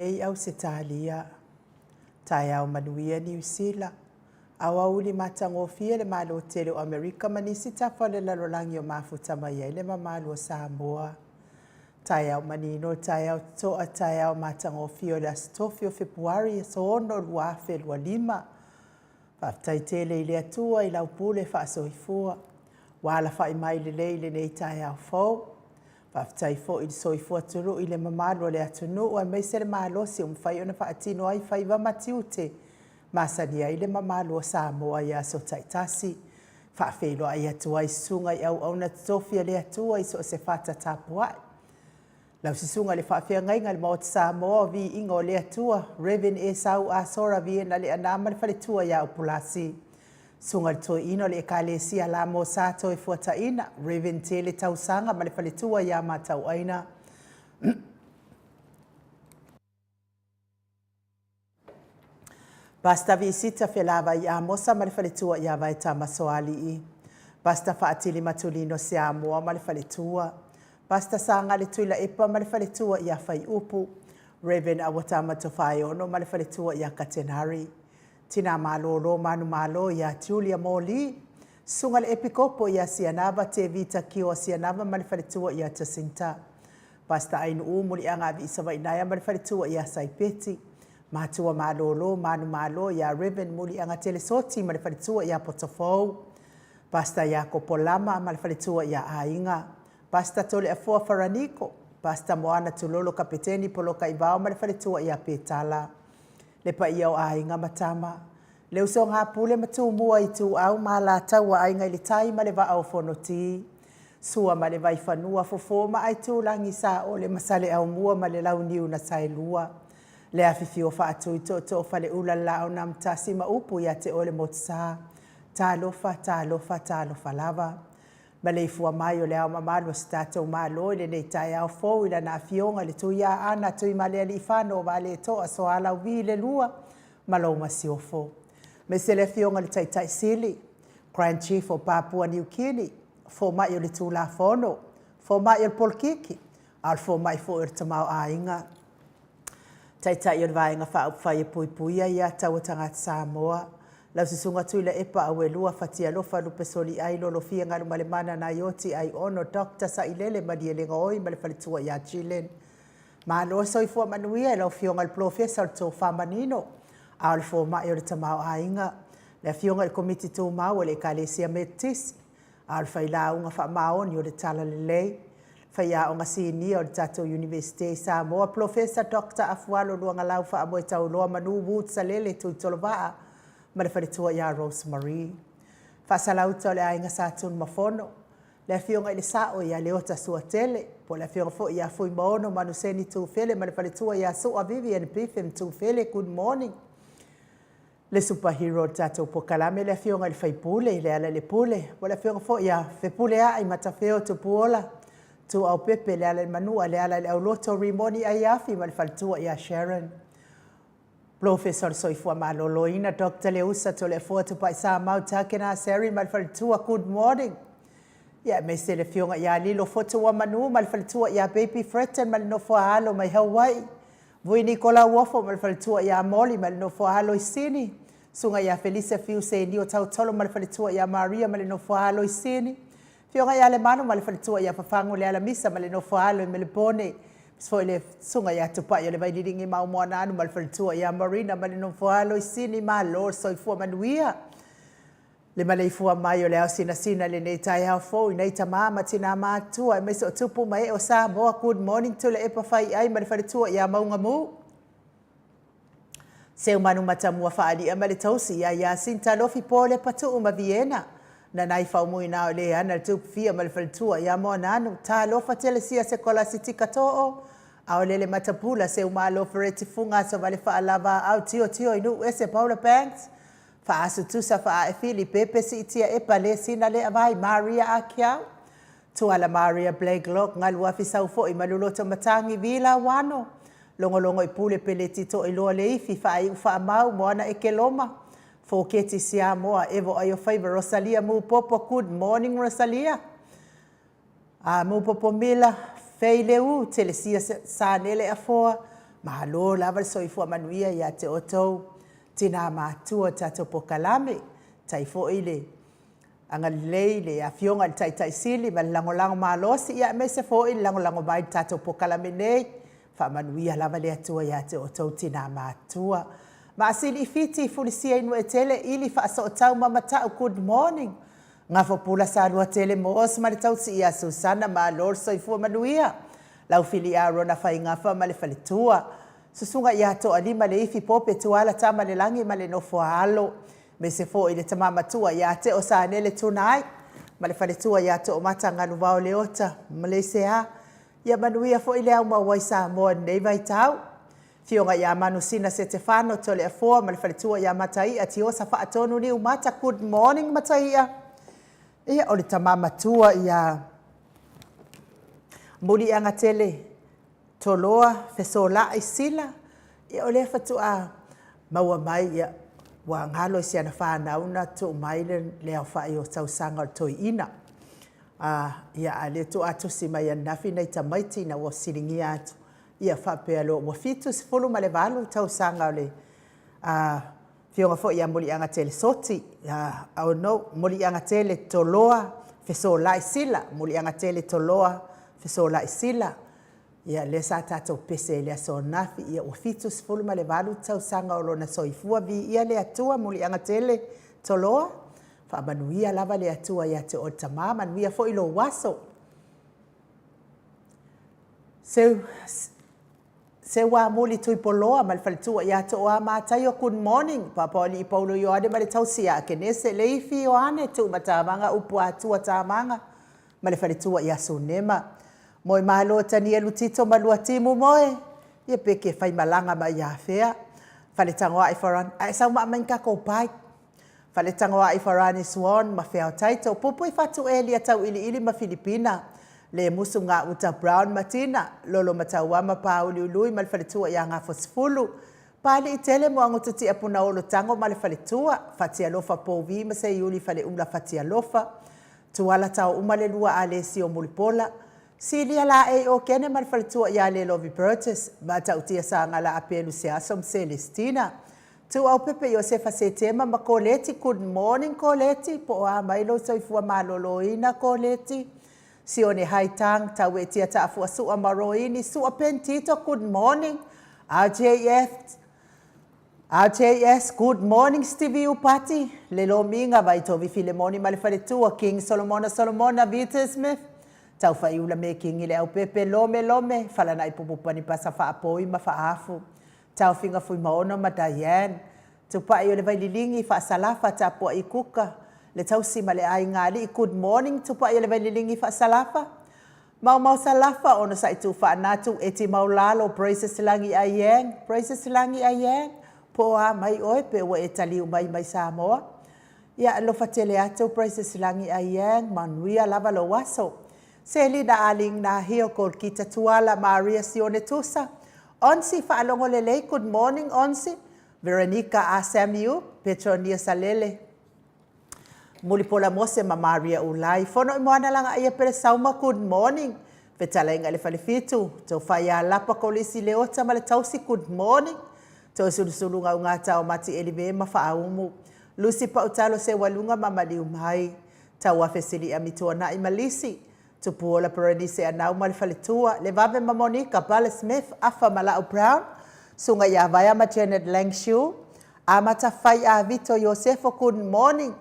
Ei Ausetalia, taeao manuia Niu Sila, aoauli matagofie le Malo tele o Amerika ma nisi tafa o le lalolagi o mafuta mai ai le mamalu o Samoa. Taeao manino, taeao totoa, taeao matagofie o le Aso Tofi o Fepuari aso 6 2025. Faafetai tele i le Atua i lau pule faasoifua, ua alafai mai lelei i lenei taeao fou. Faafetai foi i le soifua tului i le mamalu o le atunuu aemaise le malosi ua mafai ona faatino ai faiva ma tiute masani ai le mamalu o Samoa i aso taitasi. Faafeiloai atu ai susuga i auauna totofi a le Atua i so o se fata tapuai. Lau susuga i le faafeagaiga i le Maota Samoa o Viiga o le Atua, Rev. Esau Asora Viena Leaana ma le faletua ia Upulasi. Susuga i le Toeaina o le Ekalesia La Mosa Toefuataiga, Rev. Tele Tausaga ma le faletua ia Matauaina. Pastor Visita Felavai Amosa ma le faletua ia Vaetama Soalii. Pastor Faatili Matulino Siamoa ma le faletua. Pastor Sagale Tuilaepa ma le faletua ia Faiupu. Rev. Awatama Tofaeono ma le faletua ia Katenari. Tina Malolo Manumalo ia Julia Moli. Susuga i le Epikopo ia Sianava Tevita Kioa Sianava ma le faletua ia Jacinta. Pastor Ainuu Muliaga Aviisavainaea ma le faletua ia Saipeti. Matua Malolo Manumalo ia Rev. Muliaga Telesoti ma le faletua ia Potofou. Pastor Iakopo Lama ma le faletua ia Aiga. Pastor Toleafoa Faraniko. Pastor Moana Tulolo Kapeteni Polokaivao ma le faletua ia Petala. Le paia o aiga ma tama. Le usoga a Pule ma Tumua, Ituau ma Alataua, Aiga i le Tai ma le Vaa o Fonoti. Sua ma le Vaifanua, Fofo ma Aitulagi, Saole ma Saleaaumua ma le Launiu na Saelua. Le afifio o Faatui Tootoo Faleula le Laau na Amotasi ma upu ia te oe le Motusa. Talofa, talofa, talofa lava. Maleifua mai o le Ao Mamalu o si tatou Malo i lenei taeao fou i Lana Afioga i le Tuiaana Tuimalealiifano Vaaletoa Sualauvi le Lua ma lou Masiofo. Aemaise le Afioga i le Taitai Sili, Grand Chief o Papua Niu Kini, Fomai o le Tulafono, Fomai o le Polokiki, a o le Fomai foi o le Tamaoaiga. Taitai o le Vaega Faaupufai e Puipuia Aia Tatau a Tagata Samoa, lau Susuga Tuilaepa Auelua Fatialofa Lupesoliai Lolofia Galumalemana Naioti Aiono Doctor Sailele Malielegaoi ma le faletua ia Jillian. Malo le soifua manuia i lau Afioga i le Polofesa o le Tofa Manino, a o le Fomai o le Tamaoaiga, le Afioga i le Komiti Tumau a le Ekalesia Metotisi, a o le failauga faamaoni o le Talalelei, faiaoga sinia o le tatou Iunivesite i Samoa, Polofesa Doctor Afualo Luagalau Faamoetauloa Manu Wood Salele Tuitolovaa ma le faletua ia Rose Marie. Faasalauta o le Aiga Sa Tunumafono, le Afioga i le Sao ia Leota Suatele, po o le Afioga foi ia Fuimaono Manuseni Tufele ma le faletua ia Sua Vivian Biffin Tufele, good morning. Le super hero o le tatou pokalame le Afioga i le Faipule Lealailepule, po o le Afioga foi ia Fepuleai Matafeo Tupuola Tuuaupepe Lealailemanua Lealaileauloto Rimoni Aiafi ma le faletua ia Sharon. Polofesa o le Soifua Maloloina Doctor Leusa Toleafoa Tupaisamau Takena Seri ma le faletua, good morning. Ia aemaise le Afioga ia Lilo Fotuamanu ma le faletua ia Baby Fretton ma le nofo a alo mai Hawaii. Vui Nikola Uofo ma le faletua ia Molly ma le nofo a alo i Sini. Susuga ia Felisa Fiu Senio Tautolo ma le faletua ia Maria ma le nofo a alo i Sini. Afioga ia Lemanu ma le faletua ia Fafagu Lealamisa ma le nofo a alo i Melepone. Aemaise foi le Susuga ia Tupai o le Vaililigi Maumoanaanu ma le faletua ia Marina ma le nofo a alo i Sini. Malo le soifua manuia. Le maleifua mai o le ao sinasina i lenei taeao fou i nei tama ma tina matutua aemaise o tupu ma ee o Samoa. Good morning Tuilaepa Faiai ma le faletua ia Maugamu. Seumanu Matamua Faalia ma le tausi ia Yasinta Lofi Pole Patuu ma Viena. Nanai Faumuina o Leana le Tupufia ma le faletua ia Moananu. Talofa Telesia Sekolasitika Too. Aolele Matapula Seumalo Fereti Fuga Asovale Faalava Au Tio Tio i Nuu Ese Paula Banks. Faasu Tusa Faae Fili Pepe Siitia Epa Le Sina Le Avai Maria Akiau Tuala Maria Blakelock Galuafi Saufo'i Maluloto Matagi Vila Wano Logologo i Pule Peleti Toiloa Leifi Faaiu Faamau Moana Ekeloma Foketi Siamoa Evo Aiofaiva Rosalia Mupopo Good morning Rosalia A Mupopo Mila Fei Leu Telesia Sanele Afoa Malo lava le soifua manuia ia te outou tinā matua o tatou pokalame tai foi le agalelei le Afioga i le Taitai Sili ma le lagolago malosi ia aemaise foi le lagolago mai i le tatou pokalame nei. Faamanuia lava le Atua ia te outou tinā matua. Maasili i Fiti, Fulisia i Nuuetele, Ili Faasootau ma Mata'u, good morning. Gafopula Saluatele Moos ma le tausi ia Susana, malo le soifua manuia. Laufili Arona Faigafa ma le faletua. Susuga ia Toalima Leifi Pope Tuala Tamalelagi ma le nofo a alo. Aemaise foi le tama matua ia Teo Sanele Tunai ma le faletua ia Toomata Galuvao Leota, Malaysia. Ia manuia foi le au maua i Samoa i lenei vaitau. Afioga ia Manusina Setefano Toleafoa ma le faletua ia Mataia Tiosa Faatonu Niumata, good morning Mataia. Ia, o le tama matua ia Muliagatele Toloa Fesolai Sila, ia o lea faatoa maua mai ia ua galo i si ana fanau na tuu mai le aofai o tausaga o le toeaina. A, ia, a lea faatoa tusi mai ananafi nai tamaiti ina ua fesiligia atu, ia faapea loa ua 78 tausaga o le a Afioga foi ia Muliagatele Soti, ia, oh no, Muliagatele Toloa Fesolai Sila, Muliagatele Toloa Fesolai Sila, ia lea sa tatou pese i le aso ananafi, ia ua 78 tausaga o lona soifua, viia le Atua, Muliagatele Toloa, faamanuia lava le Atua ia te oe tama, manuia foi lou aso. Seu, Seuamuli Tuipoloa ma le faletua ia Tooa Mataio, good morning, Papaoalii Paulo Ioane ma le tausi ia Akenese, Leifi Ioane, Tuumatamaga Upuatua Tamaga ma le faletua ia Sunema. Moemalo Tanielu Tito ma Luatimu moe. Ia pe ke faimalaga mai ia fea. Faletagoai Farani, ae sau ma aumai ni tatou bike. Faletagoai Farani Swan ma Feao Taito, Pupui Fatu Elia Tauiliili ma Filipina, Le Musu Gauta Brown ma Tina, Lolo Matauama Pāuliului ma le faletua ia Gafosefulu, Pālii Tele Moagototia Punaolo Tago ma le faletua, Fatialofa Pouvi ma Seiuli Faleula Fatialofa, Tuala Taouma le lua Alesio Mulipola, Silia Laei Okene ma le faletua ia Lelovi Burgess, Matautia Sagala Apelu Seaso ma Selestina, Tuuaupepe Iosefa Setema ma Koleti, Good morning Koleti, po o a mai lou soifua maloloina Koleti, Sione Haitang, Tauetia Taafuasua ma Roini, Sua Pentito, Good morning, RJF, RJS, Good morning Stevie Upati, Le Lomiga, Vaitovi Filemoni ma le faletua, King Solomona Solomona, Vita Smith, Taufaiula Mekingi Leaupepe, Lome Lome, Falanai Pupupani Pasa Faapoi ma Faafu, Taofiga Fuimaono ma Diane, Tupai o le Vaililigi, Faasalafa, Tapuai Kuka, Le Tausi ma le Aiga Alii, Good morning Tupai o le Vaililigi, Faasalafa, Maomao Salafa, Onosai Tuufaanatu, Eti Maulalo, Praises Lagi Aiang, Praises Lagi Aiang, Po o a mai oe pe ua e taliu mai mai Samoa? Ia alofa tele atu Praises Lagi Aiang, manuia lava lou aso. Selina Aling Nahio, Kolkita Tuala, Maria Sione Tusa, Onsi Faalogo Lelei, Good morning Onsi, Veronica A Samiu, Petronia Salele, Mulipola Mose ma Maria Ulai, Fono i Moana Lagaia Pele Sauma, Good morning, Fetalaiga i le Falefitu, Tofa ia Lapa Kolisi Leota ma le Tausi, Good morning, Toesulusulu Gaugata o Mati Elive ma Faaumu, Lucy Pautalo Seualuga ma Maliumai, Tauafe Siliami Tuanai ma Lisi, Tupuola Perenise Anau ma le Faletua, Levave ma Monica, Bale Smith, Afa ma Lau Brown, Suga ia Vaea ma Janet Langshu, Amata Fai a Vito Iosefo, Good morning,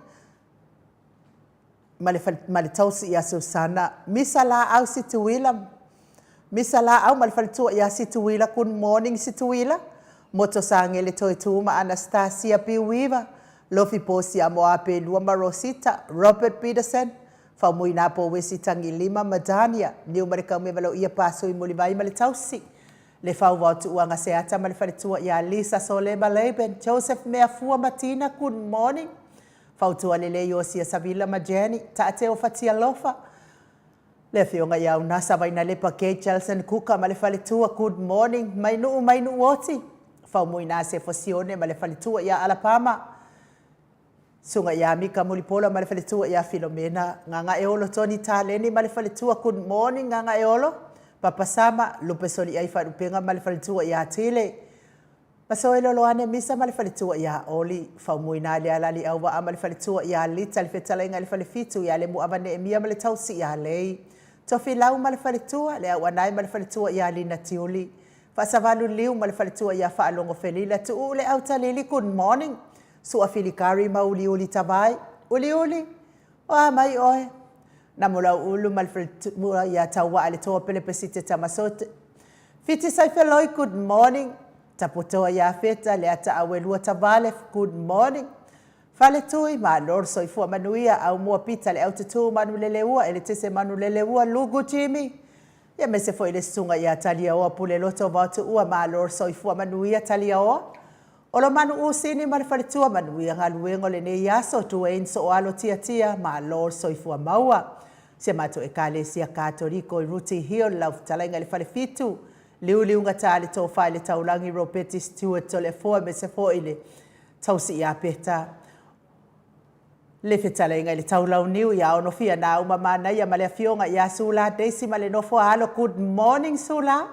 ma le, ma le tausi ia Susana, Misa Laau Situila, Misa Laau ma le faletua ia Situila, Good morning Situila, Moto Sagele Toetū ma Anastasia Piuiva, Lofi Posi Amoa Pelua ma Rosita, Robert Peterson, Faumuina Powesi Tagilima ma Dania, Niumalekaumeva Loia Pasui Mulivai ma le tausi, Le Fauvao Tuuaga Seata ma le faletua ia Lisa Solema Laban, Joseph Meafua ma Tina, Good morning, Fautua Lelei Iosia Savila ma Jenny, Taateo Fatialofa, Le Afioga ia Unasa Vainalepa Kate Chelson Kuka ma le faletua, Good morning, Mainuu Mainuuoti, Faumuina Sefo Sione ma le faletua ia Alapama, Suga ia Mika Mulipola ma le faletua ia Filomena, Gagaeolo Tony Taleni ma le faletua, Good morning Gagaeolo, Papa Sama, Lupe Soliai Faalupega ma le faletua ia Tile, Masoe Loloane Misa ma le faletua ia Oli, Faumuina Lealali Auvaa ma le faletua ia Lita, le fetalaiga i le falefitu ia Lemuava Neemia ma le tausi ia Lei, Tofilau ma le faletua, Le Auanae ma le faletua ia Lina Tiuli, Faasavalu Liu ma le faletua ia Faalogo Felila, Tuuu Le Autalili, Good morning Sua Filikari ma Uliuli Tavai, Uliuli, o a mai oe? Namulauulu ma le faletua ia Tauaa Le Toa Pelepesite Tamasote, Fiti Saifeloi, Good morning Taputoa ia Feta Le Ataauelua Tavale, Good morning Faletui, Malo le soifua manuia, Aumua Pita Le Aututu Manuleleua, Eletese Manuleleua, Lugu Jimmy, Ia aemaise foi le susuga ia Taliaoa Puleloto Vaotuua, Malo le soifua manuia Taliaoa. Olomanu Usini ma le faletua, manuia galuega o lenei aso, Duane Sooalo Tiatia, Malo le soifua maua. Si a matou Ekalesia Katoliko i Rooty Hill, lau fetalaiga i le Falefitu, Liuliugata le Tofa i le Taulagi Ropeti Stewart Toleafoa aemaise foi le tausi ia Peta. Le fetalaiga i le Taulauniu ia Onofia Nauma Manaia ma le afioga ia Sula Daisy ma le nofo a alo, Good morning Sula.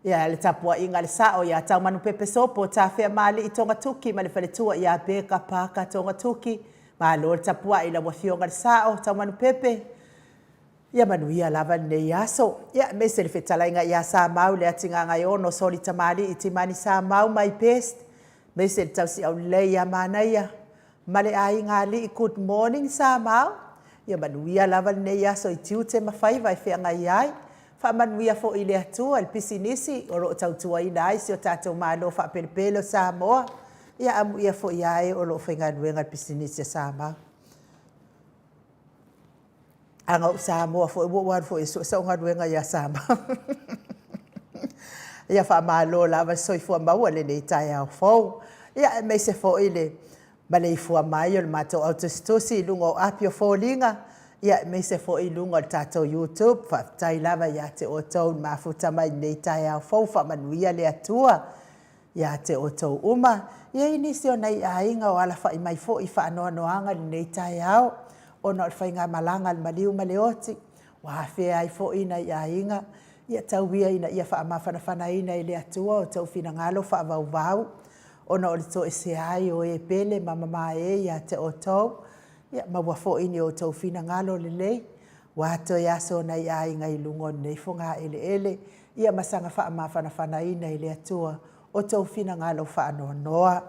Ia le tapuaiga a le sao ia Taumanupepe Sopo Tafeamaalii Togatuki ma le faletua ia Beka Parker Togatuki. Malo le tapuai i lau afioga le sao Taumanupepe. Ia manuia lava lenei aso. Ia aemaise le fetalaiga ia Samau le Atigagaeono Soli Tamalii Timani Samau my best. Aemaise le tausi aulelei ia Manaia ma le aiga alii. Good morning Samau. Ia manuia lava lenei aso i tiute ma faiva e feagai ai. Faamanuia foi le Atua i le pisinisi o lo o tautuaina ai si o tatou Malo faapelepele o Samoa. Ia amuia foi ia e o lo o faigaluega i le pisinisi a Samau. A na ou Samoa foi, ua ou alu foi e sue sau galuega ia Samoa. Ia faamalo lava le soifua maua i lenei taeao fou. Ia aemaise foi le maleifua mai o le matou au tusitusi i luga o api o foliga, ia aemaise foi i luga o le tatou YouTube. Faafetai lava ia te outou i le mafuta mai i lenei taeao fou. Faamanuia le Atua ia te outou uma. E i ai nisi o nai aiga o alafai mai foi i faanoanoaga i lenei taeao ona o le faigamalaga a le maliu ma le oti, ua afea ai foi nai aiga. Ia tau ia ina ia faamafanafanaina e le Atua outou finagalo faavauvau ona o le toesea ai o e pele ma mamae ia te outou. Ia maua foi ni outou finagalo lelei ua toe aso nai aiga i luga o lenei fogaeleele, ia ma saga faamafanafanaina e le Atua outou finagalo faanoanoa.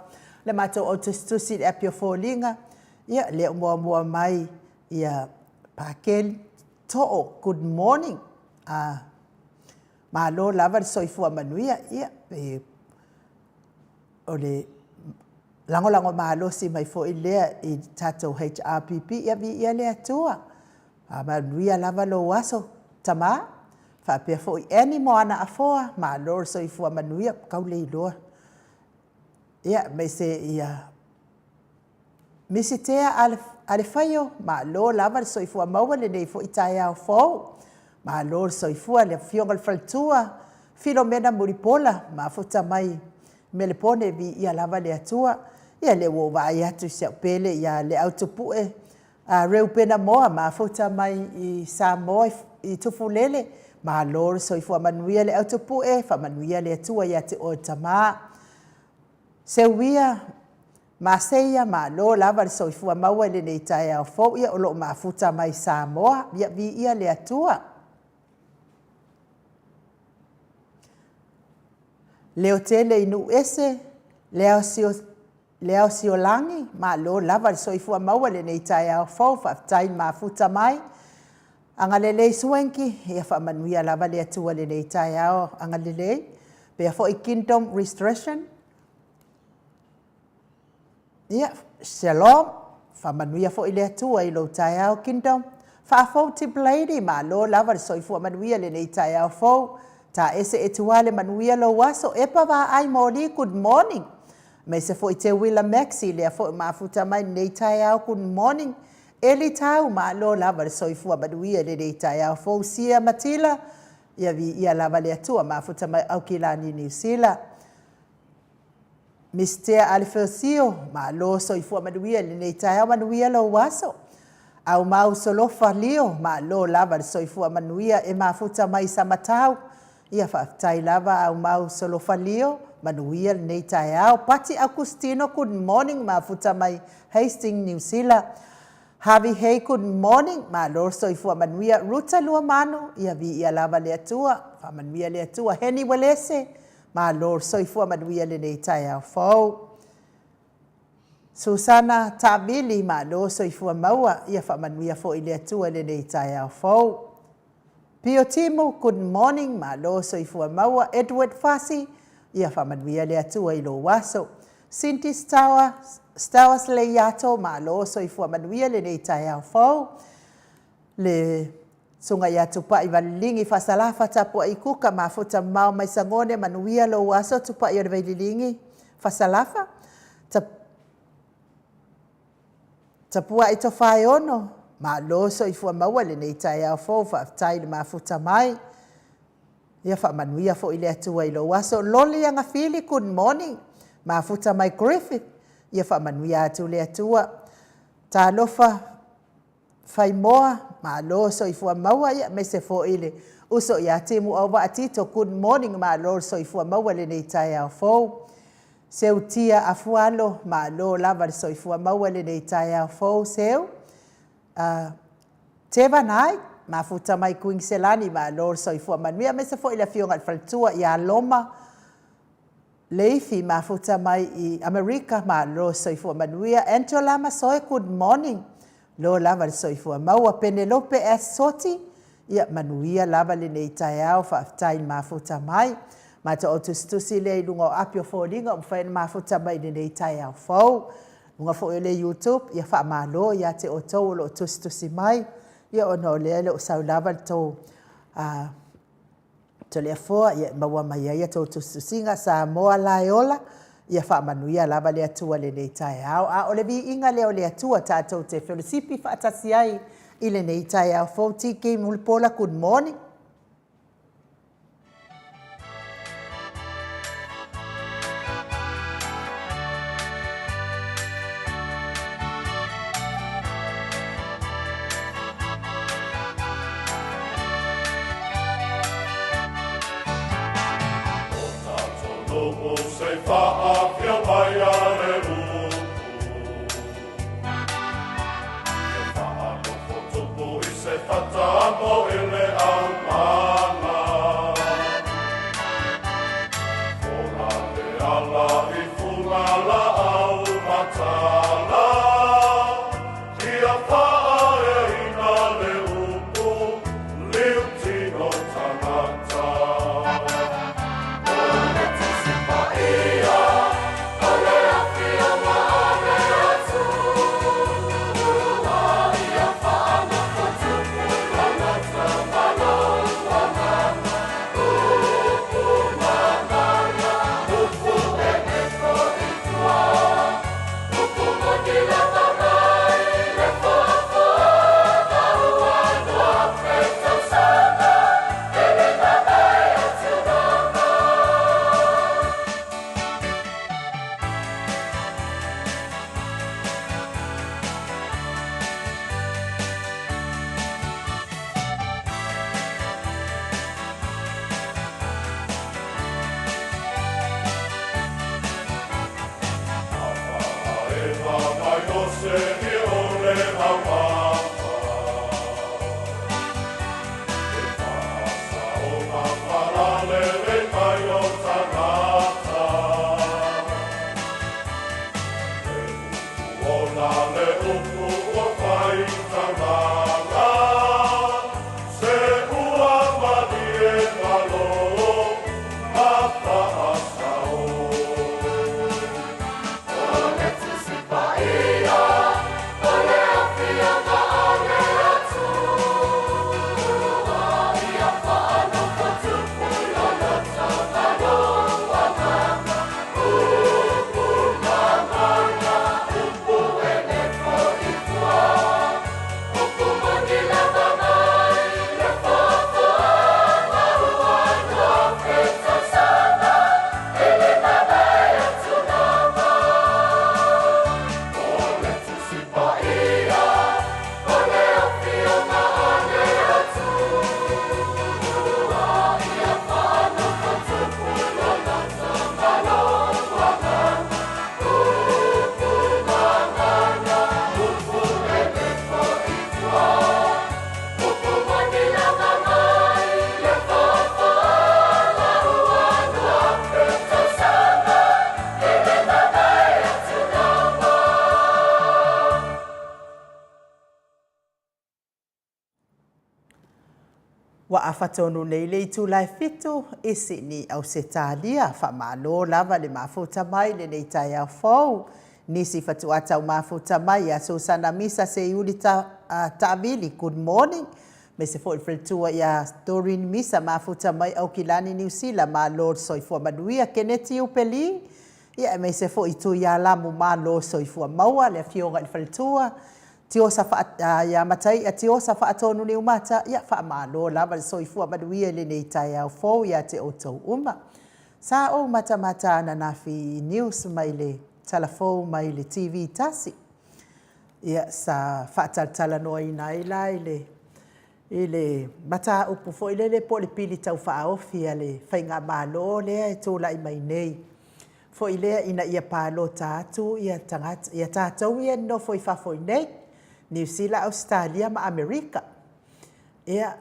Le matou au tusitusi i le api o foliga, ia lea ua muamua mai ia Pakeli Too, good morning. Ah, malo lava le soifua manuia. Ia, e, o le lagolago malosi mai foi lea i tatou HRPP, ia viia le Atua. Manuia lava lou aso, tama. Faapea foi Annie Moana Afoa, malo le soifua manuia, tau le iloa. Ia, aemaise ia Misitea Alefaio, malo lava le soifua maua i lenei foi taeao fou. Malo le soifua le afioga i le faletua, Filomena Mulipola, mafuta mai Melepone, viia lava le Atua. Ia lea ua ou vaai atu i si au pele ia Leautupue Reupena Moa, mafuta mai i Samoa i Tufulele, malo le soifua manuia Leautupue, faamanuia le Atua ia te oe tama. Seuia Maseia, malo lava le soifua maua i lenei taeao fou, ia o lo o mafuta mai Samoa, ia viia le Atua. Leotele i Nuuese, Leaosiolangi, malo lava le soifua maua i lenei taeao fou, faafetai le mafuta mai. Agalelei Swanky, ia faamanuia lava le Atua i lenei taeao, agalelei. Pea foi Kingdom Restoration, ia, Shalom, faamanuia foi le Atua i lou taeao Kingdom. Faafou Tip Lady, malo lava le soifua manuia i lenei taeao fou. Taese Etuale, manuia lou aso. Epa Vaai Moli, good morning. Aemaise foi Teuila Maxi, lea foi mafuta mai lenei taeao, good morning. Eli Tau, malo lava le soifua manuia i lenei taeao fou. Sia Matila, ia viia lava le Atua, mafuta mai Aukilani, Niu Sila. Mistea Alefeosio, malo soifua manuia i lenei taeao, manuia lou aso. Aumau Solofa Lio, malo lava le soifua manuia e mafuta mai Samatau. Ia faafetai lava Aumau Solofa Lio, manuia lenei taeao. Pati Augustino, good morning, mafuta mai Hastings, Niu Sila. Harvey Hay, good morning, malo soifua manuia. Ruta Luamanu, ia viia lava le Atua, faamanuia le Atua. Heni Welese, malo soifua manuia lenei taeao fou. Susana Taavili, malo soifua maua, ia faamanuia foi le Atua i lenei taeao fou. Pio Timu, good morning, malo soifua maua. Edward Fasi, ia faamanuia le Atua i lou aso. Cindy Stower, Stowers Leiato, malo soifua manuia lenei taeao fou. Le Susuga ia Tupai Valiligi Faasalafa Tapuai Kuka mafuta mamao mai Sagone, manuia lou aso Tupai o le Vaililigi Fasalafa. Tapuai Tofaeono, malo soifua maua i lenei taeao fou, faafetai i le mafuta mai. Ia faamanuia foi le Atua i lou aso. Loli Agafili, good morning, mafuta mai Griffith, ia faamanuia atu le Atua. Talofa Faimoa, malo soifua maua, ia aemaise foi le uso ia Timu Auvaa Tito, good morning, malo le soifua maua i lenei taeao fou. Seutia Afualo, malo lava le soifua maua i lenei taeao fou, Seu. Teva Nai, mafuta mai Kuiniselani, malo le soifua manuia, aemaise foi le afioga i le faletua ia Loma Leifi, mafuta mai i Amerika, malo soifua manuia. Angela Masoe, good morning, lo lava le soifua maua. Penelope S. Soti, ia manuia lava lenei taeao, faafetai i le mafuta mai. Matou au tusitusi lea i luga o api o foliga ua mafai ona mafuta mai i lenei taeao fou. Luga foi o le YouTube, ia faamalo ia te outou o lo o tusitusi mai, ia ona o lea e le o sau lava le tou Toleafoa, ia e maua mai ai a tou tusitusiga, Samoa la e ola, ia faamanuia lava le Atua i lenei taeao. A o le viiga lea o le Atua tatou te felosipi faatasi ai i lenei taeao fou. TK Mulipola, good morning. Ua afa tonu nei le itula e fitu i Sydney, Ausetalia. Faamalo lava le mafuta mai lenei taeao fou. Nisi fatuā tau mafuta mai ia Susana Misa Seiuli ta, uh, Taavili, good morning. Aemaise foi le faletua ia Doreen Misa mafuta mai Aukilani, Niu Sila, malo le soifua manuia. Keneti Upeli, ia aemaise foi Tuialamu, malo soifua maua le afioga i le faletua. Tiosa faa, ia Mataia Tiosa Faatonu Niumata, ia faamalo lava le soifua manuia i lenei taeao fou ia te outou uma. Sa ou matamata ananafi i news mai le tala fou mai le TV tasi. Ia sa faatalatalanoaina ai la i le i le mataupu foi lele po o le pili tau faaofi a le faigamalo lea e tulai mai nei foi lea ina ia palota atu ia tagata, ia tatou ia e nonofo i fafo i nei, Niu Sila, Ausetalia ma Amerika. Ia,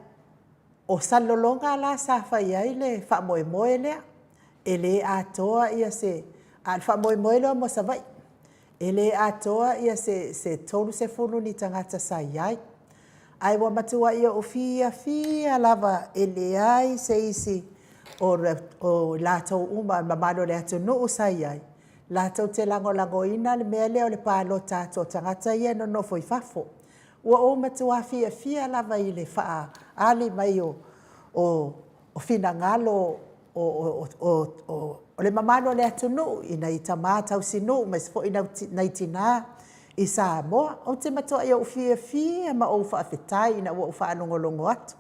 o Salelologa la sa fai ai le faamoemoe lea, e le atoa ia se, a o le faamoemoe lea mo Savaii, e le atoa ia se, se 30 ni tagata sa i ai. Ae ua matuai ou fiafia lava e leai se isi o, o latou uma, le mamalu o le atunuu sa i ai, latou te lagolagoina le mea lea o le palota atu o tagata ia e nonofo i fafo. Ua ou matua fiafia lava i le faaali mai o, o, o finagalo o, o, o, o, o le mamalu o le atunuu i nai tamā tausinuu aemaise foi nai tinā i Samoa. Ou te matuai ou fiafia ma ou faafetai ina ua ou faalogologo atu.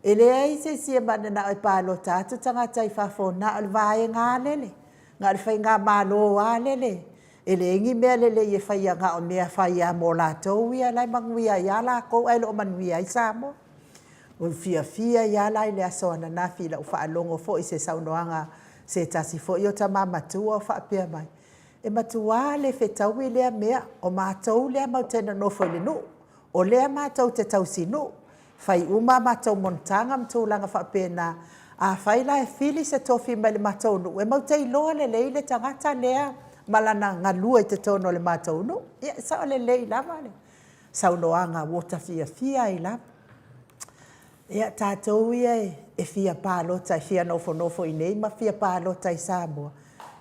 E leai se isi e mananao e palota atu tagata i fafo, na o le vaega lava lele, na o le faigamalo lava lele e leai ni mea lelei e faia na o mea e fai lava mo latou ia la e manuia ai lava latou ae le o manuia ai Samoa. Ua ou fiafia ai lava la i le aso ananafi i lau faalogo foi i se saunoaga a se tasi foi o tama matua o faapea mai, e matua le fetaui lea mea, o matou lea matou te nonofo i le nuu, o lea matou te tausinuu, fai uma a matou monotaga ma tulaga faapena. Afai la e fili se tofi mai le matou nuu, e matou te iloa lelei le tagata lea ma lana galue i totonu o le matou nuu. Ia, e sao lelei lava le saunoaga ua ta fiafia ai lava. Ia, tatou ia e fia palota e fia nofonofo i inei ma fia palota i Samoa,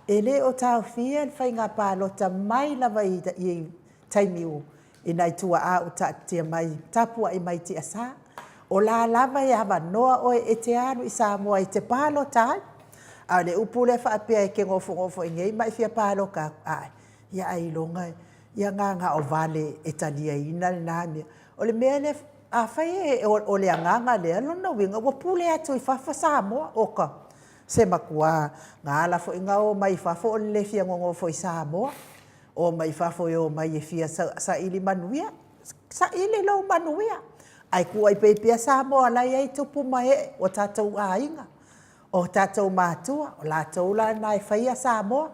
e le o taofia le faiga palota mai lava i taimi i nai tuaa ua taatitia mai, tapuai mai tiasa. O la lava e avanoa oe e te alu i Samoa e te palota ai. A o le upu lea faapea e te nofonofo i inei ma e fia paloka atu, ae, ia ailoga, ia na o vale e taliaina lena mea. O le mea lea, afai o le agaga lea, o lona uiga ua pule atu i fafo Samoa. Oka, se matua na ala foi ona omai i fafo o le le fia nonofo i Samoa. Omai i fafo e omai e fia saili manuia. Saili lou manuia, ae tuu ai pea Samoa o la e i ai tupu ma ee o tatou aiga, o tatou matua, o latou la na e faia Samoa.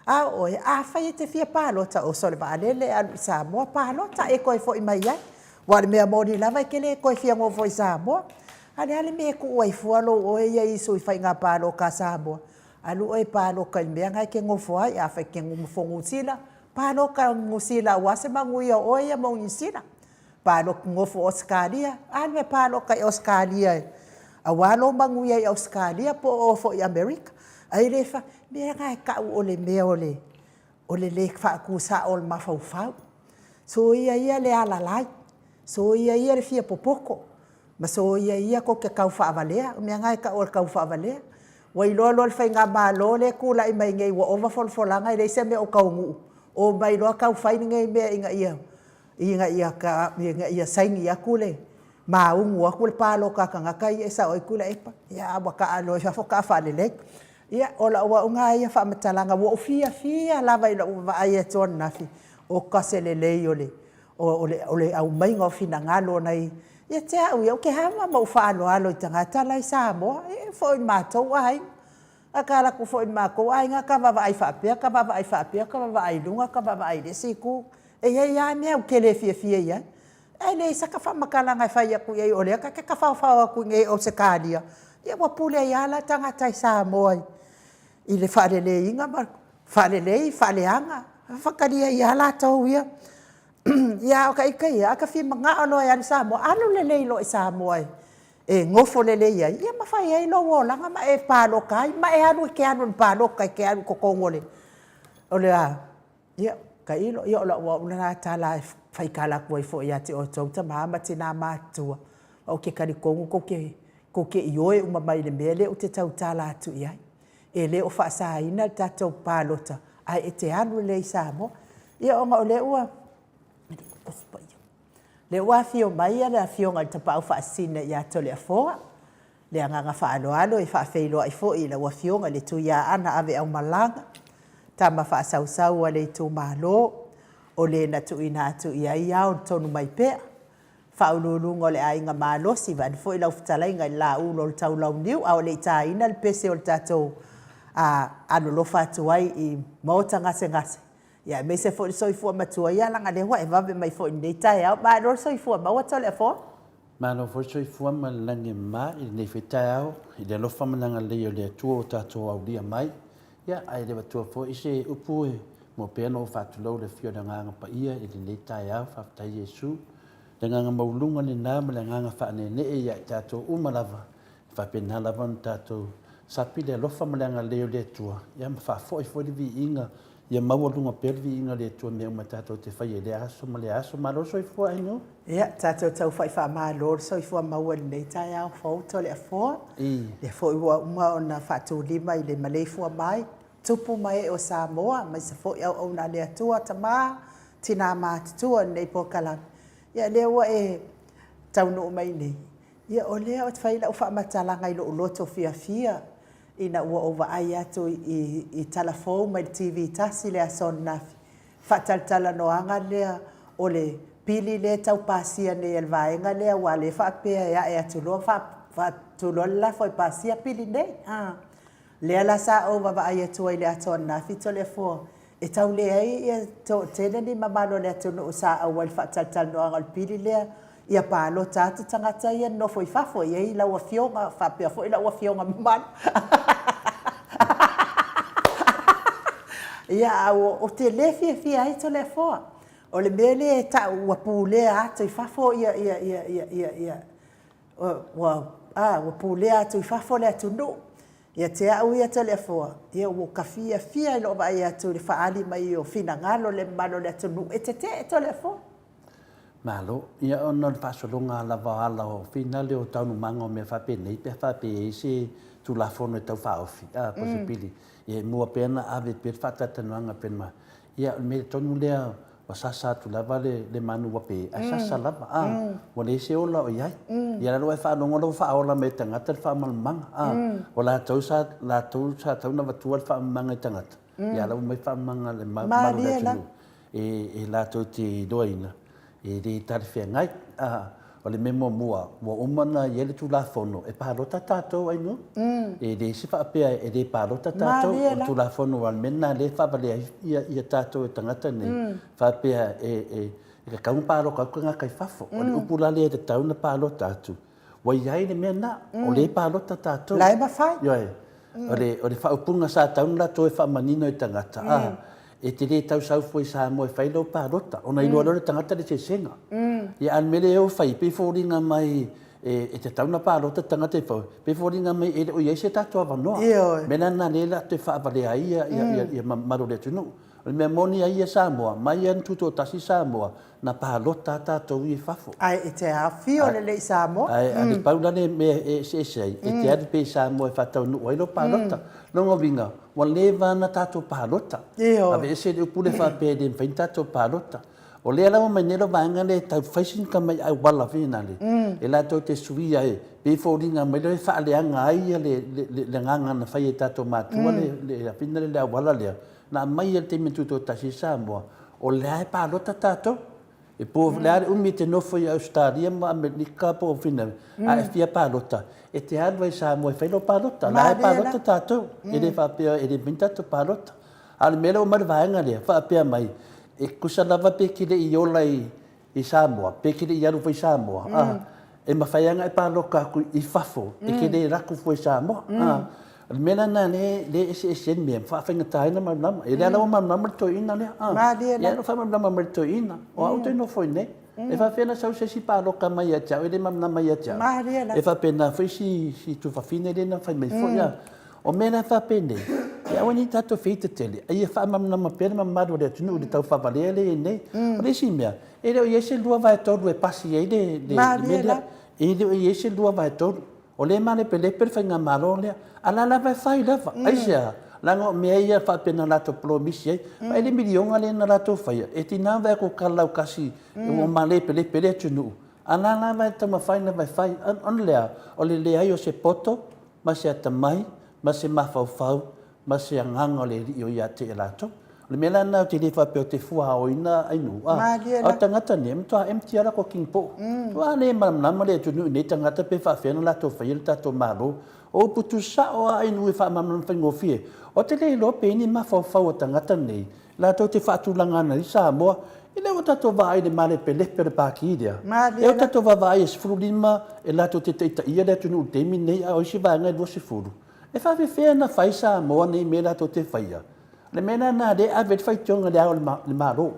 A o oe, afai e te fia palota, oso i le vaalele alu i Samoa palota, e toe foi mai ai. Aua o le mea moni lava e te le toe fia nofo i Samoa. A o le a le mea e tuu ai fua lou oe ia i faiga palota a Samoa? Alu oe e palota i le mea lena e te nofo ai. Afai e te nofo Niu Sila, palota i Niu Sila aua se manuia o oe ia mo Niu Sila. Palota, nofo Ausetalia, alu e palota i Ausetalia aua lou manuia i Ausetalia po o oe foi i Amerika. Ae le fa, mea na e tau o le mea o le o le le faatusao o le mafaufau. Soia ia le alalai, soia ia le fia popoto, ma soia ia tou te tau faavalea. O mea na e tau o le tau faavalea. Ua iloa loa e le faigamalo lea e tulai mai nei ua ova folafolaga e leai se mea o taunuu, omai loa tau fai lenei mea ina ia ina ia saini atu le maunu atu le palota a tagata ia e sao ai Tuilaepa. Ia a ua taalo i fafo taafaalelei. Ia, o lau au na ia faamatalaga, ua ou fiafia lava i lau vaai atu ananafi, oka se lelei o le o le o le aumaiga o finagalo o nai, ia te au ia, ou te hava ma ou faaaloalo i tagata la i Samoa, e foi i matou aiga. A ta alu atu foi i le matou aiga, ta vaavaai faapea, ta vaavaai faapea, ta vaavaai i luga, ta vaavaai i le isi itu. E i ai lava mea ou te le fiafia i ai, ae leai sata faamatalaga e fai atu i ai, o lea ta te tafaofao atu i inei i Ausetalia, ia ua pule ai lava la tagata i Samoa i le faaleleiina ma le faalelei, faaleaga, faatalia ai lava latou ia. Ia, a o ita ia, a ta fia manao loa e alu i Samoa, alu lelei loa i Samoa e nofo lelei ai, ia ma fai ai lou olaga ma e palota ai, ma e alu e te alu i le palota, e te alu i totonu o le, o le a? Ia, tailo, ia o lau au lena tala e faitala atu ai foi ia te outou tama ma tina matutua, ou te talitonu tou te, tou te ioe uma mai i le mea lea ou te tautala atu i ai. E le o faasaina le tatou palota, ae e te alu lelei i Samoa. Ia ona o lea ua, lea ua afio mai le Afioga i le Tapaau Faasisina ia Toleafoa, Le agaga faaaloalo e faafeiloai foi i lau Afioga i le Tuiaana Aveaumalaga, tama faasausau a le itumalo, o le na tuuina atu i ai ao le tonu mai pea. Faauluuluga o le aiga malosi, vaeane foi lau fetalaiga i le laulu o le taulauniu, a o le i taina le pese o le tatou alolofa atu ai i maota gasegase, ia aemaise foi le soifua matua ia, leaga o lea ua e vave mai foi i lenei taeao. Malo le soifua maua Toleafoa. Malo foi le soifua ma le lagi e mama i lenei foi taeao i le alofa ma le agalelei o le Atua ua tatou aulia mai. Ia, ae le avatua foi se upu e mua pea ona ou faatulou i le afio o le Agaga Paia i lenei taeao. Faafetai Iesu. Le agaga maualuga lena ma le agaga faaneenee ia i tatou uma lava, e faapena lava ona tatou sapi le alofa ma le agalelei o le Atua, ia ma faafoi foi le viiga Ia maualuga pea le viiga o le Atua i mea uma tatou te faia i lea aso ma lea aso. Malo le soifua Ainuu. Ia, tatou taufa'i faamalo le soifua maua i lenei taeao fou Toleafoa. Lea foi ua uma ona faatulima i le maleifua mai, tupu ma ee o Samoa, aemaise foi auauna a le Atua, tama, tina matutua i lenei polokalame. Ia, lea ua e taunuu mai nei, ia o lea ou te fai lau faamatalaga i lou loto fiafia ina ua ou vaai atu i tala fou mai le TV 1 i le aso ananafi, faatalatalanoaga lea o le pili lea e tau pasia nei e le vaega lea aua o lea e faapea e ae atu loa faatu loa le lafo e pasia pili nei. Lea la sa ou vaavaai atu ai i le aso ananafi Toleafoa, e tau leai toatele ni mamalu o le atunuu sa auai i le faatalatalanoaga o le pili lea ia palota atu tagata ia nonofo i fafo, e i ai lau Afioga faapea foi lau Afioga mamalu. Ia, a ou te le fiafia ai Toleafoa. O le mea lea e tau ua pulea atu i fafo ia, ia, ia, ia, ia, ia, ua, a, ua pulea atu i fafo le atunuu. Ia te au ia Toleafoa, ia ua ka fiafia i lou vaai atu i le faaali mai o finagalo o le mamalu o le atunuu e tetee Toleafoa. Malo. Ia ona o le faasologa lava o ala o finale o taualumaga o mea faapenei pe a faapea e i ai se Tulafono e tau faaofi, a, po o se pili, ia e mua pea ona ave pea le faatalatalanoaga pe ma, ia o le mea tonu lea ua sasa atu lava le, le manu ua pe, ae sasa lava, a, ua leai se ola o i ai. Ia lalo ua e faalogo la ua faaola mai e tagata le faamalamalamaga, a, o latou sa, latou sa tatau ona avatua le faamalamalamaga i tagata, ia la ua aumai le faamalamalamaga a le mamalu o le atunuu. E latou te iloaina, e le talafeagai. O le mea muamua, ua uma ona i ai le Tulafono e palota tatou ai nuu. E leai se faapea e le palota tatou. O le Tulafono aua o le mea lena o lea e faavalea ai tatou e tagata nei, faapea e tatau ona palota atu tagata i fafo. O le upu la lea e tatau ona palota atu, Ua i ai le mea lena, o lea e palota tatou. La e mafai. Ioe. O le faaupuga sa tatau ona latou e faamanino i tagata, a, e te le tau sau fua i Samoa e fai lau palota, ona iloa loa e le tagata le eseesega. Ia, a o le mea lea e o fai, e pei e foliga mai e tatau ona palota tagata i fafo, e pei e foliga mai e le o i ai se tatou avanoa. Ioe. O le mea la lena lea o le a toe faavalea ai ia mamalu o le atunuu. O le mea moni a ia Samoa, mai lava ona tutoatasi Samoa, na palota a tatou ia i fafo. Ae e te afio lelei i Samoa. Ae a le pau la le mea e eseese ai, e te alu pea i Samoa e faataunuu ai lou palota. Lona uiga, ua leva ona tatou palota. Aveese le upu lea faapea e le mafai ona tatou palota. O lea la ua aumai nei lau vaega lea e tau fai sina tamai auala finale, e latou te suia ai, pei e foliga mai lea e faaleaga ai le agaga na fai e tatou matua le auala lea. Na aumai i le taimi na tutoatasi ai Samoa, o lea e palota tatou. E po o le a le umi e te nofo i Ausetalia ma Amerika po o fina, a e fia palota, e te alu lava i Samoa e fai lau palota. O la e palota tatou, e le faapea e le mafai ona tatou palota. A o le mea lea ua aumai le vaega lea, faapea mai, e tusa lava pe te le i ola i i Samoa, pe te le i alu foi i Samoa, a, e mafai lava ona e palota atu i fafo, e te le alu atu fua i Samoa. A, o le mea la lena lea e eseese ai le mea, ma faafaigata ai ona malamalama. Ia lea la ua malamalama le toeaina lea, a, Malie ia la faamalamalama mai le toeaina, o au ou te nofo i inei. E faapefea ona sau se isi palota mai ia te au e le malamalama ia te au? Malie la. E faapena foi si tuafafine lea na fai mai foi, a. O mea la faapenei, e aua ne i tatou feitetele, a ia faamalamalama pea le mamalu o le atunuu i le taufavalea lea e i ai nei. O le isi mea, e le o i ai se 2/3 e pasi ai le mea lea. E le o i ai se 2/3. O lea e malepelepe le faigamalo lea, a o la e lava e fai lava. Aisea? Leaga o mea ia faapea na latou polomisi ai. Vaai le miliona lea na latou faia, e tiga ona vaai atu o le laukasi ua malepelepe le atunuu, a o la e lava e taumafai lava e fai. Ona lea, o le leai o se poto ma se atamai, ma se mafaufau, ma se agaga o le Alii o ia te i latou. O le mea la lena ou te le faapea ou te fuaoina Ainuu, a o tagata nei, e matua empty lava latou kinipo'u. Matua le malamalama le atunuu i nei tagata pe faapefea ona latou faia le tatou Malo. O upu tuusao lava Ainuu e faamalamalama faigofie. Ou te le iloa pe i ai ni mafaufau o tagata nei latou te faatulagaina ai Samoa. E le ua tatou vaai i le malepelepe o le Pati lea. E ua tatou vaavaai e 15 e latou te taitaia le atunuu i le taimi lenei a o isi vaega e 20. E faafefea ona fai Samoa nei mea latou te faia? O le mea la lena lea e ave ai le faitioga i Le Ao o le Malo.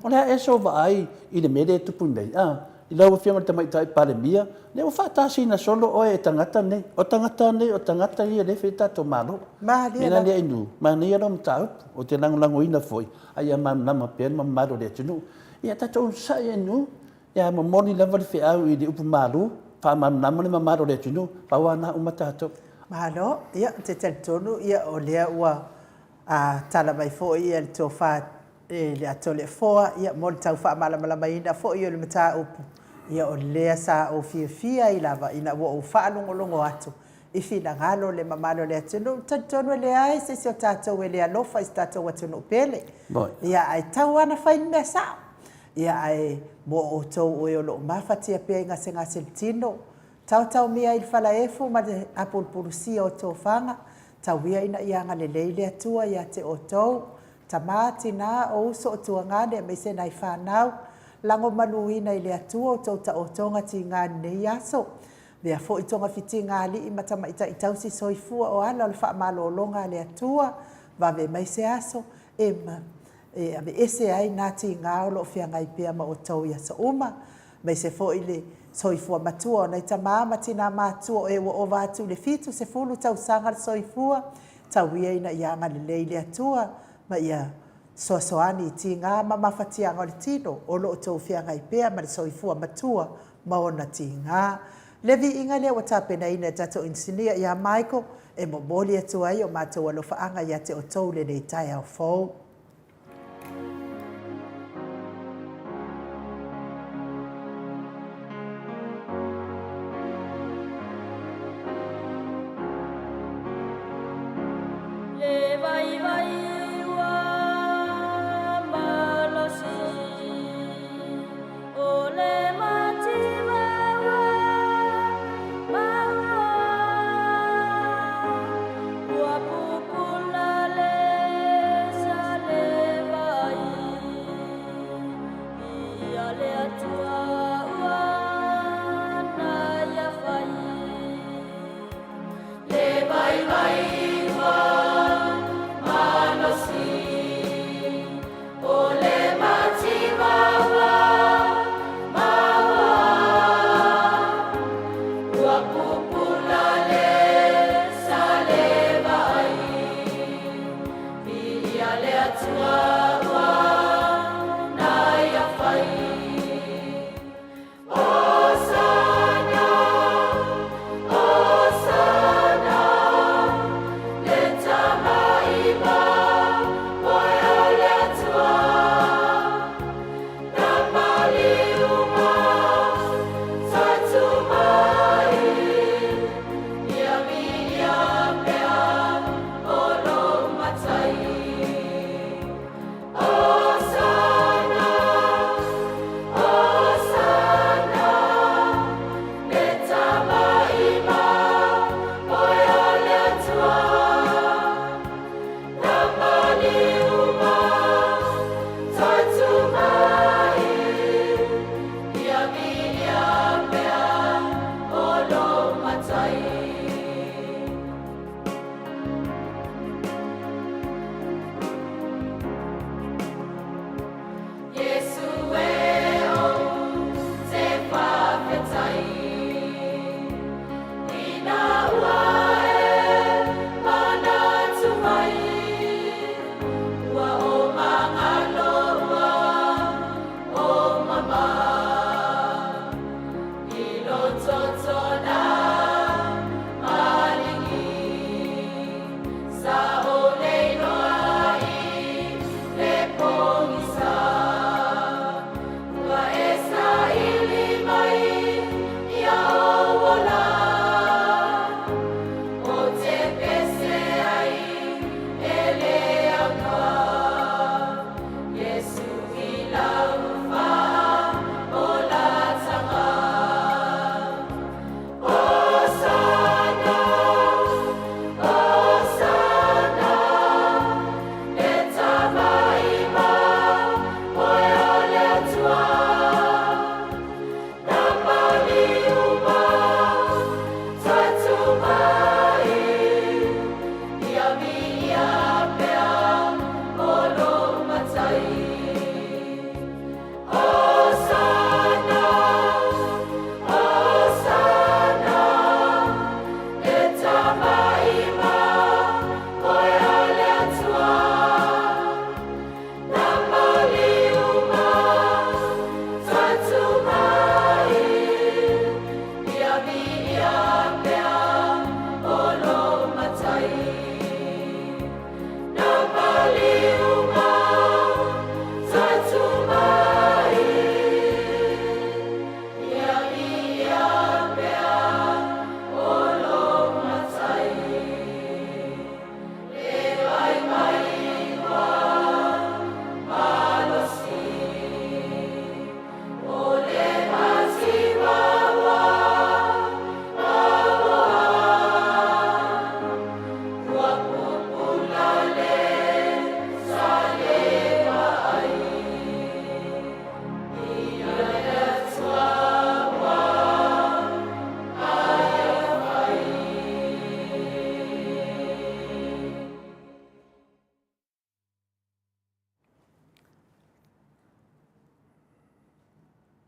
O le a ea sou vaai i le mea lea e tupu nei? A. I lau Afioga i le Tamaitai Palemia, lea ua faatasina solo oe e tagata nei. O tagata nei, o tagata ia lea e fai ai tatou Malo. Malie Mea la lava. lea Inu, manaia lau mataupu, ou te lagolagoina foi, a ia malamalama pea le mamalu o le atunuu. Ia tatou onosai Inu, ia momoli lava le feau i le upu malu, faamalamalama le mamalu o le atunuu, pau lava lena uma tatou. Malo, ia ou te talitonu ia o lea ua tala mai foi le tofa i le Atoleafoa mo le tau faamalamalamaina foi o le mataupu, ia o lea sa ou fiafia ai lava ina ua ou faalogologo atu i finagalo o le mamalu o le atunuu. E talitonu e leai se isi o tatou e le alofa i se tatou atunuu pele. Ia ae tatau lava ona fai le mea sao. Ia ae mo outou o e o lo o mafatia pea i gasegase o le tino, taotaomia ai i le falaefu ma le apulupulusia o tofaga, tau ia ina ia agalelei le Atua ia te outou, tama, tina, o uso, o tuagane aemaise nai fanau, lagomaluina i le Atua outou taotoga tiga i lenei aso. Avea foi togafitiga a alii ma tamaitai tausi soifua o ala o le faamalologa a le Atua, vave mai se aso e aveese ai na tiga o lo o feagai pea ma outou i aso uma, aemaise foi le soifua matua o nai tama ma tina matutua o e ua ova atu i le 70 tausaga le soifua, tau ia ina ia agalelei le Atua ma ia fesoasoani i tiga ma mafatiaga o le tino o lo o outou feagai pea ma le soifua matua ma ona tiga. Le viiga lea ua tapenaina e tatou inisinia ia Michael e momoli atu ai o matou alofaaga ia te outou i lenei taeao fou. Le vaivai ua malosi, o le mativa ua mauroa, ua pupula le.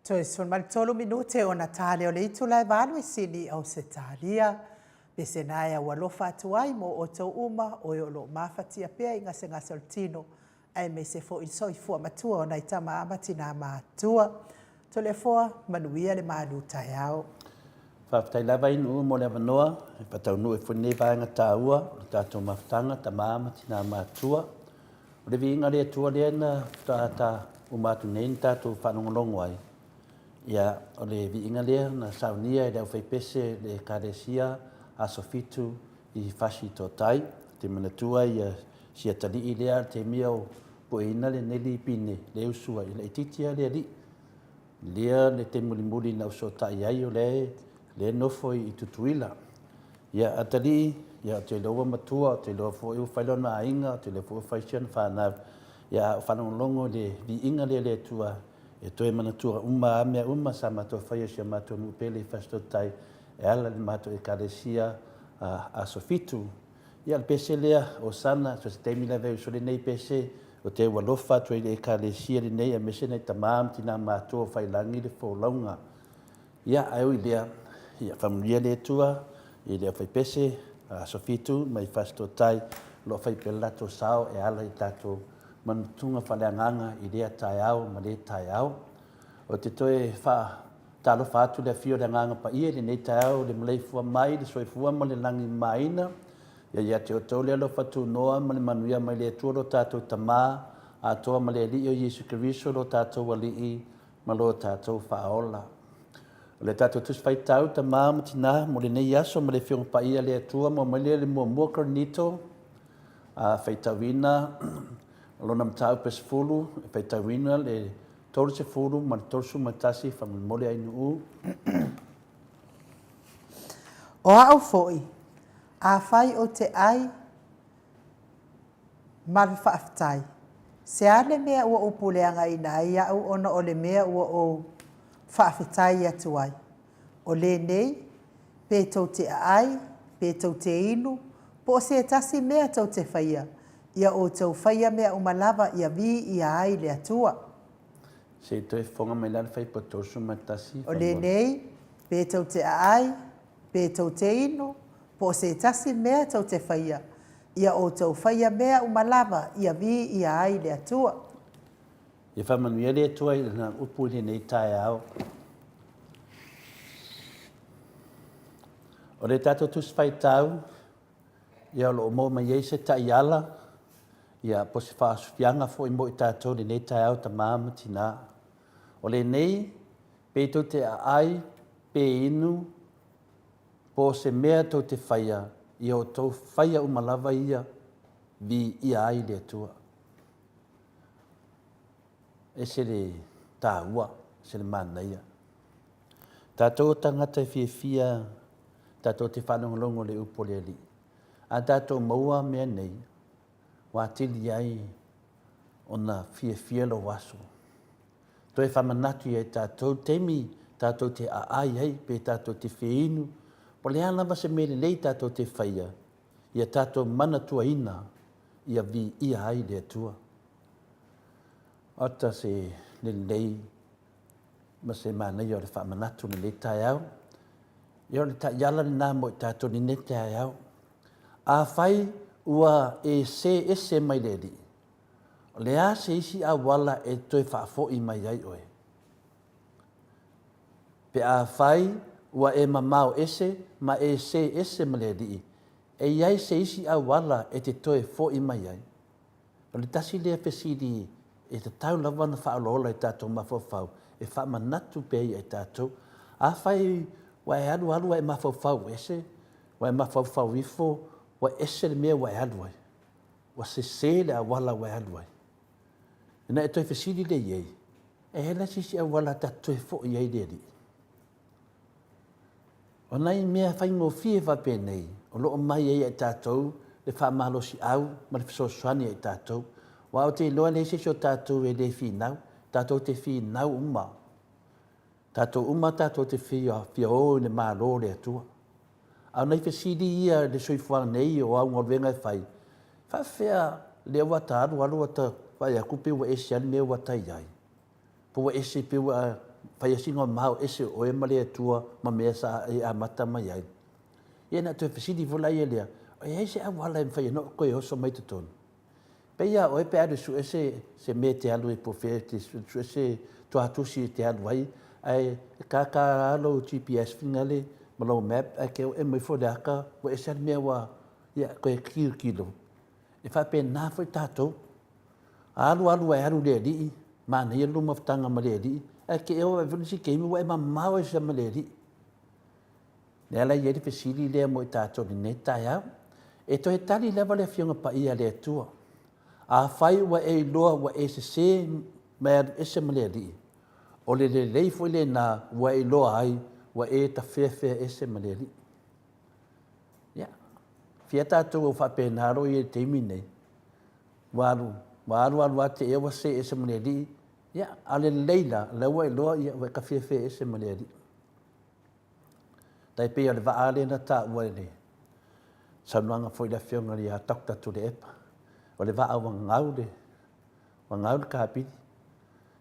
Toe 13 minute ona ta lea o le itula e 8 i Sini, Ausetalia. Pese na e aualofa atu ai mo outou uma o e o lo o mafatia pea i gasegase o le tino, aemaise foi le soifua matua o nai tama ma tinā matutua. Toleafoa, manuia le malu taeao. Faafetai lava Inu mo le avanoa e faataunuu ai foi lenei vaega taua o le tatou mafutaga, tama ma tinā matutua. O le viiga o le Atua lea na faatoa ta uma atu nei na tatou faalogologo ai, ia, o le viiga lea na saunia e le aufaipese le Ekalesia Aso Fitu i Fasitotai. Ou te manatua ia si atalii lea le taimi o pueina lenei lipine le usu ai, e laitiiti lava le alii. Lea le taimi mulimuli na ou fesootai ai o lea e nofo i Tutuila. Ia atalii, ia ou te iloa ua matua, ou te iloa foi ua fai lona aiga, ou te iloa foi ua fai si ana fanau. Ia a ou faalogologo i le viiga lea i le Atua, e toe manatua uma lava mea uma sa matou faia i si o matou nuu pele i Fasitotai e ala i le matou Ekalesia Aso Fitu. Ia o le pese lea, Hosana, so o se taimi lava e usu ai lenei pese, ou te alofa atu ai i le Ekalesia lenei aemaise nai tama ma tina matutua o fai i lagi le folauga. Ia, ae ui i lea, ia faamanuia le Atua i le aufaipese Aso Fitu mai Fasitotai o lo o fai pea le latou sao e ala i tatou manatuga faaleagaga i lea taeao ma lea taeao. Ou te toe faatalofa atu i le afio o le Agaga Paia i lenei taeao i le maleifua mai i le soifua ma le lagi mamaina. Ia ia te outou le alofa tunoa ma le manuia mai le Atua lo tatou Tama atoa ma le Alii o Iesu Keriso lo tatou Alii ma lo tatou Faaola. O le tatou Tusi Faitau, Tama ma Tina, mo lenei aso ma le Afioga Paia a le Atua, maua mai lea le muamua Korinito, a faitauina lona mataupu e 10, e faitauina le 30 ma le 31, faamolemole Ainuu. O au foi, afai ou te ai ma le faafetai, se a le mea ua ou puleagaina ai au ona o le mea ua ou faafetai atu ai? O lenei, pe tou te aai, pe tou te inu, po o se tasi mea tou te faia, ia outou faia mea uma lava ia viia ai le Atua. Se i toe fofoga mai la le fuaiupu 31. O lenei, pe tou te aai, pe tou te inu, po o se tasi mea tou te faia, ia outou faia mea uma lava ia viia ai le Atua. Ia faamanuia le Atua i Lana upu i lenei taeao. O le tatou Tusi Faitau, ia o lo o maua mai ai se taiala, ia po o se faasofiaga foi mo i tatou i lenei taeao tama ma tina. O lenei, pe tou te aai, pe inu, po o se mea tou te faia, ia outou faia uma lava ia, viia ai le Atua. Ese le taua, ese le manaia. Tatou o tagata e fiafia tatou te faalogologo i le upu a le Alii. A tatou maua mea nei, ua atili ai ona fiafia lou aso. Toe faamanatu ia i tatou taimi tatou te aai ai pe tatou te feinu, po o le a lava se mea lelei tatou te faia, ia tatou manatuaina ia viia ai le Atua. Ota se lelei ma se manaia o le faamanatu i lenei taeao. Ia o le taiala lena mo i tatou i lenei taeao. Afai ua e see ese mai le Alii, o le a se isi auala e toe faafoi mai ai oe? Pe afai ua e mamao ese ma e see ese ma le Alii, e i ai se isi auala e te toe foi mai ai? O le tasi lea fesili e tatau lava ona faaolaola i tatou mafaufau e faamanatu pea ia i tatou. Afai ua e alu alu ua e mafaufau ese, ua e mafaufau ifo ua ese le mea ua e alu ai, ua sese le auala ua e alu ai. Ona e toe fesili lea i ai, e i ai la se isi auala ta te toe foi ai i le Alii? O nai mea faigofie faapenei o lo o mai ai ia i tatou le faamalosiau ma le fesoasoani ia i tatou. Aua ou te iloa e leai se isi o tatou e le finau, tatou te finau uma. Tatou uma tatou te fia o i le Malo o le Atua. A o nai fesili ia i le soifuaga nei o au galuega e fai, faafefea lea ua ta alu alu ua ta vaai atu pei ua ese lava le mea ua ta i ai? Po ua ese pei ua... Faia sina mamao ese o oe ma le Atua ma mea sa e amata mai ai. Ia na toe fesili foi laia lea, E i ai se auala e mafai ai ona ou toe oso mai totonu? Pei lava oe pe a alu e sue se, se mea e te alu ai po o fea e te sue se tuatusi e te alu ai, ae kākā lava lou GPS finale ma lou map ae te oo emo ifo i le ata ua ese lava le mea ua, ia, toe tilotilo. E faapena foi tatou. A alu alu ae alu i le Alii, manaia le lua mafutaga ma le Alii, ae te oo foi i le isi taimi ua e mamao ese ma le Alii. Lea la e i ai le fesili lea mo i tatou i lenei taeao. E toe tali lava le Afioga Paia a le Atua. Afai ua e iloa ua e sese ma e alu ese ma le Alii, o le lelei foi lena ua e iloa ai ua e tafeafea ese ma le Alii. Ia, fia tatou o faapena loa i le taimi nei, ua alu, ua alu alu lava te ea ua sese ese ma le Alii, ia, a o le lelei la, o lea ua e iloa ua e tafeafea ese ma le Alii. Tai pei o le vaa lea na taua i le saunoaga foi le afioga ia Dr. Tuilaepa, o le vaa ua gau le, ua gau le kapili.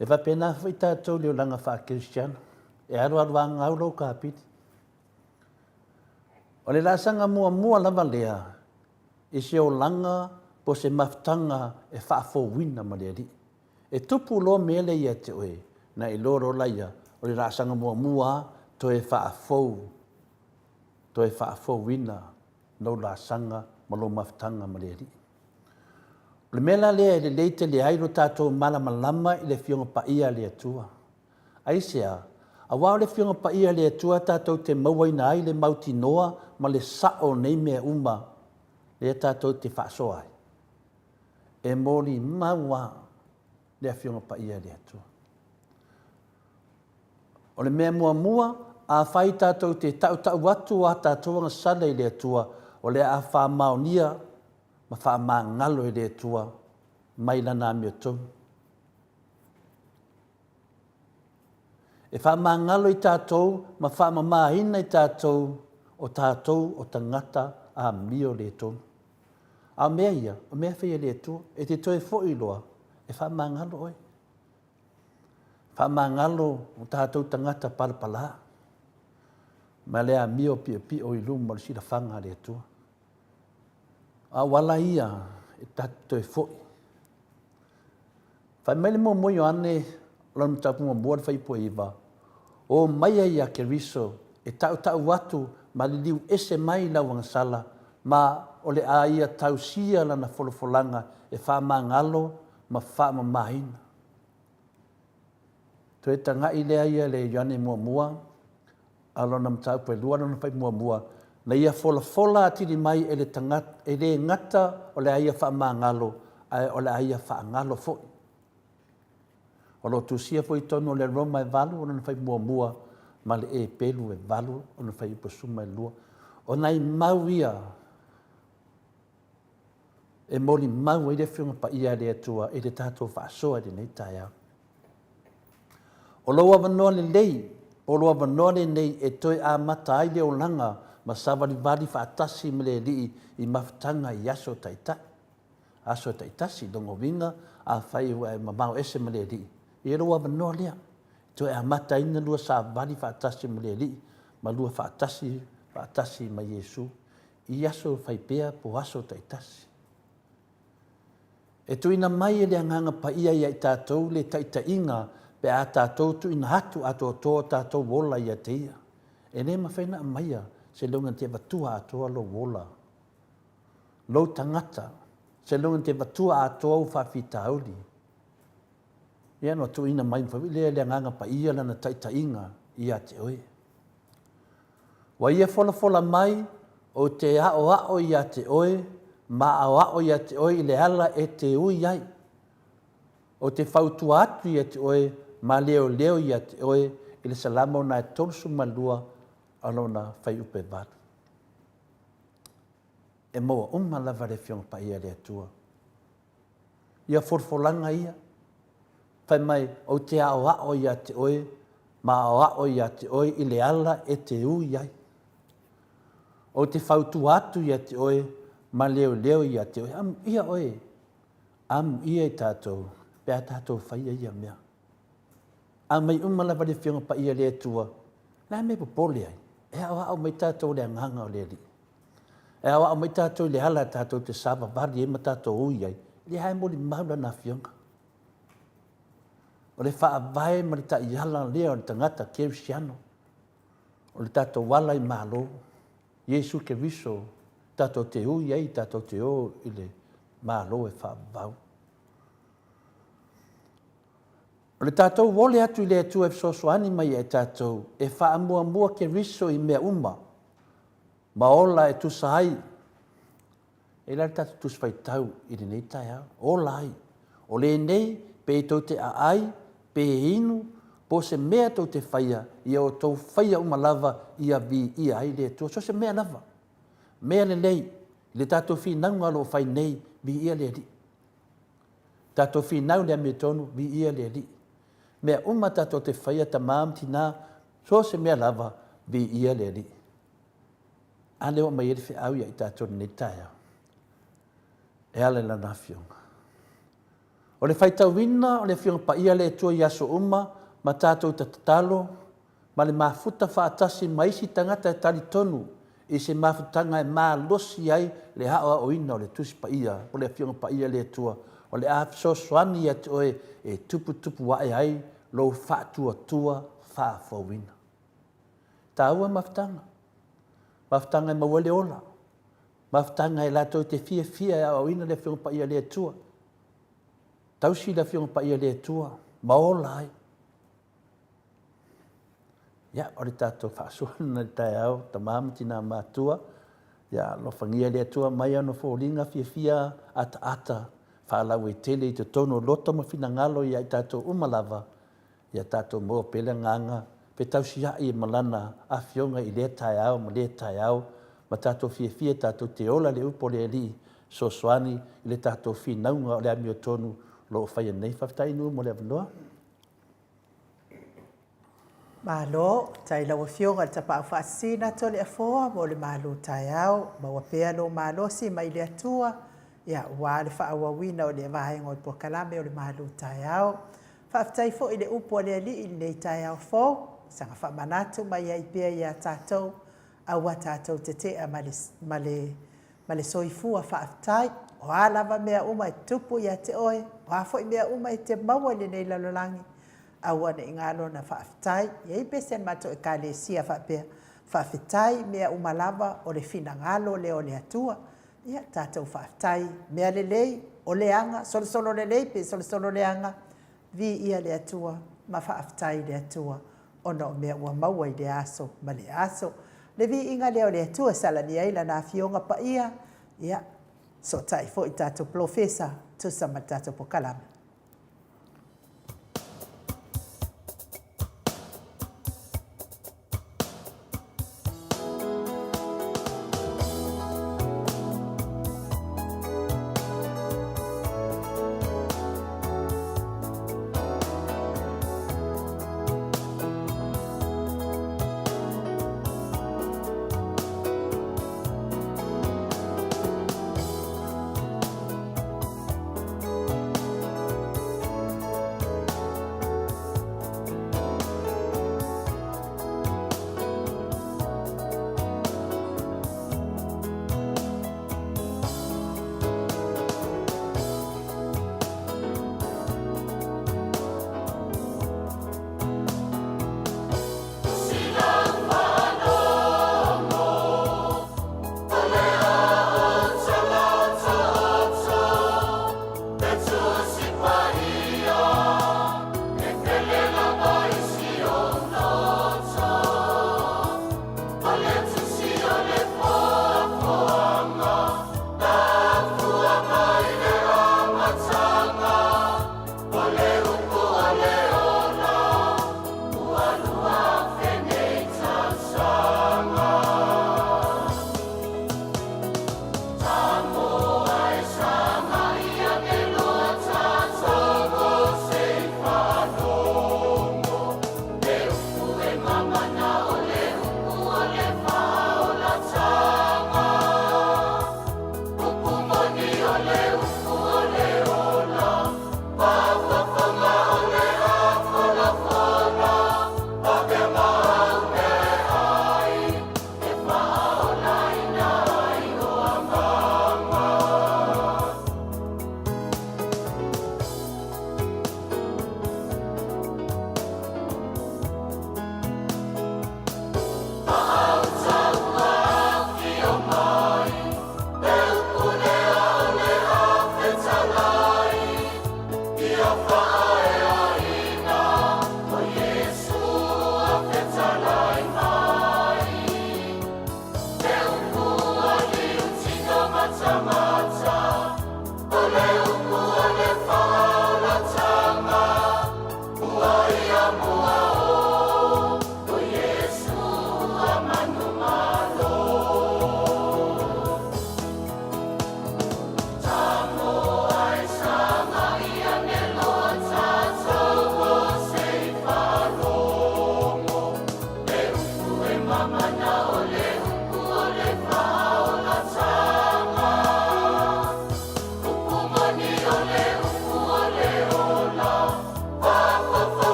E faapena foi tatou i le olaga faakerisiano, e alu alu lava gau lou kapili. O le laasaga muamua lava lea i se olaga po o se mafutaga e faafouina ma le Alii. E tupu loa mea lea ia te oe, na iloa loa laia, o le laasaga muamua lava, toe faafou, toe faafouina lou laasaga ma lou mafutaga ma le Alii. O le mea la lea e lelei tele ai lo tatou malamalama i le Afioga Paia a le Atua. Aisea? Aua o le Afioga Paia a le Atua tatou te mauaina ai le mautinoa ma le sao o nei mea uma lea tatou te faasoa ai. E molimau lava le Afioga Paia a le Atua. O le mea muamua, afai tatou te tautau atu a tatou agasala i le Atua, o le a faamaonia ma faamagalo e le Atua mai Lana amiotonu. E faamagalo i tatou ma faamamaina i tatou o tatou o tagata amio le tonu. A o mea ia, o mea e fai e le Atua. E te toe foi loa, e faamagalo oe. Faamagalo o tatou tagata palapala ma le amio piopio i luma o le silafaga a le Atua. A o ala ia e tatou toe foi. Fai mai le muamua Ioane, lona mataupu muamua le fuaiupu e 9, O maia ia Keriso e tautau atu ma liliu ese mai lau agasala, ma o le a ia tausia lana folafolaga e faamagalo ma faamamaina. Toe tagai lea ia le Ioane muamua, a lona mataupu e lua lona fai muamua, na ia folafola atili mai e le tagata, e le gata o le a ia faamagalo, ae o le a ia faagalo foi. O lo o tusia foi i totonu o le Roma e 8 o lona fai muamua ma le Epelu e 8 ona fuaiupu e 12. O nai mau ia e molimau ai le Afioga Paia a le Atua i le tatou faasoa i lenei taeao. O lou avanoa lelei, o lou avanoa lenei e toe amata ai le olaga ma savalivali faatasi ma le Alii i mafutaga i aso taitai. Aso taitasi, lona uiga, afai ua e mamao ese ma le Alii, ia lou avanoa lea, e toe amata ai ona lua savali faatasi ma le Alii, ma lua faatasi, faatasi ma Iesu, i aso faipea po o aso taitasi. E tuuina mai e le Agaga Paia ia i tatou le taitaiga pe a tatou tuuina atu atoatoa o tatou ola ia te Ia. E le mafai ona aumaia seiloga e te avatua atoa lou ola, lou tagata, seiloga e te avatua atoa ou faafitauli. Ia ona tuuina mai foi lea e le Agaga Paia lana taitaiga ia te oe. Ua ia folafola mai, ou te aoao ia te oe, ma aoao ia te oe i le ala e te ui ai. Ou te fautua atu ia te oe ma leoleo ia te oe i le Salamo 32 a lona fuaiupu e 8. E maua uma lava le Afioga Paia a le Atua. Ia folafolaga ia, fai mai, ou te aoao ia te oe, ma aoao ia te oe i le ala e te ui ai. Ou te fautua atu ia te oe, ma leoleo ia te oe. Amuia oe, amuia i tatou, pe a tatou faia ia mea. Aumai uma lava le Afioga Paia a le Atua, o le a le mea e popole ai? E aoao mai tatou i le agaga o le Alii. E aoao mai tatou i le ala tatou te savavali ai ma tatou ui ai, o lea lava e molimau Lana Afioga. O le faavae ma le taiala lea o le tagata kerisiano, o le tatou ala i Malo, Iesu Keriso, tatou te ui ai, tatou te o i le Malo e faavavau. O le tatou ole atu i le Atua e fesoasoani mai ia i tatou e faamuamua Keriso i mea uma ma ola e tusa ai. E la le tatou Tusi Faitau i lenei taeao, ola ai. O lenei, pe tou te aai, pe inu, po o se mea tou te faia, ia outou faia uma lava ia viia ai le Atua. So o se mea lava, mea lelei, le tatou finauga o lo o fai nei, viia le Alii. Tatou finau i le amiotonu, viia le Alii. Mea uma tatou te faia, tama ma tina, so o se mea lava, viia le Alii. A lea ua aumai ai le feau ia i tatou i lenei taeao, e ala i Lana Afioga. O le faitauina o le Afioga Paia a le Atua i aso uma ma tatou tatalo ma le mafuta faatasi ma isi tagata e talitonu i se mafutaga e malosi ai le aoaoina o le Tusi Paia o le Afioga Paia a le Atua, o le a fesoasoani ia te oe e tuputupu ae ai lou faatuatua faafouina. E taua mafutaga, mafutaga e maua ai le ola, mafutaga e latou te fiafia e aoaoina le Afioga Paia a le Atua, tausi le Afioga Paia a le Atua ma ola ai. Ia, o le tatou faasoa lena i le taeao, tama ma tina matutua, ia alofagia le Atua mai ana foliga fiafia ataata faalauaitele i totonu o loto ma finagalo ia i tatou uma lava, ia tatou maua pea le agaga fetausiai ma Lana Afioga i lea taeao ma lea taeao, ma tatou fiafia tatou te ola i le upu a le Alii, fesoasoani i le tatou finauga o le amiotonu o lo o faia nei. Faafetai Inu mo le avanoa. Malo, faafetai i lau Afioga i le Tapaau Faasisina Toleafoa mo le malu taeao. Maua pea lou malosi mai le Atua, ia, aua le faaauauina o lea vaega o le polokalame o le malu taeao. Faafetai foi i le upu a le Alii i lenei taeao fou, saga faamanatu mai ai pea ia tatou, aua tatou te tea ma le, ma le, ma le soifua faafetai. O a lava mea uma e tutupu ia te oe, o a foi mea uma e te maua i lenei lalolagi, aua ne i galo ona faafetai. E i ai pese a le matou Ekalesia e faapea, faafetai i mea uma lava, o le finagalo lea o le Atua. Ia tatou faafetai, mea lelei, o leaga, solosolo lelei pe solosolo leaga, viia le Atua ma faafetai i le Atua ona o mea ua maua i lea aso ma lea aso. Le viiga lea o le Atua e salani ai Lana Afioga Paia, ia, fesootai foi i le tatou polofesa e tusa ma le tatou polokalame.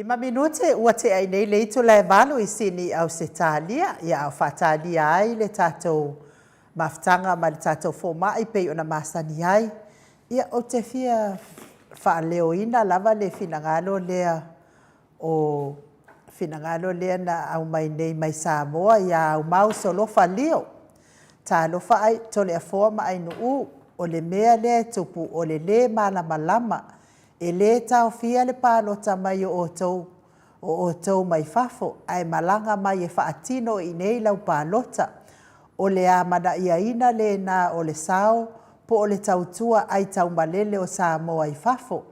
Lima minute ua tea ai nei le itula e valu i Sini i Ausetalia, ia a o faatalia ai le tatou mafutaga ma le tatou fomai pei ona masani ai. Ia ou te fia faaleoina lava le finagalo lea o finagalo lea na aumai nei mai Samoa ia Aumau Solofa Lio. Talofa ai Toleafoa ma Ainuu, o le mea lea e tupu o le lē malamalama, e lē taofia le palota mai o outou o outou mai fafo ae malaga mai e faatino i inei lau palota. O le amanaiaina lena o le sao po o le tautua aitaumalele o Samoa i fafo.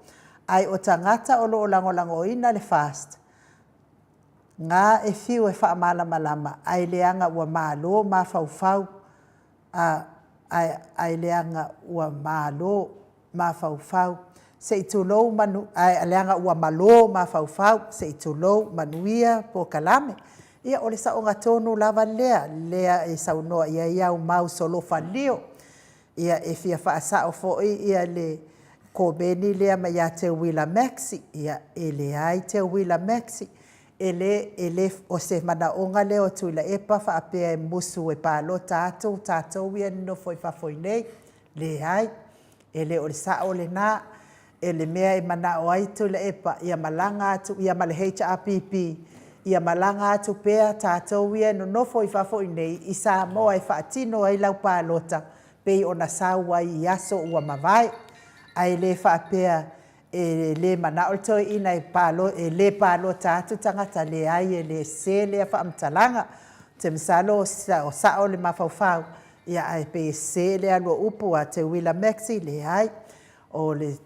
Ae o tagata o lo o lagolagoina le FAST ga e fiu e faamalamalama ae leaga ua malo mafaufau a ae leaga ua malo mafaufau se i tulou manu ae leaga ua malo mafaufau se i tulou manuia polokalame. Ia o le saoga tonu lava lea lea e saunoa i ai Aumau Solofa Lio. Ia e fia faasao foi ia le komeni lea mai ia Teuila Maxi. Ia e leai Teuila Maxi, e le, e le, o se manaoga lea o Tuilaepa faapea e musu e palota atu tatou ia e nonofo i fafo i nei. Leai, e le o le sao lena. E le mea e manao ai Tuilaepa, ia malaga atu ia ma le HRPP, ia malaga atu pea tatou ia e nonofo i fafo i nei i Samoa e faatino ai lau palota pei ona sau ai i aso ua mavae. Ae le faapea e le manao le toeaina e palo, e le palota atu tagata, leai e le sese lea faamatalaga. Ou te masalo o sao le mafaufau, ia ae pei e sese le alu o upu a Teuila Maxi, leai. O le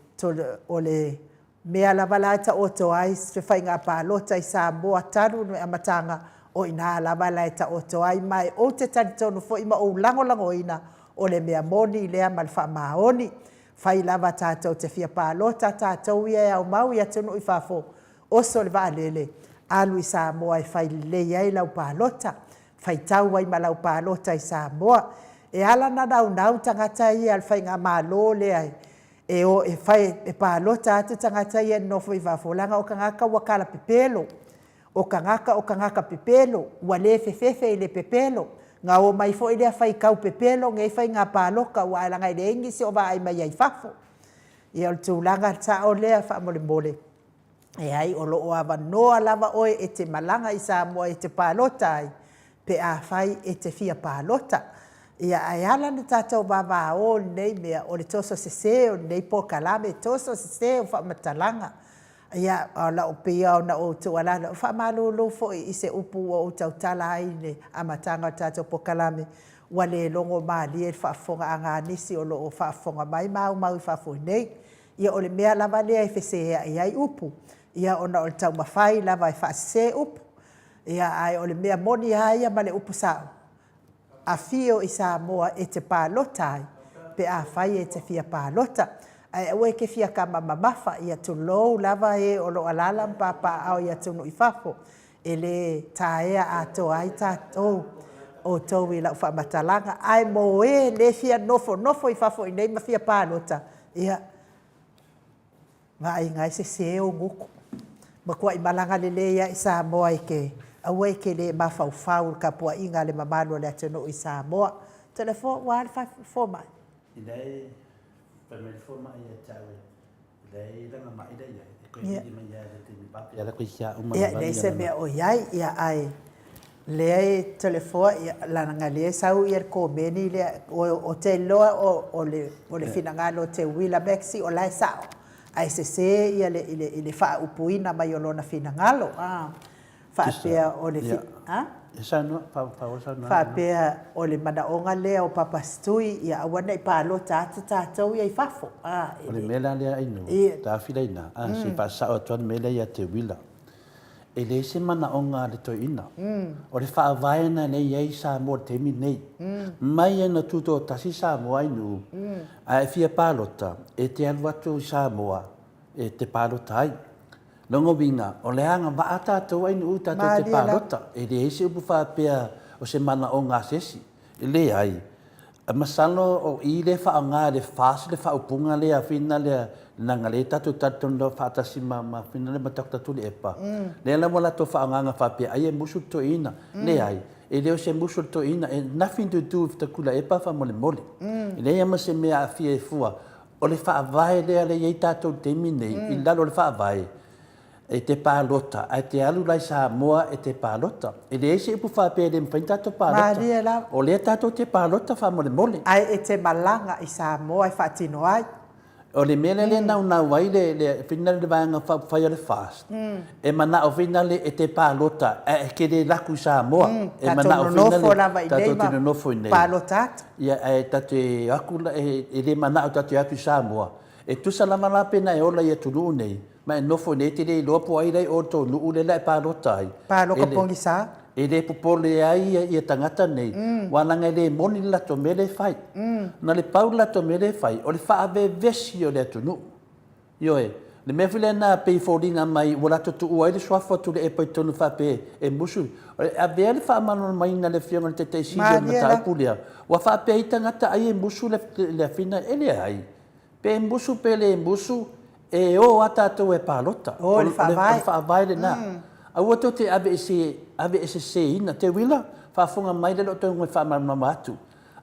o le mea lava la e taoto ai se faiga palota i Samoa talu le amataga, o i ina lava la e taoto ai. Ma ou te talitonu foi ma ou lagolagoina, o le mea moni lea ma le faamaoni. Fai lava tatou te fia palota tatou ia e aumau i atunuu i fafo, oso i le vaalele, alu i Samoa e fai lelei ai lau palota, faitau ai ma lau palota i Samoa. E ala ona naunau tagata ia a le faigamalo lea e o e fai e palota atu tagata ia e nonofo i fafo, leaga o tagata ua talapepelo. O tagata o tagata pepelo, ua le fefefe i le pepelo. Na omai foi lea faitau pepelo nei faiga palota aua leaga e leai nisi o vaai mai ai i fafo. Ia o le tulaga sao lea faamolemole. Leai, o lo o avanoa lava oe e te malaga i Samoa e te palota ai pe afai e te fia palota. Ia, ae ala ona tatou vavao i lenei mea, o le toso sese o lenei polokalame, toso sese o faamatalaga. Ia, e pei lava ona ou tuualalo, e faamalulu foi i se upu ua ou tautala ai i le amataga o le tatou polokalame, ua le logomalie i le faafofogaaga a nisi o lo o faafofoga mai ma aumau i fafo i nei. Ia o le mea lava lea e feseai ai upu, ia ona o le taumafai lava e faasese upu. Ia ae o le mea moni lava ia ma le upu sao, afio i Samoa e te palota ai pe afai e te fia palota. Ae aua e te fia tama mamafa, ia tulou lava e o lo o alaala ma papaaao i atunuu i fafo, e le taea atoa ai tatou, outou i lau faamatalaga. Ae mo e le fia nofonofo i fafo i nei ma fia palota, ia, vaaiga e sese ou gutu. Matuai malaga lelei lava i Samoa e te, aua e te le mafaufau i le tapuaiga a le mamalu o le atunuu i Samoa. Toleafoa, ua a le fomai? Ina e fai mai le fomai ia te au e leai lana mai la i ai, e toe vili mai lava i le taimi vave. Ia la koe sia uma Ia, leai se mea o i ai, ia ae lea e Toleafoa, ia leaga lea e sau ia le komeni lea, ou te iloa o le finagalo o Teuila Maxi o la e sao, ae sese ia i le faaupuina mai o lona finagalo, a faapea o le a? Faapea o le manaoga lea o Papasitui ia aua ne i palota atu tatou ia i fafo, a. O le mea la lea Ainu, taofi la i ina, a, se i faasao atu lava le mea lea ia Teuila. E leai se manaoga a le toeaina. O le faavae lena lea e i ai Samoa i le taimi lenei. Mai lava ina tutoatasi Samoa Ainu, a e fia palota, e te alu atu i Samoa e te palota ai. Lona uiga, o le agavaa tatou Ainuu tatou te palota. E leai se upu faapea o se manaoga a se isi. E leai. Masalo o i lea e faaaoga e le FAST le faaupuga lea fina lea leaga lea tatou talitonu lava faatasi ma ma fina lea ma Doctor Tuilaepa. Lea la ua latou faaaogaina faapea ai e musu le toeaina. Leai, e le o se musu o le toeaina, e nothing to do with Tuilaepa faamolemole. E leai lava ma se mea e aafia ai fua. O le faavae lea lea e i ai tatou i le taimi lenei i lalo o le faavae, E te palota, ae te alu la i Samoa e te palota. E leai se upu faapea e le mafai ona tatou palota. Malie lava. O lea tatou te palota faamolemole. Ae e te malaga i Samoa e faatino ai. O le mea lea e naunau ai le, le, le Vaega Faaupufai a le FAST, e manao foi lale e te palota ae e te le alu atu i Samoa. E manao foi lale Tatou nonofo lava i inei tatou te nonofo i ma inei. palota atu. Ia, ae tatou te o atu la, e le manao tatou te o atu i Samoa. E tusa lava la pe na e ola i atunuu nei, Ma e nofo nei e te le iloa po o ai la i o i tou nuu lea la e palota ai. Paloka pogisa. E le popole ai ia tagata nei, aua leaga e le moni le latou mea lea e fai. Na o le pau le latou mea lea e fai, o le faavevesi o le atunuu. Ioe. Le mea foi lena pei e foliga mai ua latou tuua ai le suafa o Tuilaepa i totonu faapea e musu. E avea le faamalamalamaina a le Afioga i le Taitai Sili o le mataupu lea, ua faapea ai tagata ai e musu le afina. E leai. Pe musu pe le musu, e o a tatou e palota. O le faavae. O le faavae lena. Aua tou te ave ese, ave e seseina. Teuila, faafofoga mai lea o lo o toe faamalamalama atu.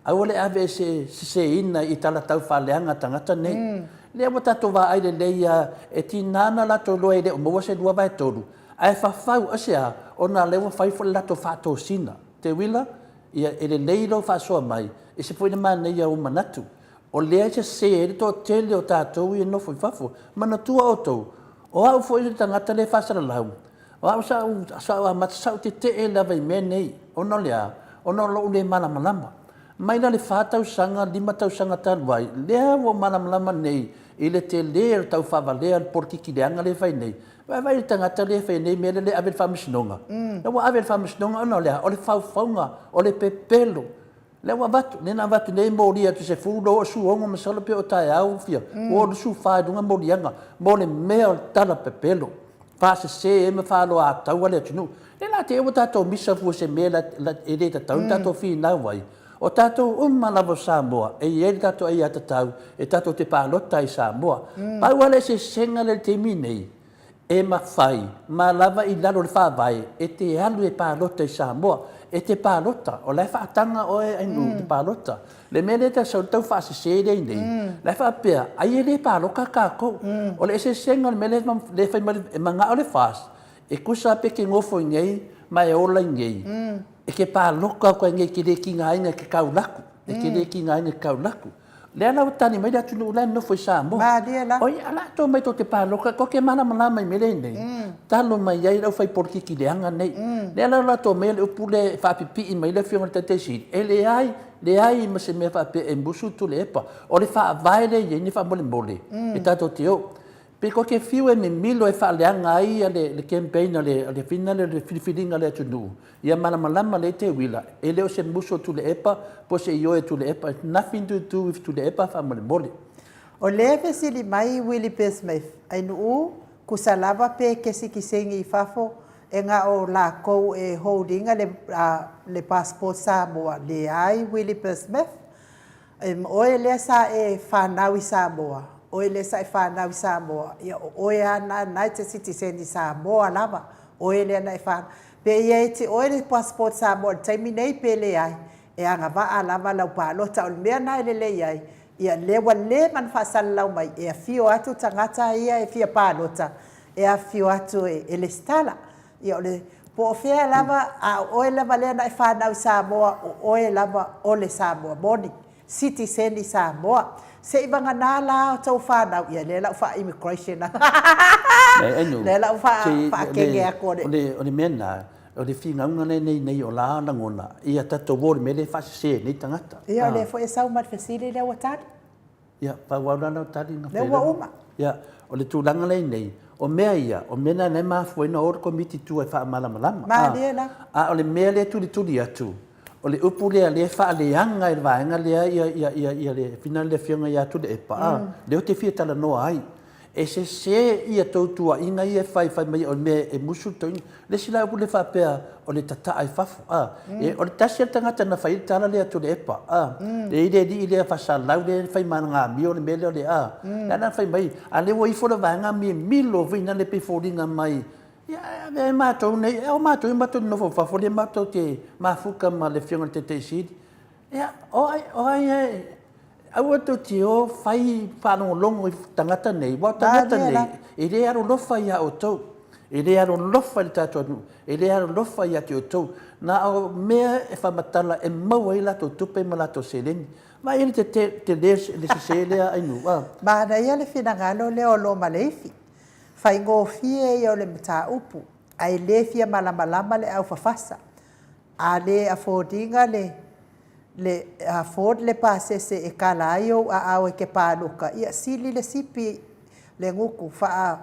Aua le ave e seseina i tala taufaaleaga a tagata nei. Lea ua tatou vaai lelei lava, e tiga ona latou iloa e le o maua se 2/3, ae fafau, aisea? Ona o lea ua fai foi le latou faatosina. Teuila, ia e lelei lou faasoa mai, e ese foi le manaia o ou manatu. O lea e sese ai le toatele o tatou ia e nofo i fafo. Manatua outou, o au foi le tagata lea e faasalalau, o au sa ou, sa ou amata, sa ou tetee lava i mea nei, ona o le a? Ona o lou le malamalama. Mai la le fa tausaga, lima tausaga talu ai, lea ua ou malamalama nei i le tele o le taufaavalea o le polokiki leaga lea e fai nei. Vaai i le tagata lea e fai nei mea lea e ave i le faamasinoga. Lea ua ave i le faamasinoga ona o le a? O le faufauga, o le pepelo. Lea ua avatu, lea na avatu nei moli atu 10 loa 16 masalo pe o taeao fia, ua 24 i luga moliaga mo le mea o le tala pepelo, faasese ai ma faaloataua le atunuu. Lea la te i ua tatou misa fua i se mea e le tatau ona tatou finau ai. O tatou uma lava o Samoa, e i ai le tatou aiatatau e tatou te palota ai i Samoa. Pau lava le eseesega lea i le taimi nei, E mafai ma lava i lalo o le Faavae e te alu e palota i Samoa. E te palota, o la e faataga oe Ainuu i te palota. Le mea lea e tau tau faasese lea i inei, la e faapea, ai e le paloka tatou. O le eseesega o le mea lea e fai mai e manao le FAST, e tusa pe te nofo i inei ma e ola i inei, e te paloka atu ai i inei, e te le tigaina e te taulaku, e te le tigaina e te taulaku. Lea la ua tali mai le atunuu la e nofo i Samoa. Malie la. Oi, a latou mai tou te paloka, tou te malamalama i mea lea nei. Talo mai ai le aufai polokiki leaga nei. Lea la ua latou aumaia le upu lea e faapipii mai le Afioga i le Taitai Sili, e leai, leai ma se mea faapea e musu Tuilaepa. O le faavae lea e i ai nei faamolemole, e tatou te o. Pe tou te fiu e mimilo e faaleaga ai le campaign a le fina lea o le filifiliga a le atunuu, ia malamalama lelei Teuila, e le o se musu o Tuilaepa po o se ioe o Tuilaepa, it's nothing to do with Tuilaepa faamolemole. O lea e fesili mai Willie Besmith, Ainuu, kusa lava pe kesikisegi i fafo e na o lakou e holding le le passport Samoa, leai Willie Besmith, Oe lea sa e fanau i Samoa, oe lea sa e fanau i Samoa, ia o oe lava na, na e te sitiseni Samoa lava, oe lea na e fanau. Pe ia te oe le passport Samoa i le taimi nei pe leai, e agavaa lava lau palota. O le mea na e lelei ai, ia lea ua leva ona faasalalau mai, e afio atu tagata ia e fia palota, e afifio atu e lesitala. Ia o le, po o fea lava, a o oe lava lea na e fanau i Samoa, o oe lava o le Samoa moni, sitiseni Samoa. Se i vagana la outou fanau, ia lea la ua faa-immigration atu, lea la ua faakege atu o le... O le mea lena, o le finauga lenei nei o la lagona, ia tatou o i le mea lea e faasese ai nei tagata. Ia o lea foi e sau ma le fesili lea ua tali. Ia, faaauau la lau tali na Lea ua uma. Ia, o le tulaga lea i nei, o mea ia, o mea na e mafua ai ona o le Komiti tua e faamalamalama. Malie la. A o le mea lea e tulituli atu, o le upu lea lea e faaleaga e le vaega lea ia, ia, ia, ia le finagalo le Afioga ia Tuilaepa, a, lea ou te fia talanoa ai. E sese ia tou tuuaiga ia e fai, fai mai o le mea e musu le toeaina. Le isi la upu lea faapea o le tataa i fafo, a. O le tasi lava le tagata na fai ai le tala lea a Tuilaepa, a. E i ai le alii lea faasalau lea e fai ma ana amio le mea lea o le a. Lea la na fai mai, a lea ua ifo le vaega mimilo foi lea pei e foliga mai, ia ae avea ai matou nei, o matou ia matou te nonofo i fafo lea matou te mafuta ma le Afioga i le Taitai Sili. Ia, o ai, o ai e, aua tou te o fai faalogologo i tagata nei, aua o tagata nei, e le alolofa ia outou, e le alolofa i le tatou atunuu, e le alolofa ia te outou. Na o mea e faamatala e maua ai latou tupe ma latou seleni. Vaai i le tele o le sese lea Ainuu, a. Manaia le finagalo lea o Roma Leifi. Faigofie ia o le mataupu, ae le fia malamalama le aufafasa. A le afford-ina le le afford le pasese e kala ai ou aao e te paloka, ia sili le sipi le gutu faa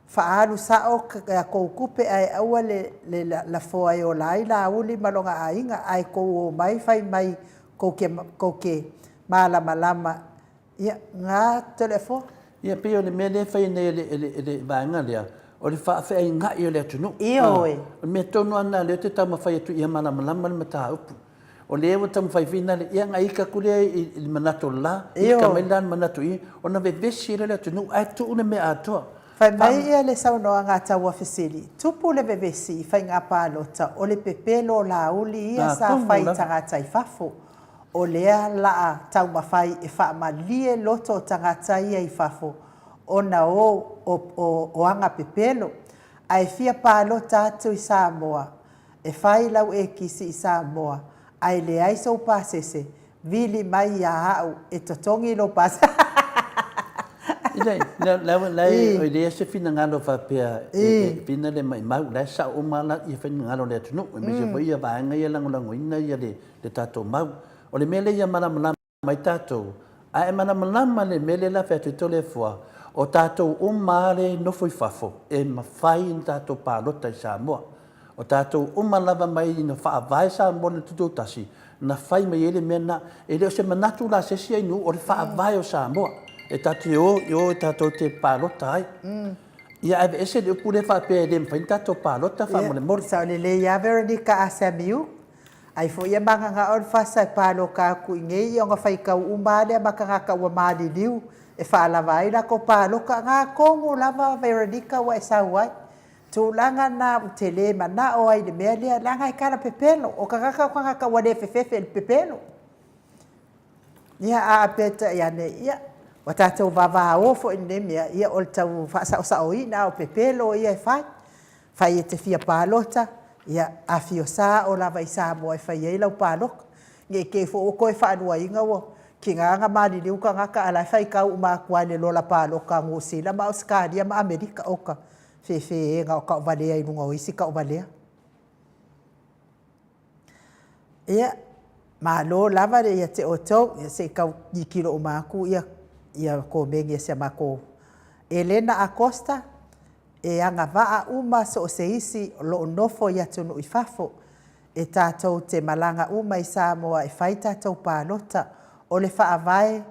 faaalu sao a tou tupe ae aua le le lafoa e ola ai Laauli ma lona aiga ae tou omai fai mai tou te tou te malamalama Ia, na Toleafoa. Ia, pei o le mea lea e fai nei e le vaega lea, o le faafeainai o le atunuu. Ioe. O le mea tonu lava lena o lea ou te taumafai atu ia malamalama le mataupu. O lea ua taumafai foi lea, ia ona ita atu lea i le manatu o le la, ita mai la i le manatu i, ona vevesi ai lea o le atunuu, ae tuu le mea atoa. Fai mai ia le saunoaga a Tauafesili, tupu le vevesi i faiga palota o le pepelo o Laauli ia sa fai i tagata i fafo. O lea laa taumafai e faamalie loto o tagata ia i fafo ona o o o aga pepelo, ae fia palota atu i Samoa, e fai lau ekisi i Samoa, ae leai sou pasese, vili mai ia a'u e totogi lou pasese. Leai, e leai se finagalo faapea e pina le maimau, la e sao uma lava finagalo o le atunuu, aemaise foi vaega ia e lagolagoina le le tatou mau. O le mea lea ia malamalama ai tatou, a e malamalama i le mea lea la fai atu ai Toleafoa, o tatou uma lava lea e nofo i fafo, e mafai ona tatou palota i Samoa. O tatou uma lava mai ina faavae Samoa i le Tutoatasi, na fai mai ai le mea lena. E le o se manatu la a se isi atunuu, o le faavae o Samoa, e tatou te o i o tatou te palota ai. Ia aveese le upu lea faapea e le mafai ona tatou palota faamolemole. Sao lelei lava Veronica Asamiu. Ai foi ia mananao le fasa e paloka atu i nei ia ona faitau uma a lea ma tagata ua maliliu e faalava ai latou paloka. Na tonu lava Veronica ua e sau ai. Tulaga na ou te le manao ai i le mea lea leaga e tala pepelo. O tagata o tagata ua le fefefe i le pepelo. Ia a peitai ane ia ua tatou vavao foi i lenei mea ia o le tau faasaosaoina o pepelo ia e fai. Fai e te fia palota, ia afio sao lava i Samoa e fai ai lau palota. Ne i te i foi ua toe faaluaina ua tiga ona maliliu tagata a o la e faitau uma atu lava i le lola palota a Niu Sila ma Ausetalia ma Amerika. Oka, fefe na o taovalea i luga o isi taovalea. Ia, malo lava le ia te outou. Ia se i tau tilotilo uma atu ia ia komeni a si a matou Elena Acosta, E agavaa uma so o se isi o lo o nofo i atunuu i fafo, e tatou te malaga uma i Samoa e fai tatou palota. O le faavae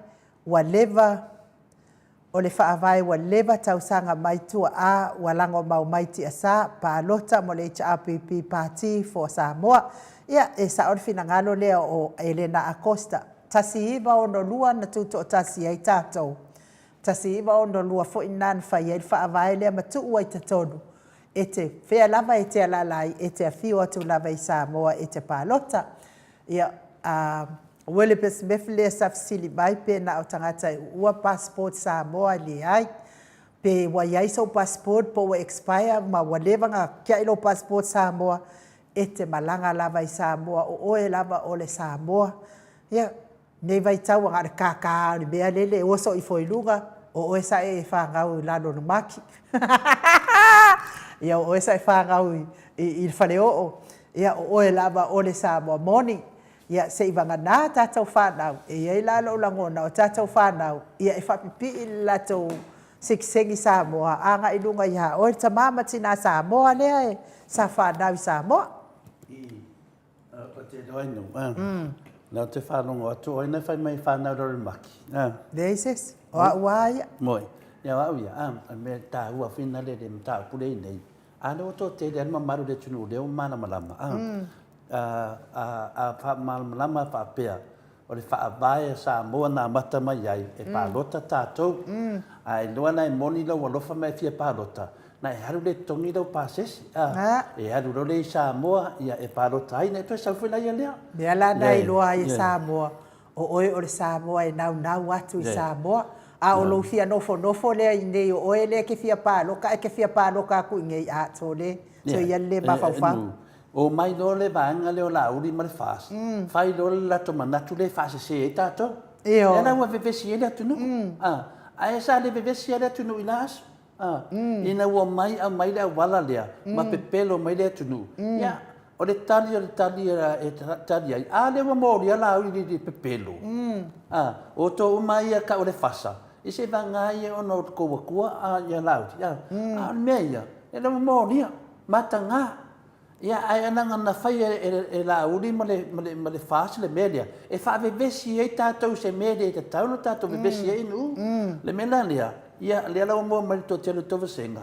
ua leva O le faavae ua leva tausaga mai tua a ua lagomau mai tiasa, palota mo le HRPP Pati for Samoa. Ia, e sao le finagalo lea o Elena Acosta. 1962 na tutoatasi ai tatou. 1962 foi lena na fai ai le faavae lea ma tuu ai i totonu, e te fea lava e te alaala ai, e te afio atu lava i Samoa e te palota. Ia, a Willoughby Smith lea sa fesili mai pe na o tagata e uua passport Samoa, e leai. Pe ua i ai sou passport po ua expire ma ua leva ona tiai lou passport Samoa, e te malaga lava i Samoa, o oe lava o le Samoa. Ia, Nei vaitau a na o le kākā o le mea lele e oso ifo i luga, o oe sa e fanau i lalo o le maki. Ia o oe sa e fanau i, i, i le faleoo. Ia o oe lava o le Samoa moni. Ia se i vagana tatou fanau, e i ai la lou lagona o tatou fanau, ia e faapipii le latou sitiseni Samoa agai i luga ia oe le tama ma tina Samoa lea e sa fanau i Samoa. Ou te iloa i nuu, a. La ou te faalogo atu, o ai na fai mai e fanau i lalo o le maki, a. Leai se isi, o au lava ia. Moi. Ia o au ia, a, o le mea taua foi lena le le mataupu lea i nei, a lea ua toatele lava le mamalu o le atunuu lea ua malamalama, a, a, a, a faamalamalama faapea, o le faavae a Samoa na amata mai ai, e palota tatou. A iloa la e moni lou alofa ma e fia palota, na e alu lea e totogi lau pasese, a, e alu loa lea i Samoa, ia e palota ai, na e toe sau foi laia lea. Mea la na iloa ai e Samoa, o oe o le Samoa e naunau atu i Samoa, a o lou fia nofonofo lea i inei o oe lea e te fia paloka ae te fia paloka atu i inei, a, sole, soia le le mafaufau. Omai loa le vaega lea o Laauli ma le FAST, fai loa le latou manatu lea e faasese ai tatou. Lea la ua vevesi ai le atunuu. Ae sa le vevesi lava le atunuu i la aso. Ina ua omai aumai le auala lea ma pepelo mai le atunuu, ia, o le tali o le tali e tali ai, a lea ua molia Laauli i le pepelo. O outou uma ia tau o le FASA, i se vagana ia ona o tou atua ia Laauli. A o le mea ia, lea ua molia. Mataga. Ia, ae leaga na fai e Laauli ma le FAST le mea lea, e faavevesi ai tatou i se mea e le tatau ona tatou vevesi ai nuu. Le mea la lea, ia, lea la ua maua mai le toatele o le tou vasega,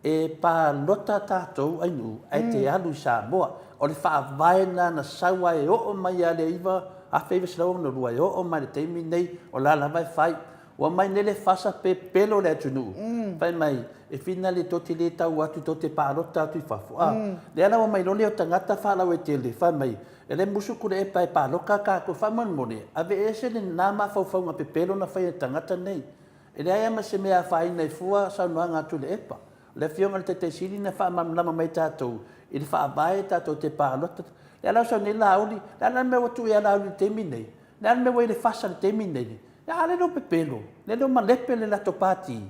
e palota tatou ai nuu ae te alu i Samoa. O le faavae lena na sau ai e oo mai lava i le 1962 e oo mai i le taimi lenei, o la lava e fai. Ua mai nei le fasa pepelo le atunuu, fai mai, e finale tou te le tau atu tou te palota atu i fafo. A, lea la ua mai loa lea o tagata faalauaitele, fai mai, e le musu Tuilaepa e paloka tatou, faamolemole, aveese lena mafaufauga pepelo na fai e tagata nei. E leai lava ma se mea e afaina ai fua saunoaga a Tuilaepa. O le Afioga i le Taitai Sili na faamalamalama mai tatou i le faavae tatou te palota. Lea la ua sau nei Laauli, o le a la le mea ua tuu ia Laauli i le taimi lenei? O le a le mea ua i le fasa i le taimi lenei? A lele o pepelo, lele o malepe le latou pati.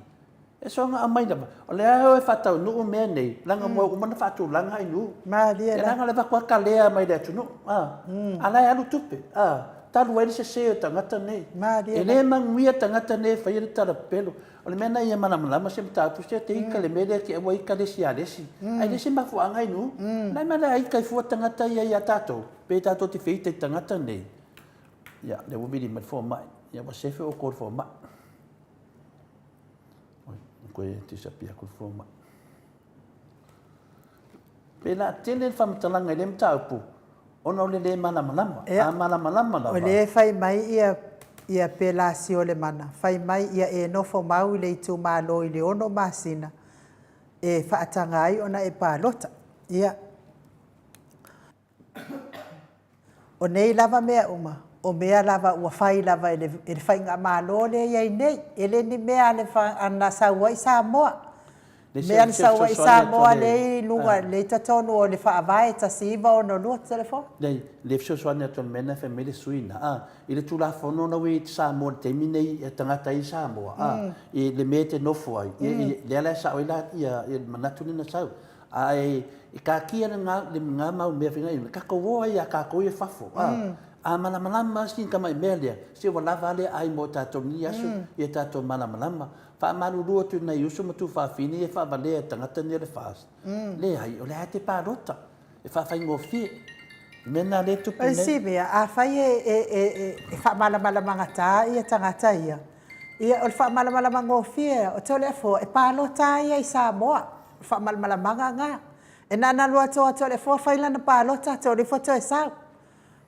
E soona aumai lava. O lea e faataunuu mea nei, leaga ua uma ona faatulaga ai nuu. Malie la. Leaga le avatu lava kalea mai le atunuu. A la e alu tupe. Talu ai le sese o tagata nei. Malie la. E le manuia tagata nei e faia le tala pepelo. O le mea lena ia malamalama se mataupu se te ika le mea lea te aua ika le isi a le isi. Ae le se mafuaaga i nuu. La e mea ika ai fua tagata ia ia tatou, pe tatou te feita i tagata nei. Ia, lea ua vili mai le fomai. Ia, ua sefe outou i le fomai. Oi, toe disappear atu le fomai. Pe la tele le faamatalaga i lea mataupu, ona o le le malamalama. Ia, A malamalama lava. O lea e fai mai ia, ia Pelasio Lemana, fai mai ia e nofo mau i le itumalo i le ono masina e faataga ai ona e palota. Ia. O nei lava mea uma, o mea lava ua fai lava e le, e le faigamalo lea e i ai nei. E le ni mea a le, a na sau ai Samoa. Mea na sau ai Samoa lea i luga, lea i totonu o le Faavae 1962, telefoni. Leai, le fesoasoani atu o le mea lena e fai mai le sui usufono, a, i le Tulafono la ua i Samoa i le taimi lenei, e tagata ai i Samoa, a, i le mea e te nofo ai, lea la e sao ai la le manatu lea na sau. Ae e taatia lena, lena mau mea fai mai, tatou o ai ia tatou ia i fafo, a, a malamalama si tamai mea lea, se ua lava a lea ai mo tatou i lenei aso, ia tatou malamalama. Faamalulu atu i nai uso ma tuafafine ia e faavalea e tagata nei o le FAST, leai, o lea lava e te palota, e faafaigofie. O le mea lena o lea e tupu nei. Isi mea, afai e faamalamalamagatā ia tagata ia, ia o le faamalamalama-gofie, o Toleafoa e palota ai ia i Samoa. O le faamalamalamaga lena. E na ona alu atu lava o Toleafoa fai lana palota, toleafoa toe sau.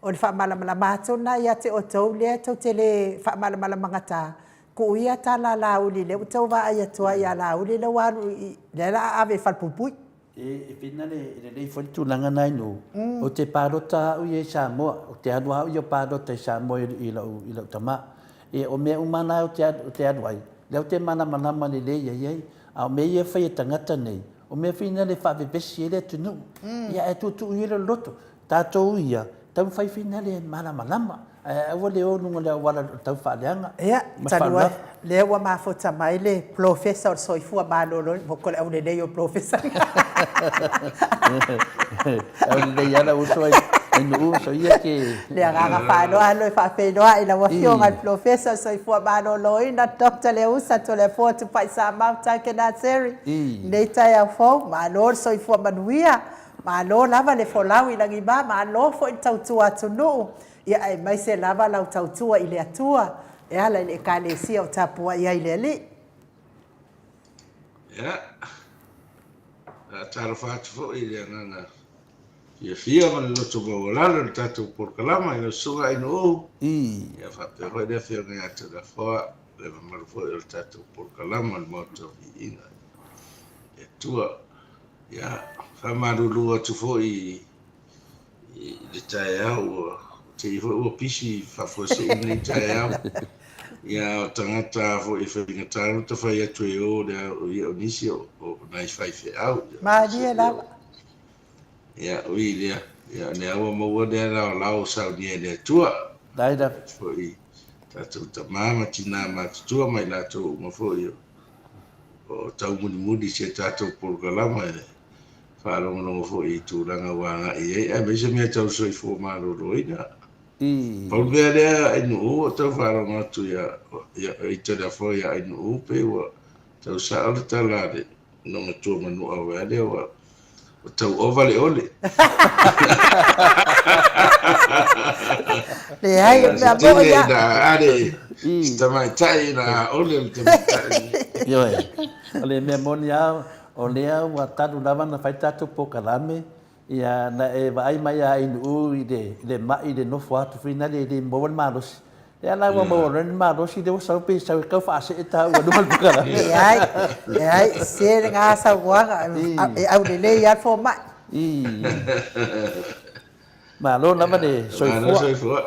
O le faamalamalama atu lena ia te outou lea tou te le faamalamalamagatā, tuu ia tala a Laauli lea ua outou vaai atu ai ia Laauli lea ua alu i, lea o le a ave i falepuipui. E pei na le lelei foi le tulaga na i nuu, ou te palota au ia i Samoa, ou te alu lava au ia palota i Samoa i lau tama. Ia o mea uma na ou te alu ai, lea ou te malamalama lelei ai ai. A o mea ia e fai e tagata nei, o mea foi na le faavevesi ai le atunuu. Ia ae tuutuu ia le loto. Tatou ia, taumafai foi na le malamalama, ae aua le o i luga o le auala o le taufaaleaga. Ia, talu ai, lea ua mafuta mai le Polofesa o le Soifua Maloloina, po o le aulelei o Polofesa. Aulelei lava lau uso ai Nuu, soia ke... Le agaga faaaloalo e faafeiloai i lau Afioga i le Polofesa o le Soifua Maloloina, Doctor Leusa Toleafoa Tupaisamau Takenaseri, i lenei taeao fou, malo le soifua manuia. Malo lava le folau i lagima, malo foi le tautua atunuu, ia aemaise lava lau tautua i le Atua e ala i le Ekalesia o tapuai ai le Alii. Ia, faatalofa atu foi i le agaga fiafia ma le loto maualalo i le tatou polokalama i lau Susuga Ainuu. Ia faapea foi le Afioga ia Toleafoa, le mamalu foi o le tatou polokalama o le Maota o Viiga i le Atua. Ia, faamalulu atu foi i i le taeao ua tei foi ua pisi faafuasei lenei taeao. Ia o tagata foi e faigata ona ta fai atu e o le ia o nisi o nai faifeau. Malie lava. Ia ui lea, ia lea ua maua lea laolao saunia e le Atua. Dai la. Foi tatou tama ma tina matutua ma i latou uma foi o taumulimuli i si a tatou polokalama e faalogologo foi i tulaga ua agai i ai, aemaise mea tau soifua maloloina. Pau le mea lea Ainuu ua tau faalogo atu ia ia Toleafoa ia Ainuu pei ua tau sao le tala a le Matua Manua aua lea ua tau ova le ole. Leai, o le mea moni lava. Ale, si tamaitai ina ole o le tamaitai. Ioe, o le mea moni lava, O lea ua talu lava ona fai tatou polokalame, ia na e vaai mai lava Ainuu i le i le ma'i i le nofo atu foi lea e le maua le malosi. Lea la ua maua loa le malosi lea ua sau pei sau e tau faasee taua i luma o le polokalame. Leai, leai, sese lena saunoaga, e aulelei lava le fomai. Malo lava le soifua.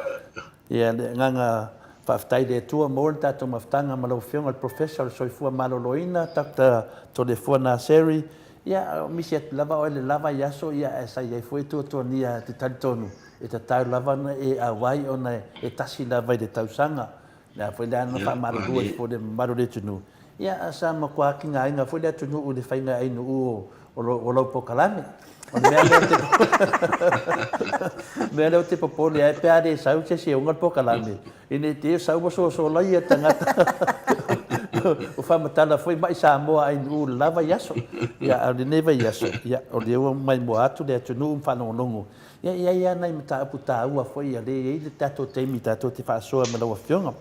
Ia le agaga faafetai i le Atua maua le tatou mafutaga ma lau Afioga i le Professor o le Soifua Maloloina Doctor Toleafoa Naseri. Ia misi atu lava oe le la vaiaso ia ae sa i ai foi tuatuania e te talitonu e tatau lava ona e auai ona e tasi lava i le tausaga. Le a foi le ana faamalulu ai foi le mamalu o le atunuu. Ia, sa matua tigaina foi le atunuu i le faiga ainuu o lau polokalame. O le mea lea ou te mea lea ou te popole ai pe a le sau se isi e ona le polokalame, ina i te i sau ua sosola ia tagata ua faamatala foi mai Samoa ainuu i le la vaiaso. Ia, a o lenei vaiaso, ia, o lea ua maimoa atu le atunuu ma faalogologo. Ia, e i ai lava nai mataupu taua foi, lea e i ai le tatou taimi tatou te faasoa ma lau Afioga.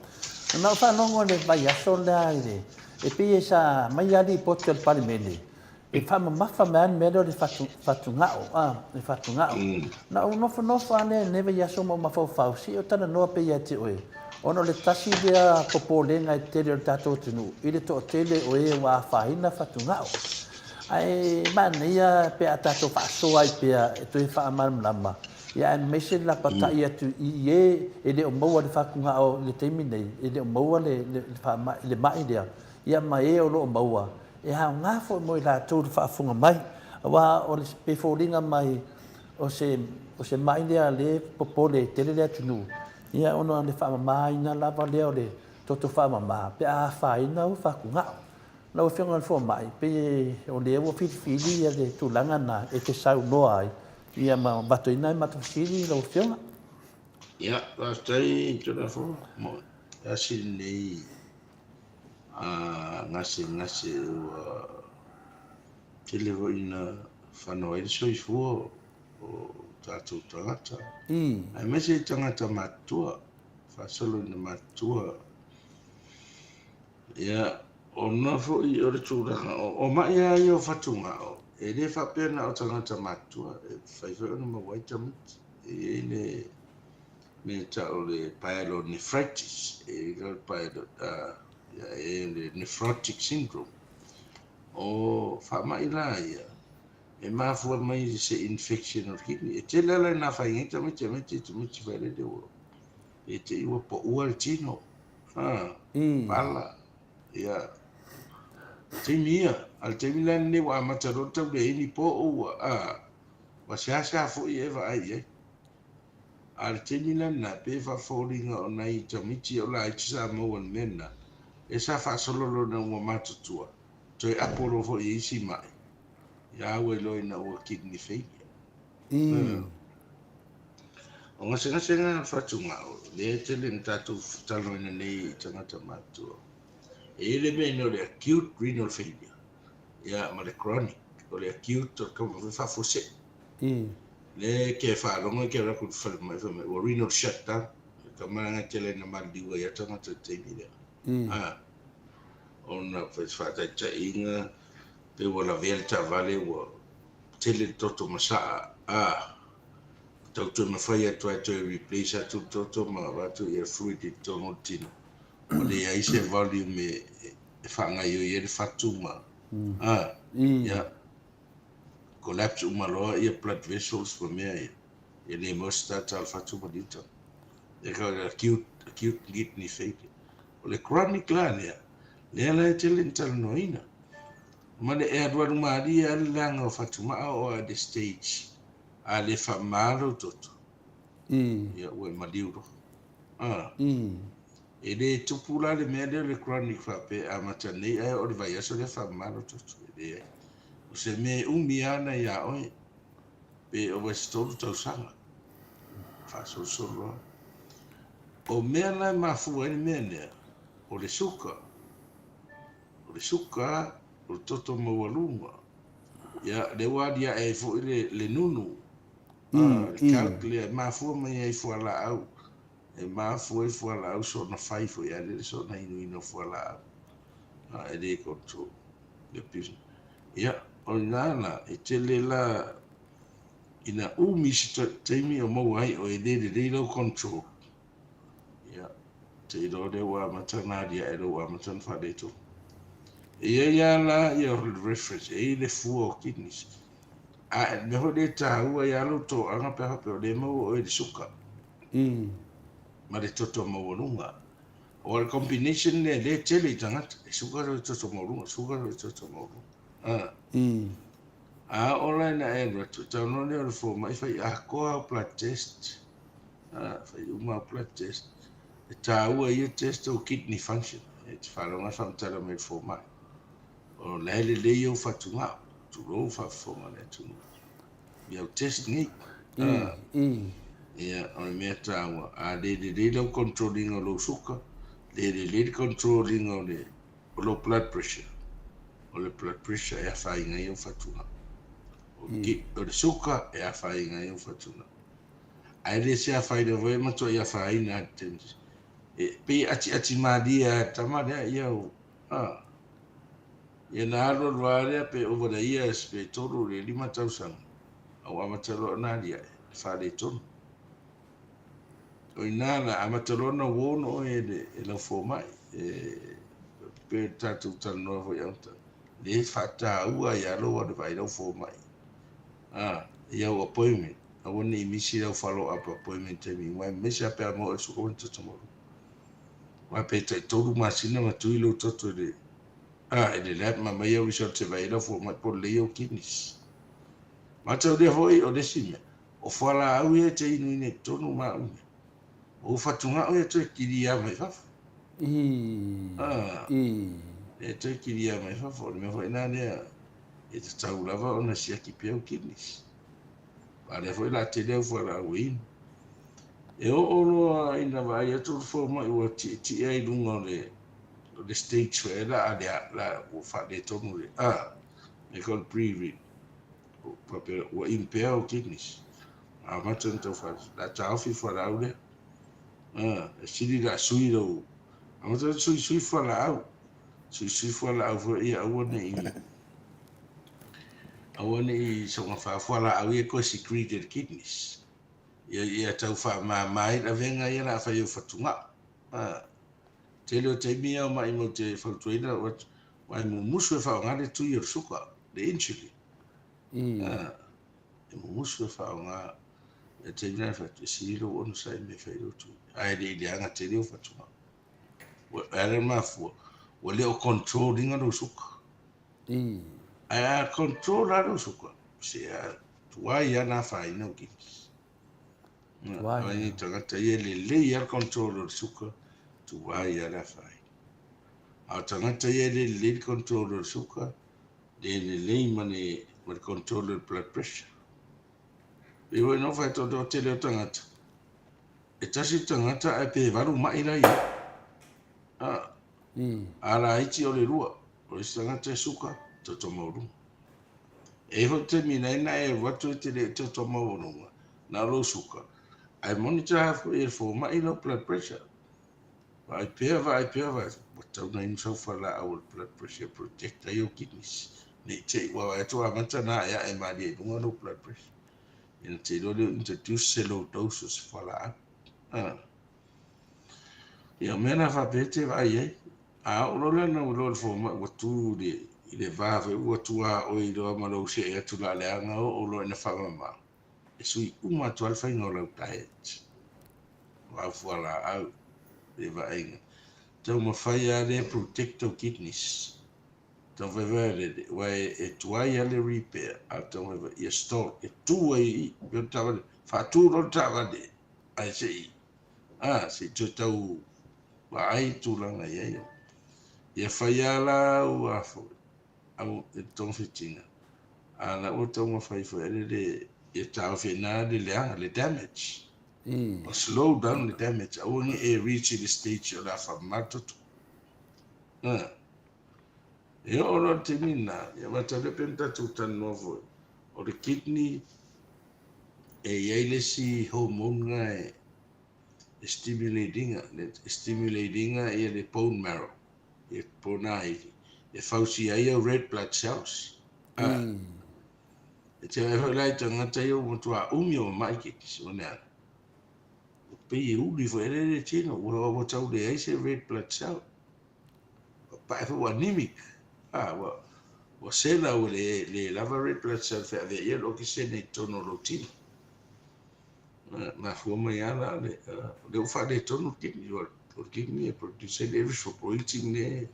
Na ou faalogo i le vaiaso lea i le, e pei e sa aumai lava lipoti a le Palemene, e faamamafa mai lava le mea lea o le fatugao, a, le fatugao. Na ou nofonofo lava lea i lenei vaiaso ma ou mafaufau, se i ou talanoa pea ia te oe, ona o le tasi lea popolega e tele o le tatou atunuu i le toatele o e ua afaina fatugao. Ae manaia pe a tatou faasoa ai pea e toe faamalamalama, ia aemaise le lapatai atu i e e le o maua le fatugao i le taimi nei, e le o maua le, le, faamai, le mai lea, ia ma e o lo o maua, e aoga foi mo i latou le faafofoga mai. Aua o le, pei foliga mai o se, o se mai lea lea e popole ai tele le atunuu, ia ona o le faamamaina lava lea o le toto faamama pe a afaina au fatugao. Lau Afioga i le Fomai, pei o lea ua filifili le tulaga lena e te saunoa ai, ia ma avatuina ai matou fesili lau Afioga. Ia, faafetai Tulafono mo tasi lenei gasegase ua tele foi ina fano ai le soifua o tatou tagata, aemaise tagata matutua, faasolo ina matutua. Ia, ona foi o le tulaga, o ma'i lava ia o fatugao, e le faapea na o tagata matutua, e mafai foi ona maua ai tamaiti. E i ai le mea e tau o le pyelonephritis, e i ai le pyelo, ia, e i ai le nephrotic syndrome. O faamai la ia, e mafua mai i se infection o le kidney. E tele lava la ina afaina ai tamaiti, aemaise tamaiti failele ua, e te i ua paua le tino. Ha, pala, ia, taimi ia, a le taimi la lenei ua amata loa tau leai ni po'u ua, a, ua seasea foi e vaai i ai. A le taimi la lena, pei e faafoliga o nai tamaiti o laiti sa maua i le mea lena, lea sa faasolo loa ina ua matutua, toe apo loa foi e isi ma'i, ia ua iloa ina ua kidney failure. O gasegase na o le fatugao, lea e tele ina tatou talanoaina nei i tagata matutua, e i ai le mea ina o le acute renal failure, ia ma le chronic. O le acute o le taumafai faafuasei. Lea e ke faalogo ke alu atu i le falemai fai mai ua renal shutdown. E tama e tele ina maliliu ai lava tagata i le taimi lea. Ona faataitaiga. Pe ua lavea le taavale ua tele le toto masaa a tau toe mafai atu ai toe replace atu le toto ma avatu ia fluid i totonu o le tino. Ua leai se volume e faagaioi ai le fatu ma a ia collapse uma loa ia blood vessels ma mea ia. E le maua se tata o le fatu ma liuta. E ka acute kidney failure. O le chronic la lea, lea la e tele na talanoaina. Ma le e alualu malie lava le leaga o fatumaa oo lava i le stage a le faamama lou toto, ia ua e maliu loa. E le tupu la le mea lea o le chronic faapea e amata nei ae oo i le vaiaso lea faamama lou toto. E leai. O se mea e umi lava ona ia oe, pe ova i se 3 tausaga. Faasolosolo lava. O mea la e mafua ai le mea lea, o le suka. O le suka, o le toto maualuga. Ia, lea ua aliae ai foi le nunu. Le calc lea e mafua mai ai fualaau. E mafua ai fualaau soona fai foi, a lele soona inuina o fualaau. E le control. Ia, o ina la, e tele la ina umi se taimi o maua ai oe e le lelei lau control. Ia, te iloa lea ua amata ona aliae lou amata ona faaletonu. E i ai lava la ia reference, e i ai le fua o kidneys. A e mea foi lea e taua ai lava lou toaga pe a faapea o lea e maua oe i le suka ma le toto maualuga. Aua o le combination lea lea e tele i tagata, e suka le toto maualuga, suka le toto maualuga. A oo la ina e alu atu, e talanoa lea o le fomai fai atoa au blood test, fai uma au blood test. E taua ia test o kidney function. E te faalogo e faamatala mai le fomai. O la e lelei ou fatugao, tulou faafofoga le atunuu. Ia au test nei. Ia, o le mea taua, a le lelei lau control ina o lou suka, le lelei le control ina o lou blood pressure. O le blood pressure e afaina ai ou fatugao. O le suka e afaina ai ou fatugao. Ae le se afaina foi e matuai afaina le taimi. E pei e atiati malie lava e tama lea ia ia na alu alu lava lea pe over the years pe 3 i le 5 tausaga a ua amata loa ona aliae le faaletonu. O ina la amata loa ona warn oe e lau fomai e pe tatou talanoa foi amata le faataua ia lou alu vaai lau fomai. Ia au appointment aua ne i misi lau follow up appointment taimi uma aemaise lava pe a maua e le suka ma le toto maualuga. Aua pe tai 3 masina ma tui lou toto i le i le lab ma aumai au results e vaai ai lau fomai po o lelei ou kidneys. Mataulia foi o le isi mea, o fualaau ia e te inuina i totonu ma au mea. O fatugao ia toe kilia mai fafo. E toe kilia mai fafo. O le mea foi lena lea e tatau lava ona siaki pea au kidneys. A lea foi la tele au fualaau e inu. E oo loa ina vaai atu le fomai ua tietie ai i luga o le stage foi la a lea la ua faaletonu le e call pre-renal. Faapea ua impair au kidneys. Amata ona tau la taofi fualaau lea. E sili la sui lau amata ona suisui fualaau. Suisui fualaau foi ia aua ne i soga fa fualaau ia toe secrete e le kidneys. Ia tau faamama ai le avega ia la fai au fatugao. Tele o taimi ia o mai mau te fautuaina lau atu, aua e mumusu e faaaoga le tui o le suka, le insulin. E mumusu e faaaoga le taimi lena fai atu, e sili lou onosai i mea e fai lou tui. Ae le i leaga tele ou fatugao. E ala ona mafua, ua le o control ina lou suka. Ae a control lava lou suka, se a tuai lava ona afaina ou kidneys. Tuai. Ai tagata ia lelei lava le control o le suka, tuai lava le afaina. A o tagata ia e le lelei le control o le suka, le lelei ma le control o le blood pressure. Pei foi ona fai atu o le tele o tagata, e tasi le tagata ae pe 8 mai la ia. A laiti o le 2, o le isi tagata e suka, toto maualuga. E i ai foi taimi na e alu atu e te le toto maualuga, na o lou suka, ae monitor lava foi e le fomai lau blood pressure. Vaai pea, vaai pea, vaai, ua tau na inu sau fualaau o le blood pressure e protect ai ou kidneys. Ne i te i ua vaai atu ua amata ona aeae malie i luga lou blood pressure. Ia ona te iloa lea ua introduce se low dose o se fualaau. Ah. Ia o mea na faapea e te vaai ai. A oo loa la ina ua iloa e le fomai ua tu i le, i le va foi ua tuaoi loa ma lou see atu la leaga oo loa ina faamama, e sui uma atu lava le faiga o lau diet, o au fualaau, le vaaiga. Taumafai lava lea e protect tou kidneys. Taumafai foi a le, aua e tuai lava le repair, a o taumafai foi ia stall, e tu ai i i, pei o le taavale, faatu loa le taavale ae se i, a, se i toe tau vaai le tulaga i ai. Ia fai lava la au a foi, au e togafitiga, a la ua taumafai foi le le ia taofi ai na le leaga, le damage. O slow down le damage, aua ne i e reach i le stage o le a faamama le toto. A. E oo loa le taimi lena, ia matau lea pei ona tatou talanoa foi, o le kidney e i ai le isi hormone lena e e stimulate ina, e stimulate ina ia le bone marrow, ia ponaivi, e fausia ai au red blood cells. Ah. E te vaai foi la i tagata ia ua matua umi o mamai kidneys, o le a? Ua pei e uli foi ele le tino, ua, ua tau leai se red blood cell. Ua pae foi ua anemic. Ah, ua, ua sela ua le, le lava red blood cell feavea ia le okesene i totonu o lou tino. Mafua mai lava la le, o lea ua faaletonu le kidney, o le kidney e produce ai le erythropoietin lea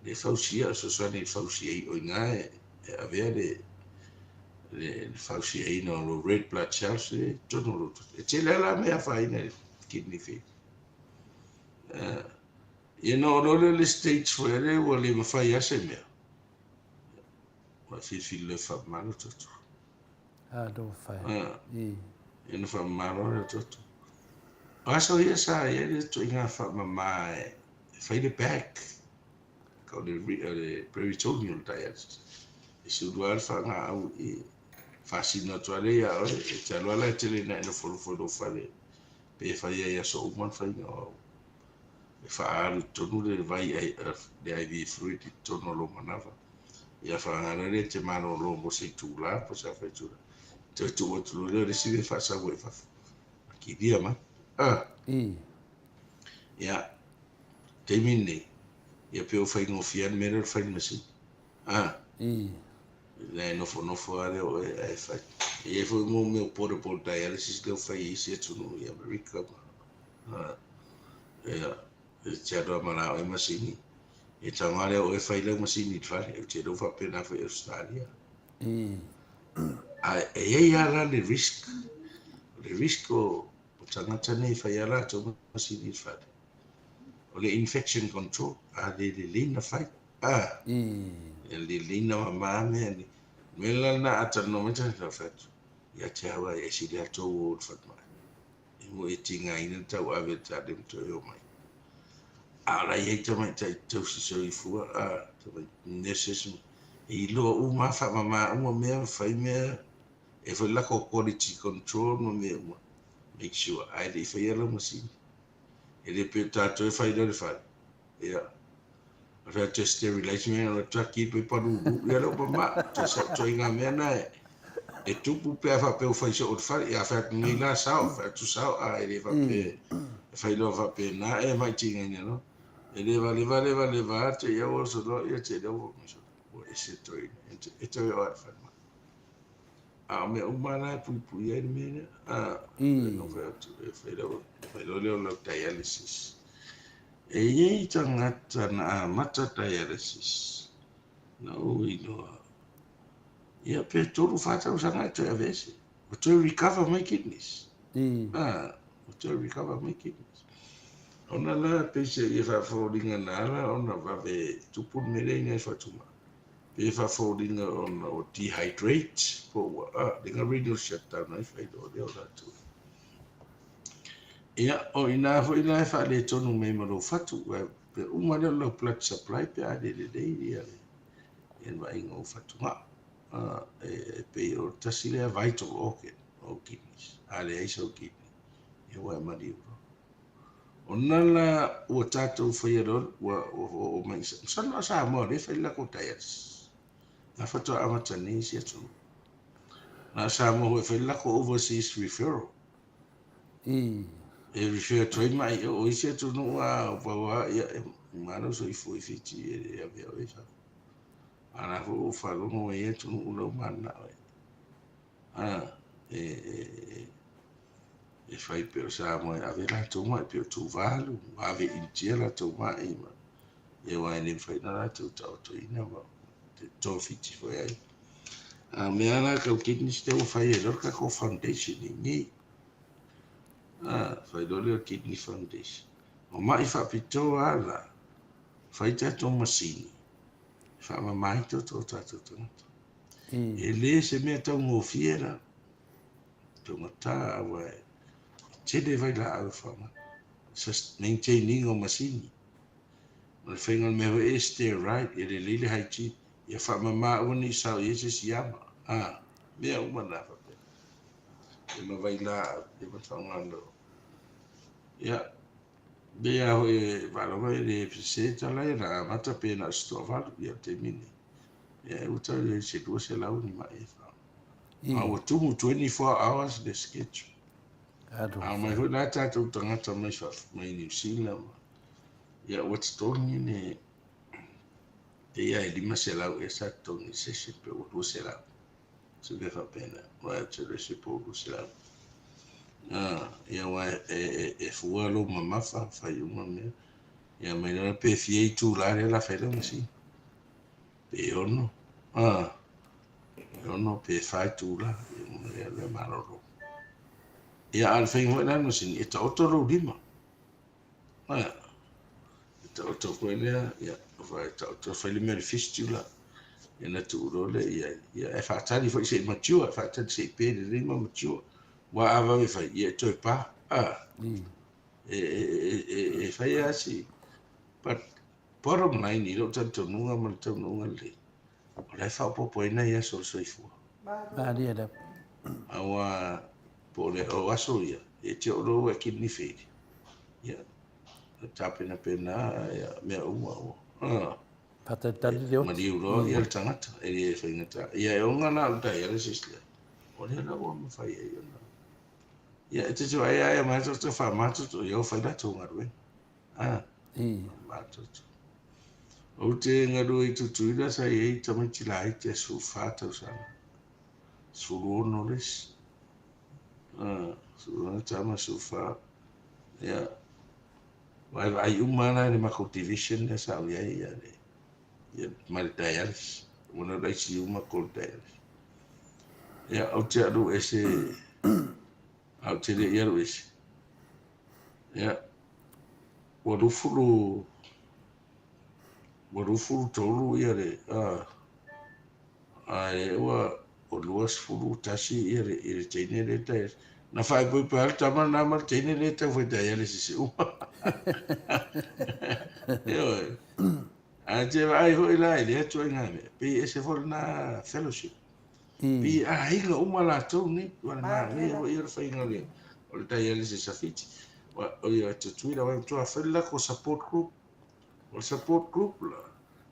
e fausia, e fesoasoani i le fausia i o i ina e avea le le fausiaina o lou red blood cells lea i totonu o lou toto. E tele lava la mea e afaina i le kidney failure. Ia ona oo loa lea i le stage foi lea ua le mafai lava se mea, ua filifili loa e faamama le toto. Alofa e. Ia na faamama loa le toto. O aso ia sa i ai le ituaiga faamama e fai le bag, o le, o le peritoneal dialysis. E sulu lava le faagaau i faasino atu lava lea ia oe, e te alu lava la e tele ina e nofonofo i lou fale, pe e fai ai i aso uma le faiga o au. E faaalu i totonu le vai, le IV fluid i totonu o lou manava. Ia faagalo lea e te malolo mo se itula po o se afa itula. Toe tuu atu loa lea o le isi mea faasau ai i fafo. Kilia mai. Ah. Ia, taimi lenei, ia pei ua faigofie lava le mea lea o le fai i le masini. Ah. Ina e nofonofo lava lea o oe ae fai. E i ai foi mo mea o portable dialysis lea ua fai e isi atunuu i Amerika ma, ah, ia, E te alu lava ma la oe masini. E tago lea oe fai lau masini i le fale. Ou te iloa faapena foi Australia. A e i ai lava la le risk. O le risk o, o tagata nei e fai a latou masini i le fale. O le infection control, a le lelei na fai. A, e lelei na mama mea ni. Mea la lena a talanoa mai tagata, fai atu, ia te au e ese le tou o le falemai. E mo e tigaina le tauave e tale ma toe omai. A o la e i ai tamaitai tausi soifua, a, tamai nurses, e iloa uma lava, faamama uma mea ma fai mea, e foi le latou quality control ma mea uma, make sure, ae le i faia lau masini. E le pei o tatou e fai loa i le fale, ia, fai atu e sterilize mea na atu aki pe palulu ia lea ua mama toe sau ituaiga mea na e e tupu pe a faapea ua fai soo i le fale ia fai atu nei la sao fai atu sao a e le faapea e fai loa faapena e mai tigaina loa e le valeva leva leva atu ia ua oso loa ia te lea ua ua ese toe e toe o a i le falemai. A o mea uma la e puipui ai le mea lea. A, no fai atu, e fai loa, fai loa lea o lau dialysis. E i ai tagata na amata dialysis, na ou iloa, ia pe 3, 4 tausaga e toe aveese. Ua toe recover mai kidneys. A, ua toe recover mai kidneys. Ona la, peiseai e faafoliga na ala ona vave tupu le mea lea i nai fatugao. Pe faafoliga ona ua dehydrate po ua a le renal shutdown ai fai loa lea o latou. Ia, o i ina foi la e faaletonu mai ma lou fatu, pe uma lea o lau blood supply pe a le lelei ia le ia le vaaiga o fatugao. E pei o tasi lea vital organ o kidneys. A leai sau kidney, ia ua e maliu loa. Ona la ua tatou faia loa, ua oo mai, masalo na o Samoa o lea e fai le latou dialysis. Na faatoa amata nei isi atunuu. Na o Samoa foi e fai le lakou overseas referral. E refer atu ai ma'i i o. O isi atunuu a pau lava ia e uma lou soifua i Fiti e le avea oe i fafo. A o la foi ua ou faalogo ua i ai atunuu la ua mananao e a e e e fai pei o Samoa e ave latou ma'i pei o Tuvalu, ua ave i Initia latou ma'i ma ia aua e le mafai ona latou taotoina ma togafiti foi ai. A o mea la tau kidneys lea ua fai ai loa le tatou foundation i inei. A, fai loa lea o le kidney foundation. O ma'i faapitoa lava la, fai tatou masini e faamama ai toto o tatou tagata. E le se mea taugofie la, taugata aua e tele vailaau e faaaoga. Maintain ina o masini. O le faiga o le mea foi e sterile, e lelei le hygiene. Ia faamama aua ne i sao i ai se isi ama. A, mea uma na faapena. Ia ma vailaau, ia ma le faaaogaina o. Ia, pei lava foi e faalogo e le sese tala ia na amata pe na o se toavalu, ia o le taimi lenei. Ia ua tau i ai se 200 ni mai e faaaoga. A ua tumu 24 hours le schedule. A omai foi la tatou tagata mai fafo, mai Niu Sila ma ia ua totogi le pei lava e 500 ea sa totogi i le session pe ua 200. Se mea faapena, aua ou te le ese po ua 200. Ia aua e fua lou mamafa, fai uma mea. Ia mai loa pe fia itula lea o le a fai lau masini. Pe 6, pe 6 pe 4 itula, ia uma lea lea malolo. Ia a o le faiga foi la o le masini, e taoto lou lima. Ae, e taoto foi lea, ia, e taoto fai le mea o le fistula, ia ona tuu loa lea i ai. Ia, ae faatali foi se i mature, faatali se i pe lelei ma mature. Aua a vave fai, ia e toe pa. A, e fai lava si, but bottom line i lou talitonuga ma le taunuuga lelei, o la e faaopoopo ai nai aso o le soifua. Malie lava. Aua po o le o aso ia, e te oo loa ua e kidney failure. Ia, e tapenapena ia mea uma ua. Ah. Faatalitali le oti. Maliu loa ia le tagata, e le faigata. Ia e oga la o le dialysis lea, o lea la ua mafai ai ona. Ia e te vaai lava ia mai toto faamama toto, ia ua fai latou galuega. Ah. Faamama toto. Ou te galue i Tutuila sa i ai tamaiti laiti a 14 tausaga. 16 le isi. Ah, 16 tama 14. Ia, aua e vaai uma lava la i le matou division lea sa ou i ai ia le ia ma le dialysis. Ua na o le ICU ma matou dialysis. Ia, ou te alu ese, a ou te le i alu ese. Ia, ua 20 ua 23 ia le, ah, Ae ua 21 ia le, ia le teine lea tai na faaipoipo ai le tama lena ma le teine lea tau fai dialysis uma. Ioe. Ae te vaai foi la i lea ituaiga mea, pei e ese foi lena fellowship. Pei e aiga uma latou nei, ua le manaia foi ia le faiga o le, o le dialysis a Fiti. O ia Tutuila, ua matua fai le latou support group. O le support group la,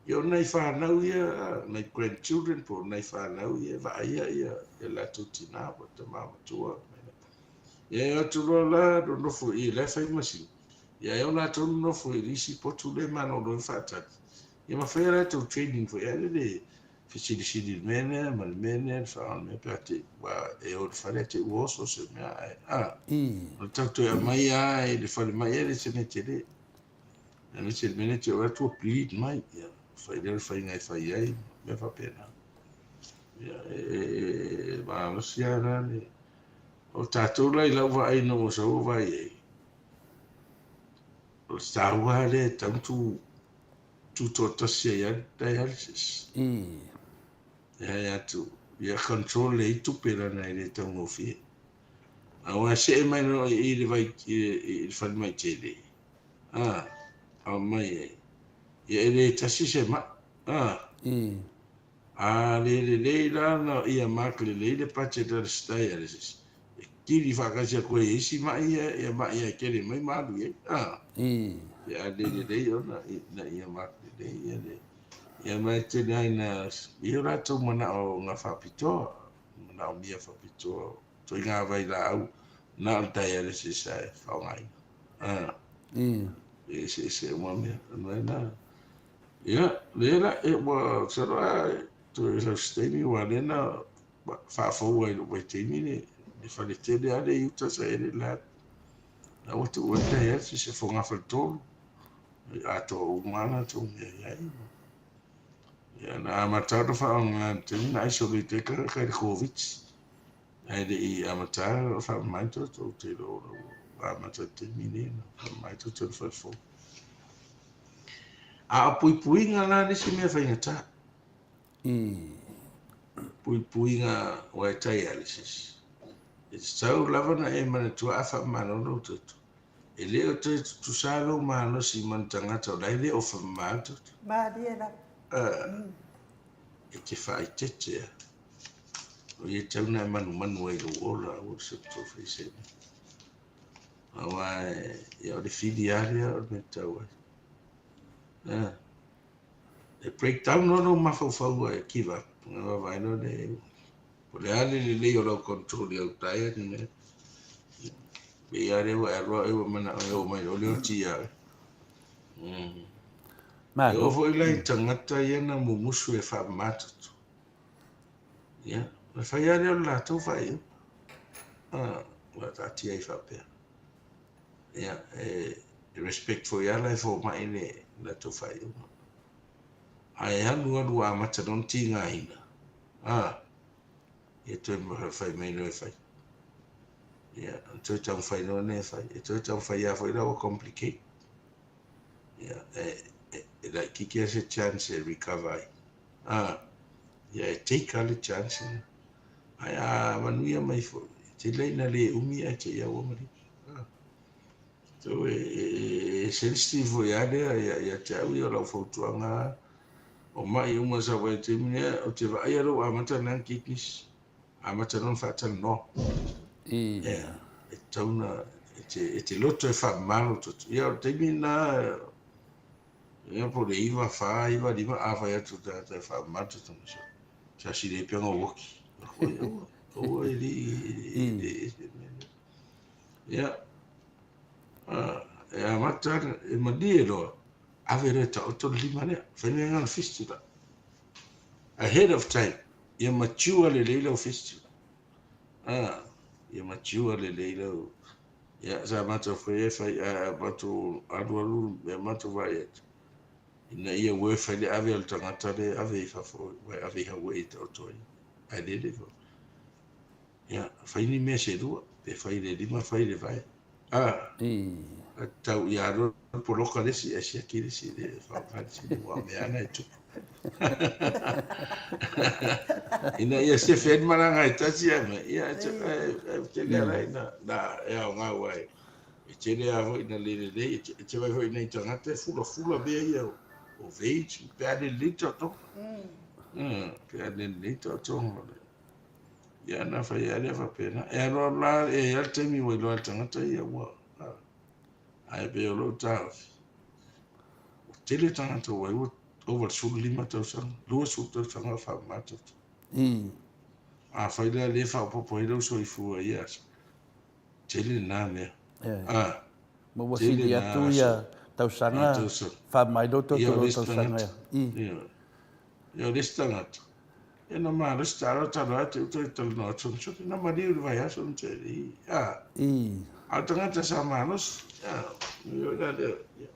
ia o nai fanau ia, nai grandchildren po o nai fanau ia e vaaia ia latou tina po o tama matua. Ia e o atu loa la nonofo i la e fai masini. Ia e o latou nonofo i le isi potu lea e malolo ai faatali. Ia ma fai a latou training foi lea le fesilisili i le mea lea ma le mea lea, le faaaoga o le mea pe a te ua e o i le fale ae te i ua oso se mea ae a. O le tau toe aumai lava i le falemai e le o se mea tele. Aemaise le mea lea te oo atu ua bleed mai, ia fai lea o le faiga e fai ai, mea faapena. Ia, e malosi lava la le... O tatou la i lau vaai ina ua sau ou vaai i ai, o le taua lava lea e tatau ona tu, tutoatasi ai lava le dialysis. E hai atu, ia control lelei tupe leaga e le taugofie. Aua e see mai loa i i le vai i le falemai tele, a, aumai ai, ia e le tasi se mai, a. A le lelei la ona ia mark lelei le budget a le dialysis, e kili faatasi atu ai e isi mai ia, ia mai ia e tele mai ma alu i ai, a. Pe a le lelei ona ina ia mark lelei ia le. Ia ma e tele ai na i o latou manaoga faapitoa, manaomia faapitoa, ituaiga vailaau na o le dialysis e faaaogaina. Ah. E eseese uma mea. O le mea lena. Ia, lea la, e, ua, masalo a toe sau se taimi, aua lea na faafou ai i lou vaitaimi le, le fale tele lava lea i uta sa i ai le lab. La ua tuu ai le dialysis e fogafaletolu. Atoa uma lava latou mea i ai. Ia, na amata ona faaaoga i le taimi na isolate ai tagata i le Koviti. Ae le i amata ona faamama ai toto, ou te iloa ua amata i le taimi lenei ona faamama ai toto i le fale fou. A o puipuiga la le isi mea faigata. Puipuiga aua e dialysis. E tatau lava ona e manatua a faamama loa lou toto, E le o toe tutusa lou malosi ma le tagata o la e le o faamama le toto. Malie lava. E te faaeteete lava. O ia e tatau ona e manumanu ai i lou ola, aua le soto fai se mea. Aua ia o le fili lava lea o le mea e tatau ai. E break down loa lou mafaufau e give up, ona vaavaai loa lea, po o le a le lelei o lau control i au diet ma mea. Pei lava lea ua e alu au ua manao e oo mai loa le oti ia oe. E oo foi la i tagata ia na mumusu e faamama toto. Ia, ona fai lava lea o le latou faaiuga. Ua taatia ai faapea. Ia, e respect foi lava la e fomai le latou faaiuga. Ae alu alu ua amata loa ona tigaina, a, ia toe fai mai loa e fai. Ia, ona toe taumafai loa lea e fai. E toe taumafai lava foi la ua complicate. Ia, e laitiiti lava se chance e recover ai. A, ia e take lava le chance lena. Ae a manuia mai foi, e tele ina le umi ae te i lava ua malie. So e sensitive foi lava lea ia te au ia, o lau fautuaga lava, o mai uma sa vaai i le taimi lea, ou te vaaia lou amata lena kidneys, amata loa ona faatalanoa. Ia, e tatau ona, e te loto e faamama lou toto. Ia o le taimi lena, ia po o le 9, 4, 9, 5, a fai atu le tagata e faamama le toto, sa sili ai pea ona ou oki. Aua, aua e le i, e le ese le mea lea. Ia, e amata e malie loa, ave loa e taoto le lima lea, fai mea ngana fistula. Ahead of time, ia mature lelei lau fistula. Ah, ia mature lelei lau. Ia, sa matou fai e fai, a matou alu alu, ia matou vaai atu. Ina ia worth ai le ave o le tagata lea, ave i fafo, ave i Hawaii e taoto ai. Ae lele foi. Ia, fai ni mea se lua, pe fai i le lima, fai i le vae. A, a tau ia loa le poloka le isi, ae siaki le isi, le faaaoga le isi, aua o mea lava na e tupu. Ina ia sefe ai le malaga e tasi ae mai, ia, e tele lava ina, na, e aoga aua e, e tele lava foi ina le lelei, e te vaai foi i nai tagata e fulafula mea ia o veins, pe a le lelei taotoga. Pe a le lelei taotoga. Ia na fai lava lea faapena. E alu alu la, e i ai lava le taimi ua iloa e le tagata ia ua, ae pei o lou taofi, ua tele tagata ua ua ova i le 15 tausaga, 20 tausaga o faamama toto. Afai la lea e faaopoopo ai lou soifua i ia aso, tele lena mea. A, Ma ua sili atu ia tausaga, faamama ai lou toto i lou tausaga. Ia, o le isi tagata, Ia na malosi talo talo atu i uta i talanoa atu ma soki na maliu i le vaiaso na te i a a o tagata sa malosi a io la lea ia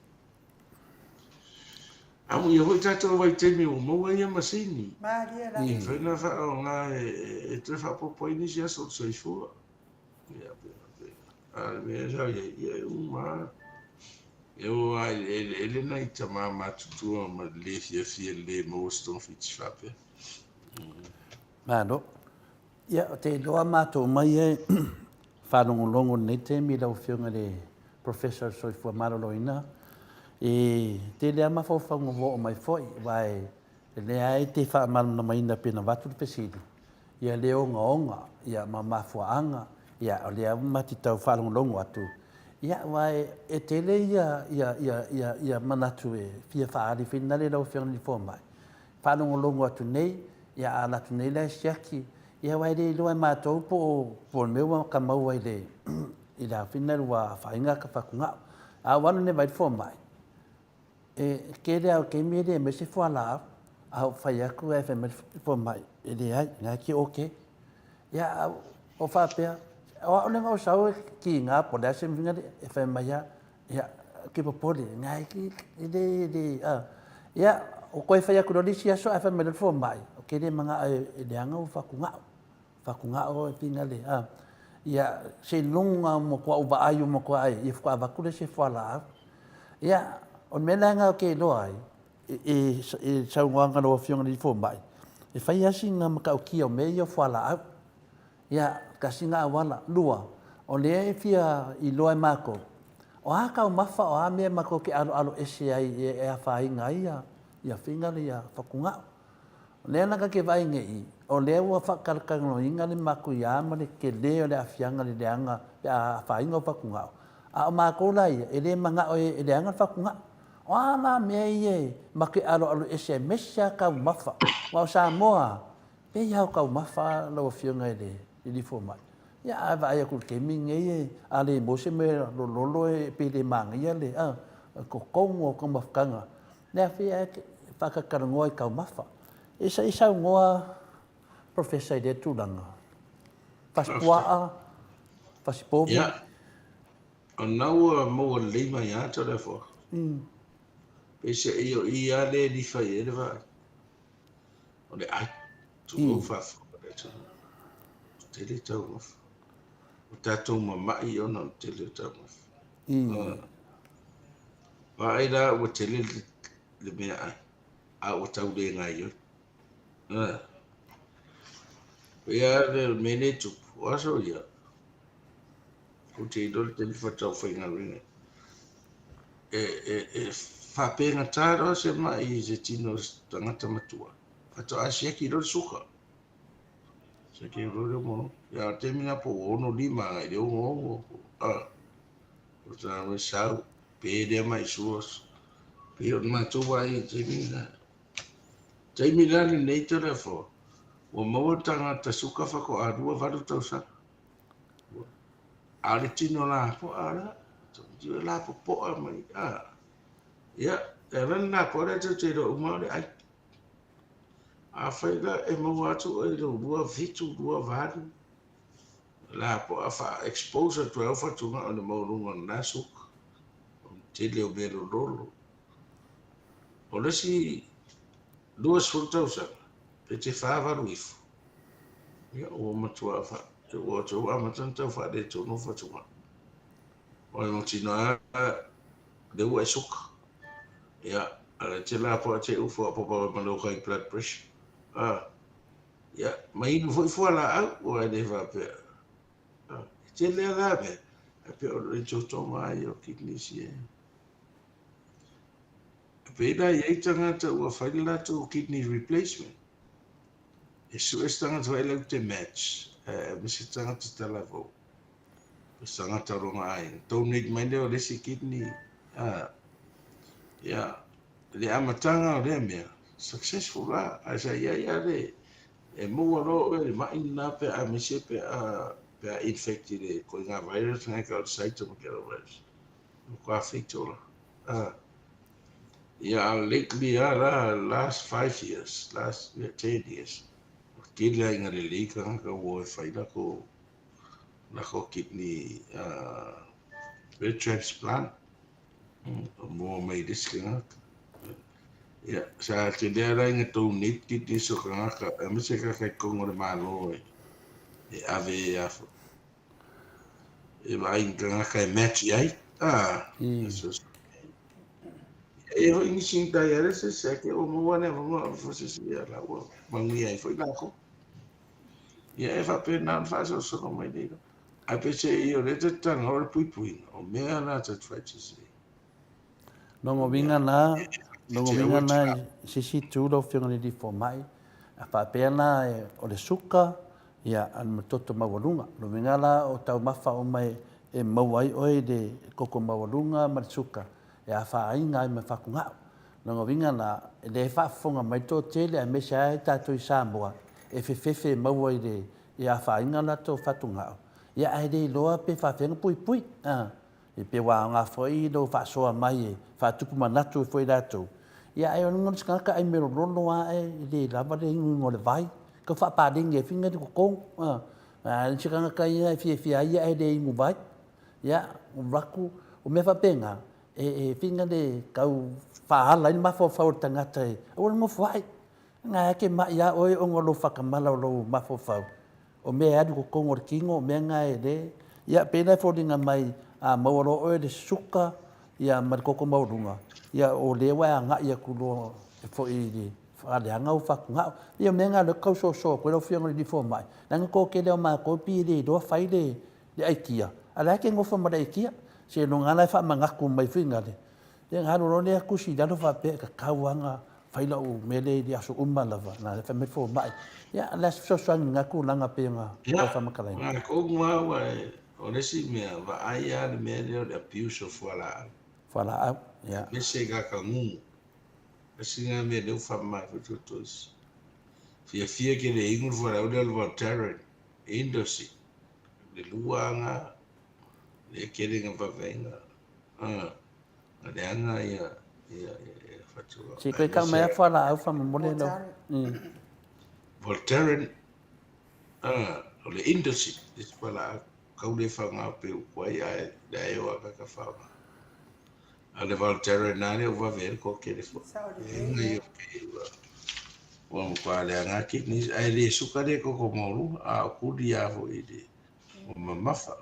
Amuia foi tatou vaitaimi ua maua ia masini. Malie la. E mafai ona faaaoga e toe faaopoopo ai nisi aso o le soifua. Ia, a o le mea sa i ai, ia e uma lava. E oo lava i le eleele nai tama matutua ma le le fiafia i le le maua se togafiti faapea. Malo. Ia, ou te iloa matou mai e faalogologo i lenei taimi i lau Afioga i le Professor o le Soifua Maloloina, e tele lava mafaufauga ua oo mai foi, aua e lea e te faamalamalamaina pei ona avatu le fesili, ia le ogaoga, ia ma mafuaaga, ia o lea ma te tau faalogologo atu, ia aua e tele ia manatu e fia faaali finagalo i lau Afioga i le Fomai. faalogologo atu nei, ia a alu atu nei la e siaki, ia aua e le iloa e matou po o po o le mea ua ka maua i le i le afina ua afaina ka fatugao. A ua alu nei vaai i le fomai, e tele lava o taimi e le aumai se fualaau, a ou fai atu ae fai mai le fomai, e leai, o lena e te okay. Ia a ou faapea, o au lea na ou sau e tiga po o le a se mea e fai mai lava, ia, ou te popole, na e le, le, a. Ia, ua toe fai atu loa le isi aso ae fai mai loa le fomai, ou te le manao e leaga ou fatugao, fatugao e finale, a. Ia, seiloga ua matua ou vaai ua matua ai, ia faatoa avatu lea o se fualaau. Ia, o le mea la lena ou te iloa ai, i le saunoaga a lau Afioga i le Fomai, e fai lava sina matautia o mea ia o fualaau. Ia, tasi lena auala. Lua, o lea e fia iloa e matou, o a taumafa, o a mea matou te aloalo ese ai e afaina ai ia figure ia fatugao. O lea la ta te vaai nei, o lea ua faatalatalanoaina le matuia ma le tele o le aafiaga i le leaga pe a afaina o fatugao, a o matou la ia, e le manao e leaga le fatugao. O a la mea ia e matou te aloalo ese ai, aemaise lava taumafa. Aua o Samoa lava, pei lava o taumafa lau Afioga i le Alii Fomai. Ia a vaai atu i le taimi lenei, a le maua se mea lololo e pei e le manaia le totogo o taumafataga. Le afi ae faatalatalanoa i taumafa. E se i saunoa Professor i lea tulaga. Fasipuaa, fasipovi. Ia, o lena ua maua lelei mai lava Toleafoa. Peiseai o i lava lea e lifa i ai le vaai. O le ai, tulou faafofoga le atunuu. Ua tele taumafa. Ua tatou mamai ona o le tele o taumafa. Vaai la ua tele le meaai, a ua tau le gaoioi. Pei lava le mea lea e tupu, o aso ia, ou te iloa le taimi faatoa ou faigaluega ai. E, e, e faapegata loa se mai i se tino o se tagata matua, faatoa siaki loa le suka. Siaki loa le omo. Ia, o le taimi lena po ua 65 agai i le 66. Ah, o tana mai sau, pe lea mai sua. Pei o le matou vaai i le taimi lena. Taimi la lenei Toleafoa, ua maua le tagata suka faatoa 28 tausaga. A o le tino lapoa la, tino lapopoa mai, a. Ia, e ala le lapoa lea tou te iloa uma o le ai. Afai la e maua atu oe i lou 27, 28, lapoa faa-expose atu ai au fatugao i le maualuga o lena suka, o le tele o mea lololo. O le isi 20 tausaga, pe te 48 ifo, ia ua matua fa, ua ua amata ona tau faaletonu fatugao. O le mautinoa lea ua e suka. Ia, a o le te lapoa te ufo a papa ma lou high blood pressure. Ah, ia, ma inu foi fualaau, ua e le faapea. Ah, e tele a la mea, ae pei o le totoga ai o kidneys ia. Pei la e i ai tagata ua fai le latou kidney replacement. E sue se tagata foi lea te match, aemaise tagata talavou, se tagata o lona aiga. Donate mai lea o le isi kidney, ia, le amataga o lea mea, successful la, ae sa i ai lava le, e maua loa oe i le mai lena pe a aemaise pe a, pe a infect i le ituaiga virus lena e tau o le cytomegalovirus. Matua feito la. Ia, lately lava la, last 5 years, last 10 years, ua tele lava ina lelei tagata ua o e fai latou kidney transplant, ua maua mai i le isi tagata. Ia, sa tele lava la ina donate kidneys o tagata, aemaise tagata i totonu o le Malo e ave e vaai i tagata e match i ai. Ah, e hoi nisi ni dialysis, e ke o maua le avanoa o se si ia la ua manuia ai foi lākou. Ia e faapena ona faasolosolo mai nei. Ae peiseai o lea ta te talanoa o le puipuiga, o mea la ta te fai se. Lona uiga la, lona uiga la i se isi itu lau Afioga i le Alii Fomai, a faapea la o le suka, ia, a le toto maualuga. Lona uiga la o taumafa uma e maua ai oe i le toto maualuga ma le suka, e afaina ai ma fatugao. Lona uiga la, e le faafofoga mai le toatele aemaise lava tatou i Samoa e fefefe e maua i le i afaina latou fatugao, ia ae le iloa pe faafefea ona puipui. A, e pe ua aoga foi lou faasoa mai e faatupu manatu ai foi latou, ia ae o le isi tagata ai melololo lava e le lava le inuinu o le vai, tau faapaleni ai foi le totonu. A, a o isi tagata ia e fiafia ai ia ae le inu vai. Ia, ua alu atu, o mea faapena, e fina le tau faaala ai le mafaufau o le tagata e aua le nofoai. Na e te mai lava oe ona o lou faatamala o lou mafaufau. O mea e alu i totonu o le tino, o mea na e le... Ia, pei la e foliga mai a maua loa oe le suka ia ma le toto maualuga, ia o lea ua e agai atu loa foi i le faaleaga ou fatugao. Ia o mea na o lea ou te tau soso atu ai lau Afioga i le Fomai, leaga o le toatele lava o matou pei e le iloa fai le aitia, a o la e te nofo ma le aitia. Seiloga lava la e faamanatu mai foi nale, ia ona alu loa lea tusi i lalo faapea e tatau lava ona fai lau mea lea i le aso uma lava, na fai mai le fomai. Ia, o le a se fesoasoani i lena tulaga pei ona tau faamatalaina? Ia, matou lava ua, o le isi mea, vaai lava le mea lea o le abuse o fualaau. Fualaau, ia. Aemaise kakagugu. Tasi lena mea lea ua faamama ai foi toto isi. Fiafia ke le inu le fualaau lea o le Voltaren, Indocin, le lua lava na, lea tele ina vavaina. A leaga ia ia ia fatugao. Se toe tau mai a fualaau faamolemole lau. Voltaren o le Indocin le isi fualaau kau le faaaoga pe upu ai ae leai o akaka faaaoga. A o le Voltaren lava lea ua vave ai le toatele foi. E ina ia pei ua ua matua leaga kidneys ae le suka le toto maualuga a o kuli lava foi i le ua mamafa.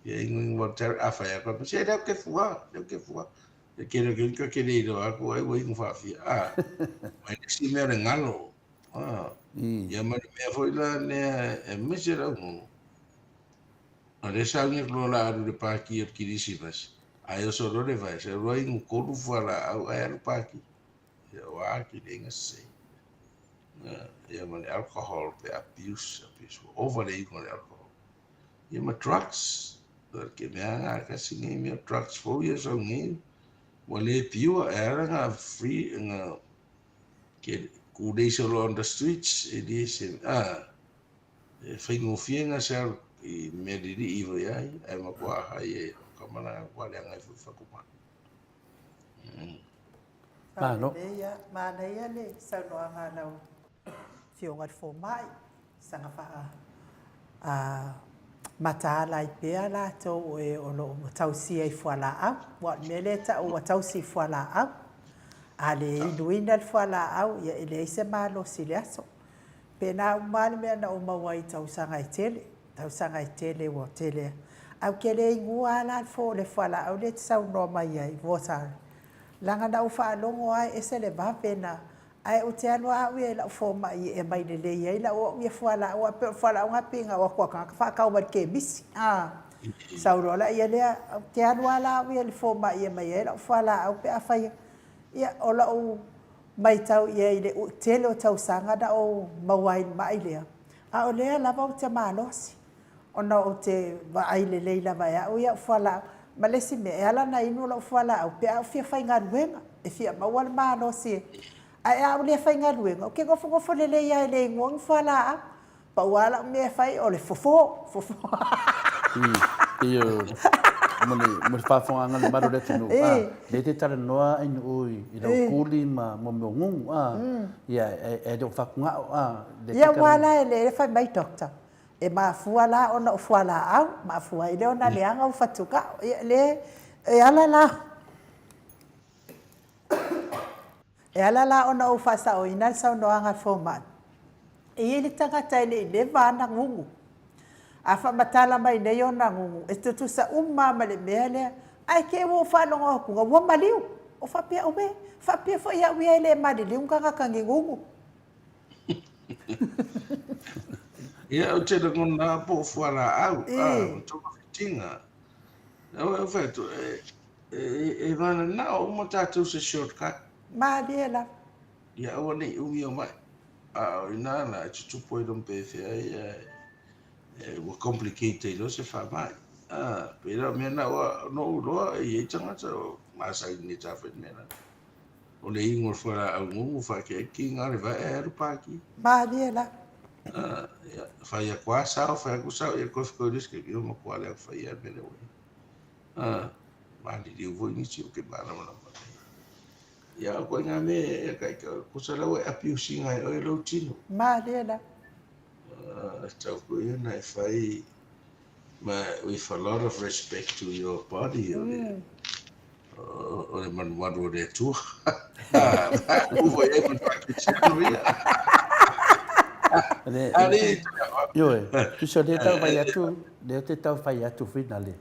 Ia inu Voltaren a fai atu se lea ou te fua, lea ou te fua. E kele o ke ke le iloa atu ai ua inu faafia. A, mai le isi mea o le galo. A, ia ma le mea foi la lea aemaise lau nuu. O lea sauni atu loa o le a alu i le paki o le Kirisimasi, ae oso loa le vae, sau loa inu tolu fualaau ae alu paki. Ia ua atili ai sese. Ia ma le alcohol pe abuse, abuse, ua ova le inu o le alcohol. Ia ma drugs, o ke mea nga kasi nei mea drugs fou ia sau nei, ua le pure, e ala na free, na ke kūlei solo on the streets, e le se, ah, e faigofie na sell i mea lilii foi ai, ae matua hai e ka mana kua leaga ai foi whakumā. Malo. Manaia, manaia le saunoaga a lau Afioga i le Fomai, saga faa mataala ai pea latou e o lo o tausia i fualaau. Aua o le mea lea e tau ua tausi i fualaau. A le inuina le fualaau, ia e leai se malosi i le aso. Pena uma lava le mea na ou maua ai i tausaga e tele, tausaga e tele ua tele. Ae ou te le inua lava la le fualaau lea e te saunoa mai ai, Voltaren. Leaga na ou faalogo lava e ese le vave na, ae ou te alu lava au ia i lau fomai e aumai lelei ai lau au ia fualaau, aua pei o le fualaau lena pei na o atu a tagata faatau mai i le kemisi. A, sau loa laia lea, ou te alu lava la au ia i le fomai e aumai ai lau fualaau pe afai, ia, o lau matau i ai i le tele o tausaga na ou maua ai i le mai lea, a o lea lava ou te malosi, ona ou te vaai lelei lava e au ia au fualaau. Ma le isi mea, e ala ona inu lau fualaau pe a ou fia faigaluega, e fia maua le malosi e. Ae a ou le faigaluega, ou te nofonofo lelei lava e le inua ni fualaau. Pau lava lau mea e fai o le fofo, fofo. Pei o mo le mo le faafofogaaga a le mamalu o le atunuu, a, lea e te talanoa Ainuu i lau kuli ma mo mea o gugu, a, ia e le o fatugao, a, lea e te Ia aua la e le fai mai doctor, E mafua la ona o fualaau, mafua ai lea ona leaga ou fatugao. Ia le, e ala la, e ala la ona ou faasaoina le saunoaga a le fomai, e i ai le tagata e le i leva ana gugu. A faamatala mai nei ona gugu, e tutusa uma lava ma le mea lea, ae te i ua ou faalogo atu, ua maliu. Ou faapea, auē, faapea foi au ia e le maliliu ni tagata ni gugu. Ia, ou te lagona lava po o fualaau, a, ma togafitiga. Au e fai atu, e, e, e mananao uma tatou se shortcut. Malie lava. Ia aua ne i umi o mai. A o ina la e tutupu ai loa pefea ai, e, e, ua complicate ai loa se faamai. A, pei la o mea na ua noʻu loa e i ai tagata o masani nei ta fai mea na. O le igu o le fualaau gugu faakeakina le vae ae alu paki. Malie la. Ia, fai atu lava sao, fai atu sao, ia toe fetoi le isi taimi, ia ua matua le aofai lava le mea lea ua i ai. Maliliu foi nisi ou te malamalama lelei. Ia, o ituaiga mea e tusa la ua e abuse ina e oe lou tino. Malie la. E tatau foi ona e fai ma with a lot of respect to your body, o le o le malumalu o le Atua. Ua i ai ma le faakerisiano ia. Ioe, tusa o lea tau fai atu, lea te tau fai atu finale.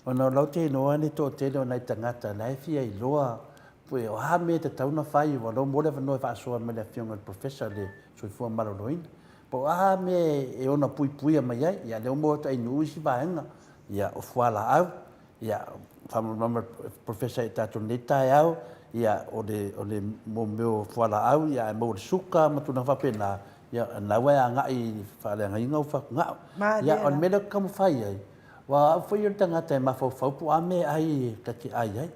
Ona o lau te iloa le toatele o nai tagata la e fia iloa pe o a mea e tatau ona fai, ua lou mo le avanoa e faasoa mai le afioga i le Professor le Soifua Maloloina. Po o a mea e ono puipuia mai ai, ia lea ua maua atu ai nuu isi vaega, ia o fualaau, ia faamalamalama le Professor i tatou nei taeao, ia o le o le mo mea o fualaau ia ae maua le suka ma tulaga faapena, ia na ua e agai i le faaleagaina o fatugao. Ia o le mea lea ou te taumafai ai, aua o au foi o le tagata e mafaufau po o a mea e ai e ta te ai ai.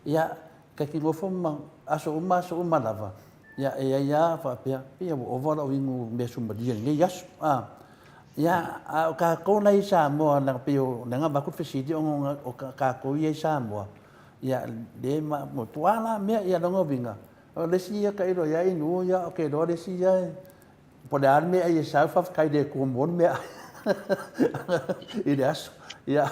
Ia ta te nofo ma aso uma aso uma lava, ia e ai lava faapea, pei ua ova lou inu measumalie i lenei aso. Ia, a o tatou la i Samoa, leaga pei o lea na avatu le fesili ona o tatou ia i Samoa, ia le ma, po o a la mea, ia lona uiga, o le isi ia tailo i ai inu, ia ou te iloa le isi ia, po o le a le mea e ai e sau, faafetai i le Atua mo le meaai i le aso. Ia,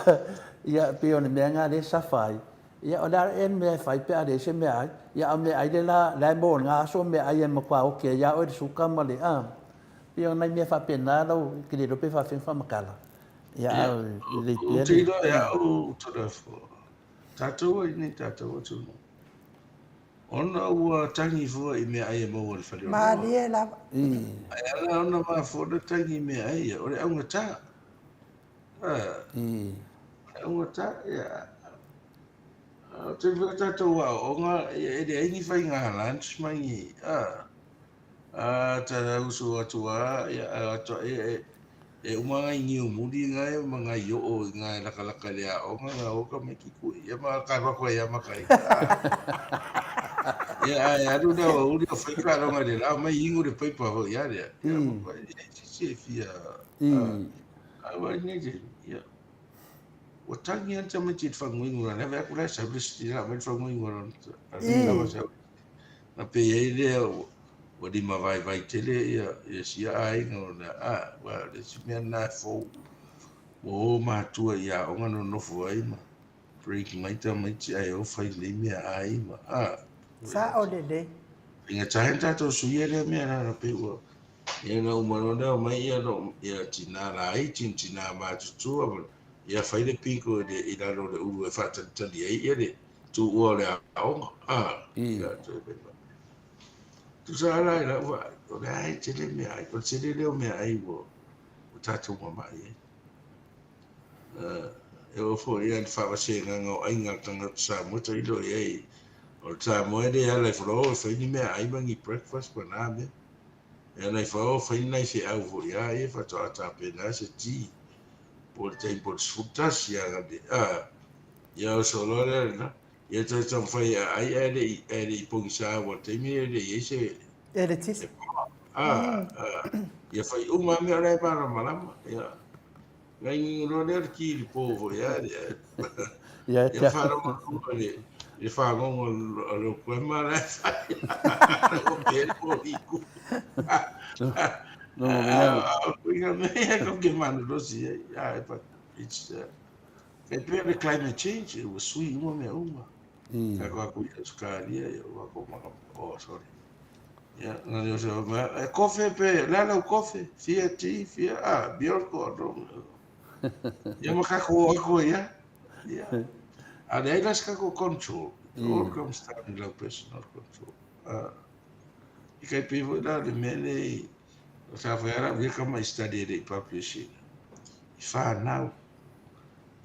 ia pei o le mea lena lea e safa ai. Ia, o le a ea le mea e fai pe a leai se meaai? Ia, a o meaai le la, la e maua i lena aso o meaai e matua oki ai lava oe i le suka ma le, a. Pei o nai mea faapena lau, ou te le iloa pe faafefea ona faamatala. Ia, a o lelei pea le. Ou te iloa e au Tulafono, tatou ai nei tatou atunuu, ona ua tagi fua i meaai e maua i le faleoloa. Malie lava. Ae ala ona mafua ona tagi i meaai ia, o le augata. O le augata, ia. O te iloa tatou aoaoga, e leai ni faiga lunch ma ni, a. A ta usu atu a, ia, atu e, e uma ngai niu muli ngai ma ngai oo i ngai lakalaka i le aoga na o tamaiti kui ia ma ka alu atu ai a ma kai. Ia ae alu le aoauli o fai taaloga i le la mai inu le paipa foi a lea. Ia ma e leai se isi e fia a vai nei te ia. Ua tagi lava le tamaiti i le faguinu la lea atu la e sau le isi la mai le faguinu a lona sau. Na pei ai lea ua limavaivai tele ia sia aiga ona a aua o le isi mea lena e fou ua o matua i aoga nonofo ai ma break mai tamaiti ae o fai nei meaai ma a. Sao lelei. Faigata ai ona tatou suia lea mea leaga pei ua ia na uma loa ona omai ia lou ia tina laiti ma tina matutua ma ia fai le piko i lalo o le ulu e faatalitali ai ia le tuua o le aoga. Ia, toe fai mai. Tusa lava la i lau vaai, o le a e tele meaai, o le tele lea o meaai ua tatou mamai ai. E oo foi i le faavasegaga o aiga a le tagata Samoa tailo i ai, o le Samoa e le ala i foloa e fai ni meaai ma ni breakfast ma na mea. E ala i fao fai ni nai feau foi a ia faatoa tapena se tea po o le taimi po o le 11 a Ia oso loa lea lena. Ia toe taumafai e aai ae le i, ae le i pogisa aua le taimi e le i ai se Eletise. A, a, ia fai uma lava mea o la e malamalama. Ia, gaigaiga loa lea o le ki i le po foi a le. Ia, Ia faalogo atu i le, i le fagogo a lou grandma la e fai. Ua pe le poli ku. Logo mea. A, o kuiga mea ia kou ke malolosi ai. A, but it's, E pei o le climate change, ua sui uma mea uma. Tatou atu i Ausetalia, ia ua atu ma, oh sorry. Ia, na leo se mea, e kofe pe, le a lau kofe, fia ti, fia, ah, biolko, no. Ia ma kako o atu ai, ia. Ia. A leai la se kako control. It all comes down i lau personal control. Ah, i kai pei foi la le mea nei, o sa whai ara, wia kama i study e le i publishing. I whanau.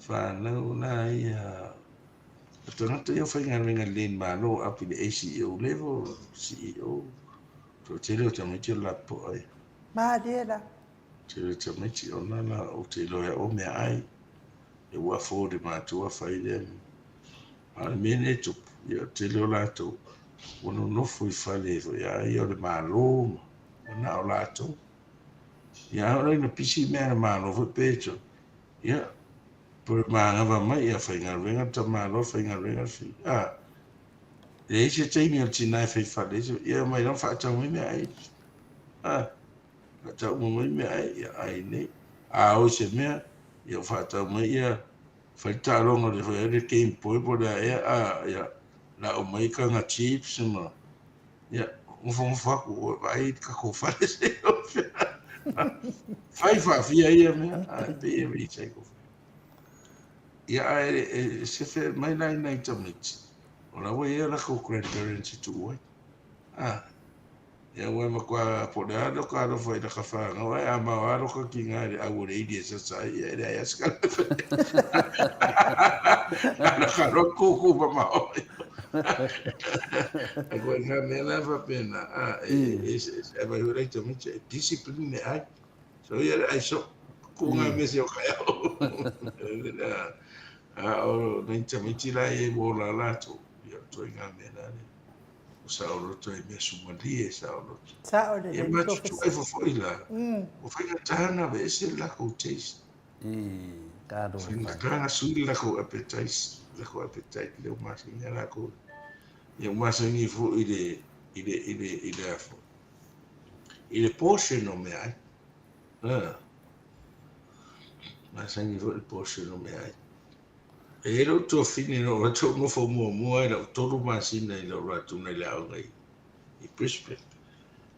Whanau nā ia o tagata ia o faigaluega lelei i le Malo up i le ACEO level, CEO, toatele o tamaiti o le lapopoa ia. Malie la. Tele o tamaiti ona la ou te iloa e o meaai e ua afford e matua fai lea mea. A o le mea lea e tupu, ia o le tele o latou Ua nonofo i fale foi a ia o le Malo ma na o latou. Ia a oo la ina pisi mea a le Malo foi pe to, ia toe manava mai ia faigaluega le tamaloa faigaluega le fi a. Leai se taimi o le tina e fai fale ai, ia omai loa faatau mai meaai. A, faatau uma mai meaai, ia ai nei. A o i se mea, ia ua faatau mai ia fai le taaloga le fai le game boy po o le a ea, a, ia lau mai kaga chips ma ia nofonofo atu ua vaai le tatou fale se fai faafia ia mea, a e pei e recycle. Ia ae e sefe mai la i nai tamaiti, o la ua i ai o latou grandparents e tuu ai. A, ia ua e matua po o le a lota alofa i laka fanau, ae a mao lava lota tiga i le au o le ili e sasa ai, ia e leai lava se tala e fai ai. Na ona ka loa kūkū mamao mai. Ai koe ngā mea la faapena, a, e, e, e, e vai foi lai tamaiti, e discipline le ai. So ia le ai so, ku ngā mea se o kai au. A o nai tamaiti la e ua ola latou, ia toi ngā mea la le. O saoloto e mea sumalie e saoloto. Sao lelei. Ia matutua ifo foi la. O faigata na aveese le lakou taste. Faigata na sui le lakou appetite, lakou appetite lea ua masani a lakou. Ia ua masani foi i le i le i le i le a foi i le portion o meaai. Masani foi i le portion o meaai. E i ai lou tuafine na ou alu atu ou nofo muamua i lau 3 masina i lou alu atu i le aoga i Brisbane.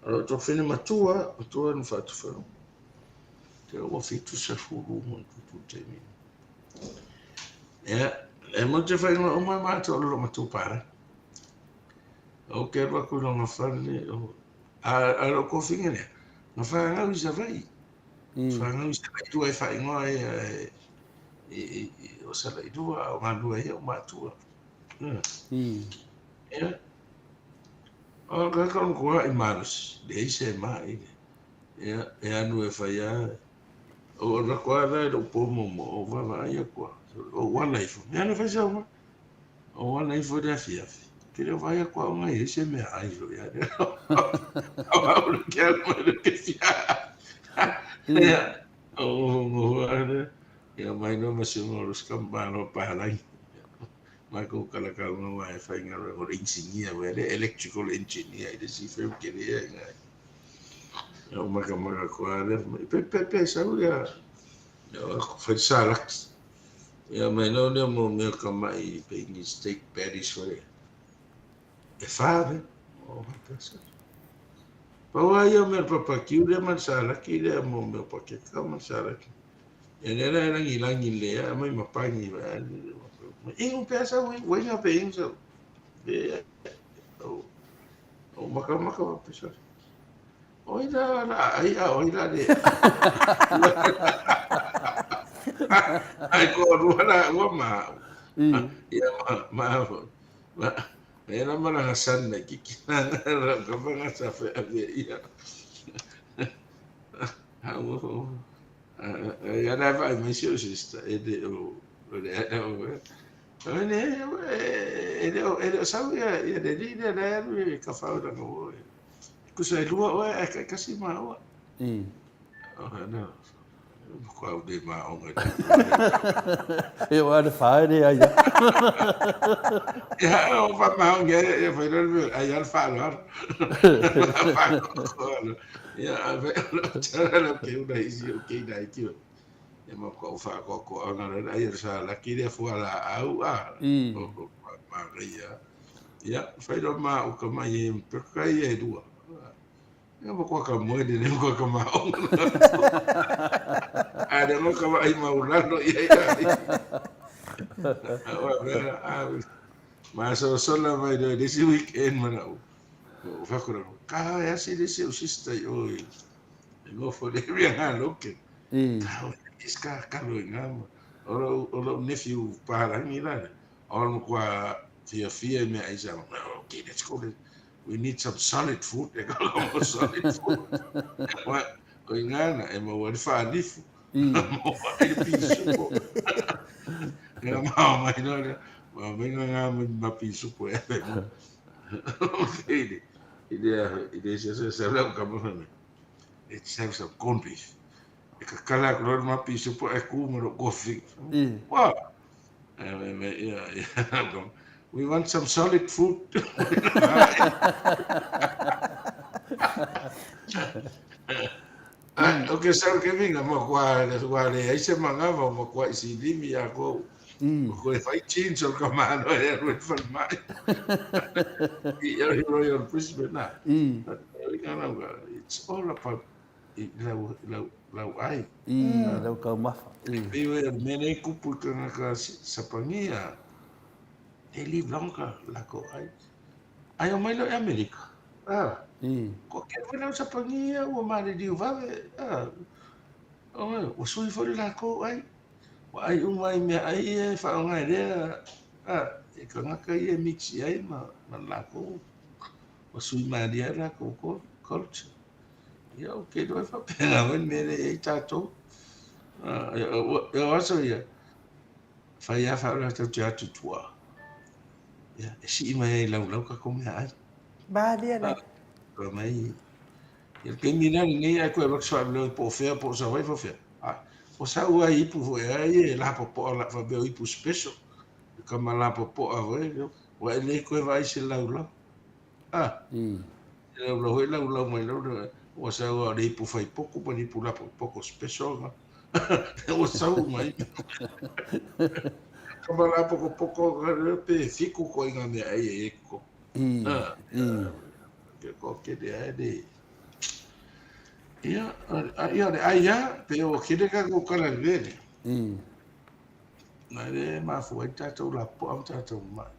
O lou tuafine matua, matua na faatufeu. Te ua 70 ma tutu i le taimi. Ia, e mo te whainga uma e mātou o lolo matua pāra. O ke alu aku i longa fale, o, a lou kofinga lea, na whangau i Savaii. Whangau i Savaii, tua e whaingoa e, e, o Salailua, o galue ai ou matua. Ia. O ka ka ko i malosi, leai se mai. Ia, e anu e fai a. O la ko ala e lou po momo, o vaavaai aku a. O wala ifo. Mea na fai sau ma. O wala ifo le afiafi. Ke le vaai aku au ngai e se mea ai lo ia. Au au le ke alu mai le ke fia. Ia. O mo ana. Ia mai no ma se mo ro ska ma lo pa lai. Ma ko kala ka ngo wa e fai ngaro o engineer we le electrical engineer i le si fe ke le ngai. Ia o maka maka ko ale pe pe pe sa ia. Ia ko fai salak. Ia mai no le mo me ka mai pe ni steak patties we. E fa ve. O ha pesa. Pau lava ia o mea papakiu lea ma le salaki lea mo mea o pakeka ma le salaki. Ia lea la e lagilagi lea aumai ma pagi inu pea sau inu, uaina pe inu sau. E o o makamaka wa pesa. Oi la la ai a oi la le. Ai ko rua la ua ma. Ia ma ma E la mala sanna ki la ka fanga sa fe ave ia. Ha o ia la va mai si o sista e le o le o o ne e le o e le sau ia ia le li le le le ka fa o na o. Ku sa lua o e ka kasi ma o. O na. Ko au le ma o ngai. E o ale whaere ai. Ia, o fa ma o ngai, ia fai raro, ai al fa lo. Ia, a ve o tara la ke una isi o ke ina iki. Ia ma ko fa ko ko ana re ai sa la ki le fu ala au a. O ma ia. Ia, fai ro ma o ka mai e pe kai e lua. Ia ma kua ka moe le leo kua ka maonga. A le ngo ka vai maulalo ia ia. A ma so sola mai le le weekend mana u. O fa ko ka ya si le si o sister i oi. E ngo fo le ria nga loke. Ka o is ka ka lo nga. O lo o lo nephew parangi la. O lo kua fia fia me ai sa. Okay, let's go. We need some solid food. E ka mo solid food. Wa, ko i ngana, e maua le whaalifu. Maua ai le pisupo. E nga mao mai no, mao mai nga nga ma pisupo e ape mo. I le i le i le se se se lau kama fai mai. Let's have some corned beef. E kakala aku loa le ma pisupo ae ku ma lou kofi. Ua! Ae fai mai, ia, ia, lau kama, we want some solid food. Ok, sau ke vinga ma kua kua leai se manava ma kua isilimi ia kou. Ma koe fai jeans o ka malo e alu e falemai. I Royal Brisbane na. It's all about i lau, lau, lau ai. I lau taumafa. Pei o le mea nei kupu i kangaka Sapangia, they live longer lako ai. Ai o mai loa i Amerika. Ah. Ko ke foi lau Sapangia ua maliliu vave. Ah. Ua sui foi le lakou ai. Ua ai uma i mea ai ia e faaaoga e lea ah, e kangaka ia e mix i ai ma, ma lakou. Ua sui malie ai lakou culture. Ia, ou te iloa e faapena foi le mea lea e i ai tatou. E o aso ia, fai lava faaola tatou te atu i tua. Ia, e sii mai ai i laulau tatou meaai. Malie lava. Fai mai, ia le taimi lea lenei ae toe alu atu faapea po o fea po o Savaii po o fea. O sau lava ipu foi a ia e lapopoa la faapea o ipu special. E kama lapopoa foi, ua e le toe vaai i se laulau. Ah, e laulau foi laulau mai lau ua sau a o le ipu fai poku ma le ipu lapopoko special na. Ua sau mai. Kama lapokopoko pe fiku koe i ngā mea ai e ko. Ke ko ke le ai le. Ia, ia le ai ia, pe o kele ka ko kala le vele. Nai le mafua ai tātou lapoa ma tātou mai.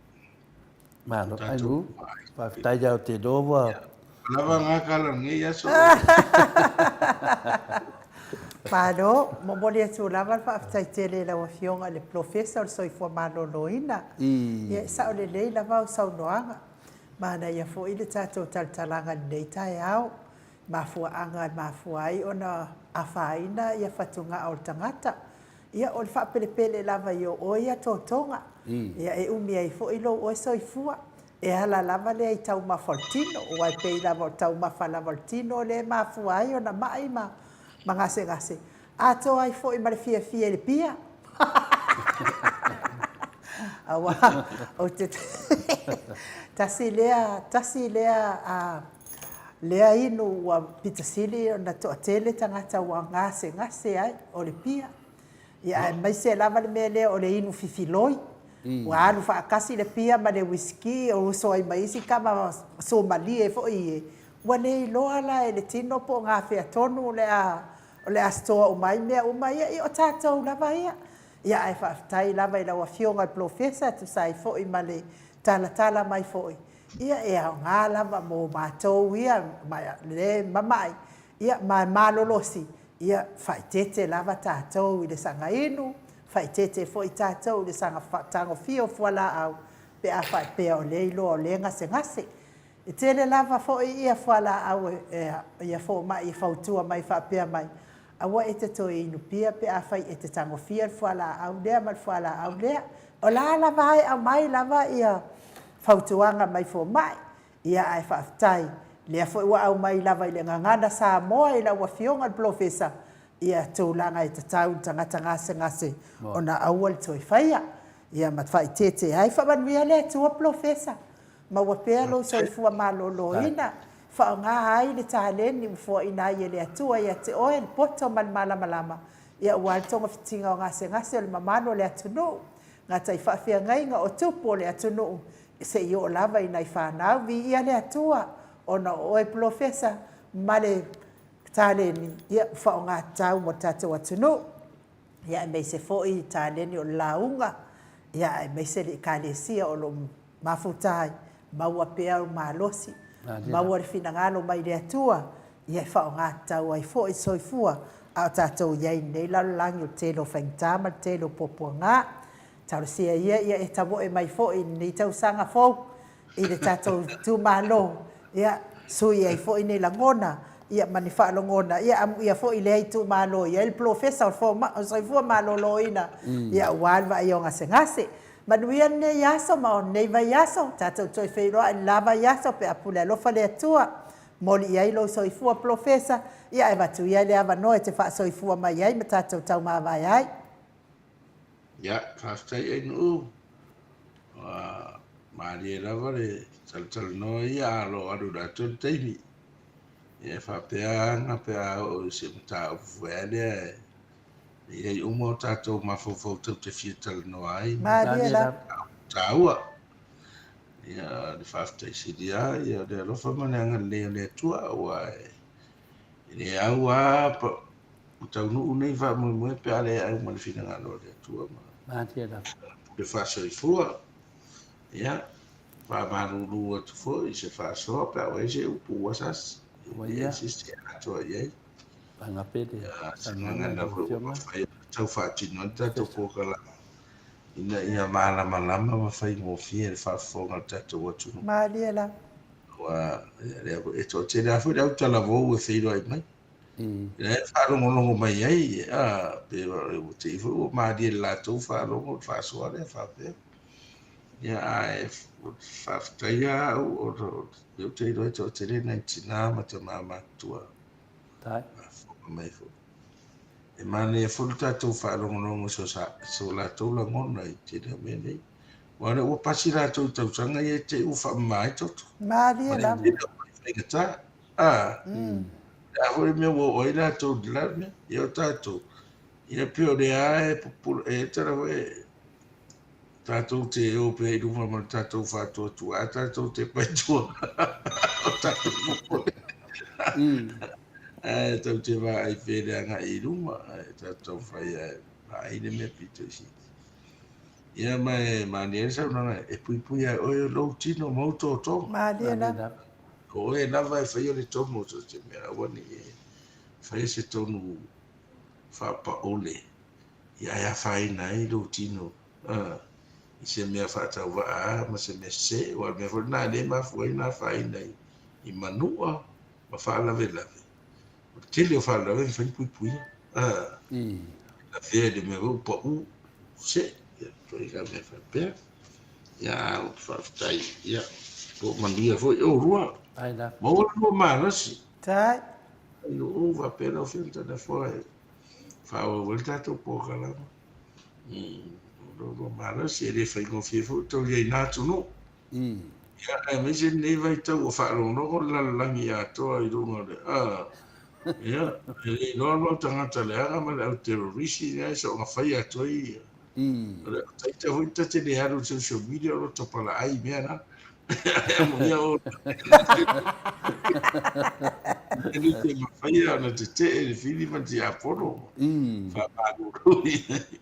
Malo, ai lu. Faafetai ia o te loa. Lava ngā kala nei aso. Malo, momoli atu lava le faafetai tele i lau Afioga i le Polofesa o le Soifua Maloloina. Ia, e sao lelei lava au saunoaga. Manaia foi le tatou talatalaga i lenei taeao, mafuaaga e mafua ai ona afaina ia fatugao o le tagata. Ia, o le faapelepele lava i o oe ia totoga, ia e umi ai foi lou oe soifua. E ala lava lea i taumafa o le tino, aua e pei lava o le taumafa lava o le tino lea e mafua ai ona ma'i ma ma gasegase, atoa ai foi ma le fiafia i le pia. Aua ou te tasi lea, tasi lea a lea inu ua pito sili ona toatele tagata ua gasegase ai, o le pia. Ia aemaise lava le mea lea o le inu fifiloi. Ua alu faatasi le pia ma le uisiki, o uso ai ma isi tama suamalie foi ie. Ua le iloa la e le tino po o gafea tonu o le a o le a store uma ai mea uma ia, ia o tatou lava ia. Ia ae faafetai lava i lau Afioga i le Polofesa e tusa ai foi ma le talatala mai foi, ia e aoga lava mo matou ia le mamai, ia ma malolosi, ia faaeteete lava tatou i le saga inu, faaeteete foi tatou i le saga tagofia o fualaau pe a faapea o lea iloa o lea e gasegase. E tele lava foi ia fualaau ia fomai e fautua mai faapea mai, Aua e te toe inu pia pe afai e te tagofia le fualaau lea ma le fualaau lea. O la lava e aumai lava ia fautuaga mai fomai, ia ae faafetai, lea foi ua aumai lava i le gagana Samoa i lau Afioga i le Polofesa ia tulaga e tatau i le tagata gasegase ona aua le toe faia, ia ma faaeteete ai. Faamanuia le Atua Polofesa. Maua pea lou soifua maloloina, faaaoga ai le taleni ua foaina ai e le Atua ia te oe le poto ma le malamalama, ia aua le togafitiga o gasegase o le mamalu o le atunuu, gata i faafeagaiga o tupu o le atunuu, se i oo lava i nai fanau. Viia le Atua ona o oe Polofesa ma le taleni ia ua faaaoga tatau mo le tatou atunuu. Ia aemaise foi taleni o le lauga, ia aemaise le Ekalesia o lo o mafuta ai, maua pea ou malosi, maua le finagalo mai le Atua, ia e faaaoga tatau ai foi le soifua a o tatou i ai i lenei lalolagi o le tele o faigata ma le tele o puapuaga. Talosia ia ia e tamoe mai foi i lenei tausaga fou i le tatou itumalo, ia sui ai foi ni lagona ia ma ni faalogona, ia amuia foi lea itumalo i ai le polofesa o le soifua maloloina, ia aua le vaaia o gasegase. Manuia lenei aso ma lenei vaiaso, tatou toe feiloai i le la vaiaso pe a pule alofa le Atua. Momoli i ai lou soifua Polofesa, ia ae avatu ia le avanoa e te faasoifua mai ai ma tatou taumavae ai. Ia, faafetai Ainuu. Ua malie lava le talatalanoa ia a o lo o alu i le atoa le taimi. Ia e faapea aga pe a oo i se mataupu foi lea e i ai uma o tatou mafaufau tatou te fia talanoa ai. Malie lava. Taua. Ia, le faafetai sili lava, ia le alofa ma le agalelei o le Atua, aua e le au lava ua taunuu nei faamoemoe pe a le au ma le finagalo o le Atua ma Malie lava. le faasoifua. Ia, faamalulu atu foi i se faasoa pe a ua i ai se upu ua sasi, Ua e ia. leai se isi e atoa i ai. Pagape le Ia, se saunoaga i gagana lau foi ua Afioga. mafai ona tau faatino ai le tatou Professor. polokalame ina ia malamalama ma faigofie le faafofoga a le tatou atunuu. Malie lava. Aua lea foi e toatele lava foi le autalavou e feiloai mai. La e faalogologo mai ai, a, pe ua te i foi ua malie i le latou faalogo le faasoa lea faapea. Ia, ae faafetai lava au, ona ou te iloa e toatele nai tina ma tama matutua faafofoga mai foi. E manaia foi le tatou faalogologo i so latou lagona i tele o mea nei. Aua o lea ua pasi latou i tausaga ia e te i ua faamama ai toto. Malie Ma le lava. tele o mai faigata. A, le a foi le mea ua oo ai latou i le la mea. Ia o tatou, ia pei o lea lava e pupula, e tala foi, tatou te o pea i luma ma le tatou faatuatua, ae tatou te pai tua o tatou popole. Ae tatou te vaai pea i le agai i luma, ae tatou taumafai e vaai le mea pito i sili. Ia ma e manaia le saunoaga, e puipui lava e oe lou tino ma ou totoga. Malie lava. O oe lava e faia le tonu o so o se mea, aua ne i e faia se tonu faapaole, ia ae afaina ai lou tino i se mea faatauvaa ma se mea sese. Aua o le mea foi lena e le mafua ai ona afaina i manua ma faalavelave. O le tele o faalavelave e mafai ona puipuia. Lavea i le mea foi ua pau, se, ia, ituaiga mea faapea. Ia, a ua faafetai, ia, po o manuia foi oulua. Ai lava. Maua le lua malosi. Tai. I lou faapea lau Afioga Toleafoa e faaauau ai le tatou polokalame. O lua malosi e le faigofie foi o tou i ai na atunuu. Ia, aemaise lenei vaitau ua faalogologo le lalolagi atoa i luga o le a. Ia, e le iloa le mau tagata leaga ma le au terrorisi lea e soona faia atu ai. O le taita foi ta te le alu i social media o lo topalaai i mea na. Amuia o e le te mafaia ona tetee le fili ma le tiapono. Faamalulu i ai.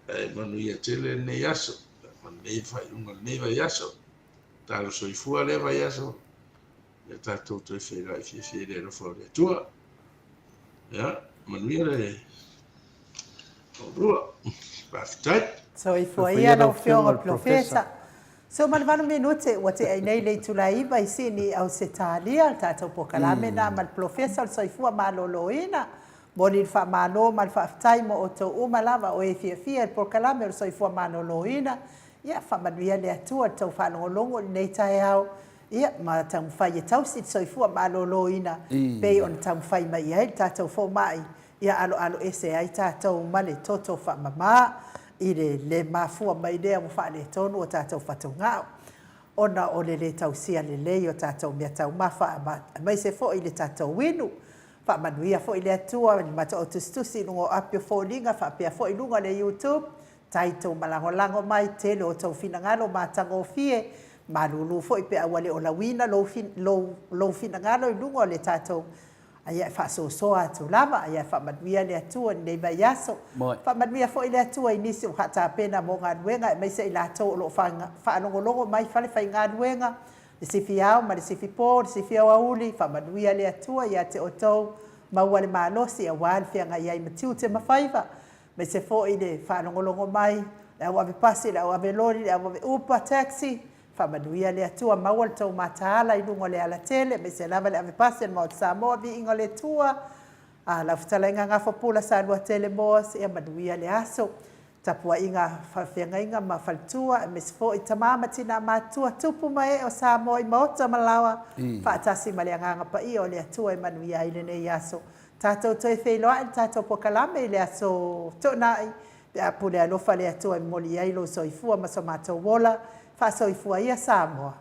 E manuia tele lenei aso, ma lenei faaiuga o lenei vaiaso. Talo soifua lea vaiaso, ia tatou toe feiloai fiafia i le alofa o le Atua. Ia, manuia le toalua. Faafetai. Soifua ia lau Afioga Polofesa. 18 minute ua tea ai nei le itula e 9 i Sini, Ausetalia, le tatou polokalame lena ma le Polofesa o le Soifua Maloloina. Momoli le faamalo ma le faafetai mo outou uma lava o e fiafia i le polokalame o le Soifua Maloloina. Ia, faamanuia le Atua i le tou faalogologo i lenei taeao, ia, ma taumafai e tausi le soifua maloloina pei ona taumafai mai i ai le tatou fomai, ia aloalo ese ai tatou ma le toto faamama i le le mafua mai lea ua faaletonu o tatou fatugao ona o le le tausia lelei o tatou meataumafa aemaise foi le tatou inu. Faamanuia foi le Atua i le matou tusitusi i luga o api o foliga faapea foi i luga o le YouTube. Tai tou malagolago mai, tele o tou finagalo matagofie, malulu foi pe a ua le o lauina lou, lou, lou finagalo i luga o le tatou Aia e faasoasoa atu lava, aia e faamanuia le Atua i lenei vaiaso. Faamanuia foi le Atua i nisi o faatapena mo galuega aemaise i latou o lo o faalogologo mai i falefaigaluega, le sifi ao ma le sifi po, le sifi aoauli. Faamanuia le Atua ia te outou, maua le malosi aua le feagai ai ma tiute ma faiva, aemaise foi le faalogologo mai, le au ave pasi, le au ave loli, le au ave upa, taxi. Faamanuia le Atua, maua le tou mataala i luga o le alatele, aemaise lava le ave pasi a le Maota Samoa, viiga o le Atua. A, lau fetalaiga Gafapula Saluatele Moas, ia manuia le aso. Tapuaiga a faafeagaiga ma faletua aemaise foi tama ma tina matutua, tupu ma ee o Samoa i maota ma laoa, faatasi ma le Agaga Paia o le Atua e manuia ai lenei aso. Tatou toe feiloai i le tatou polokalame i le aso Toonai pe a pule alofa le Atua e momoli i ai lou soifua ma so matou ola. Faasoifua ia Samoa.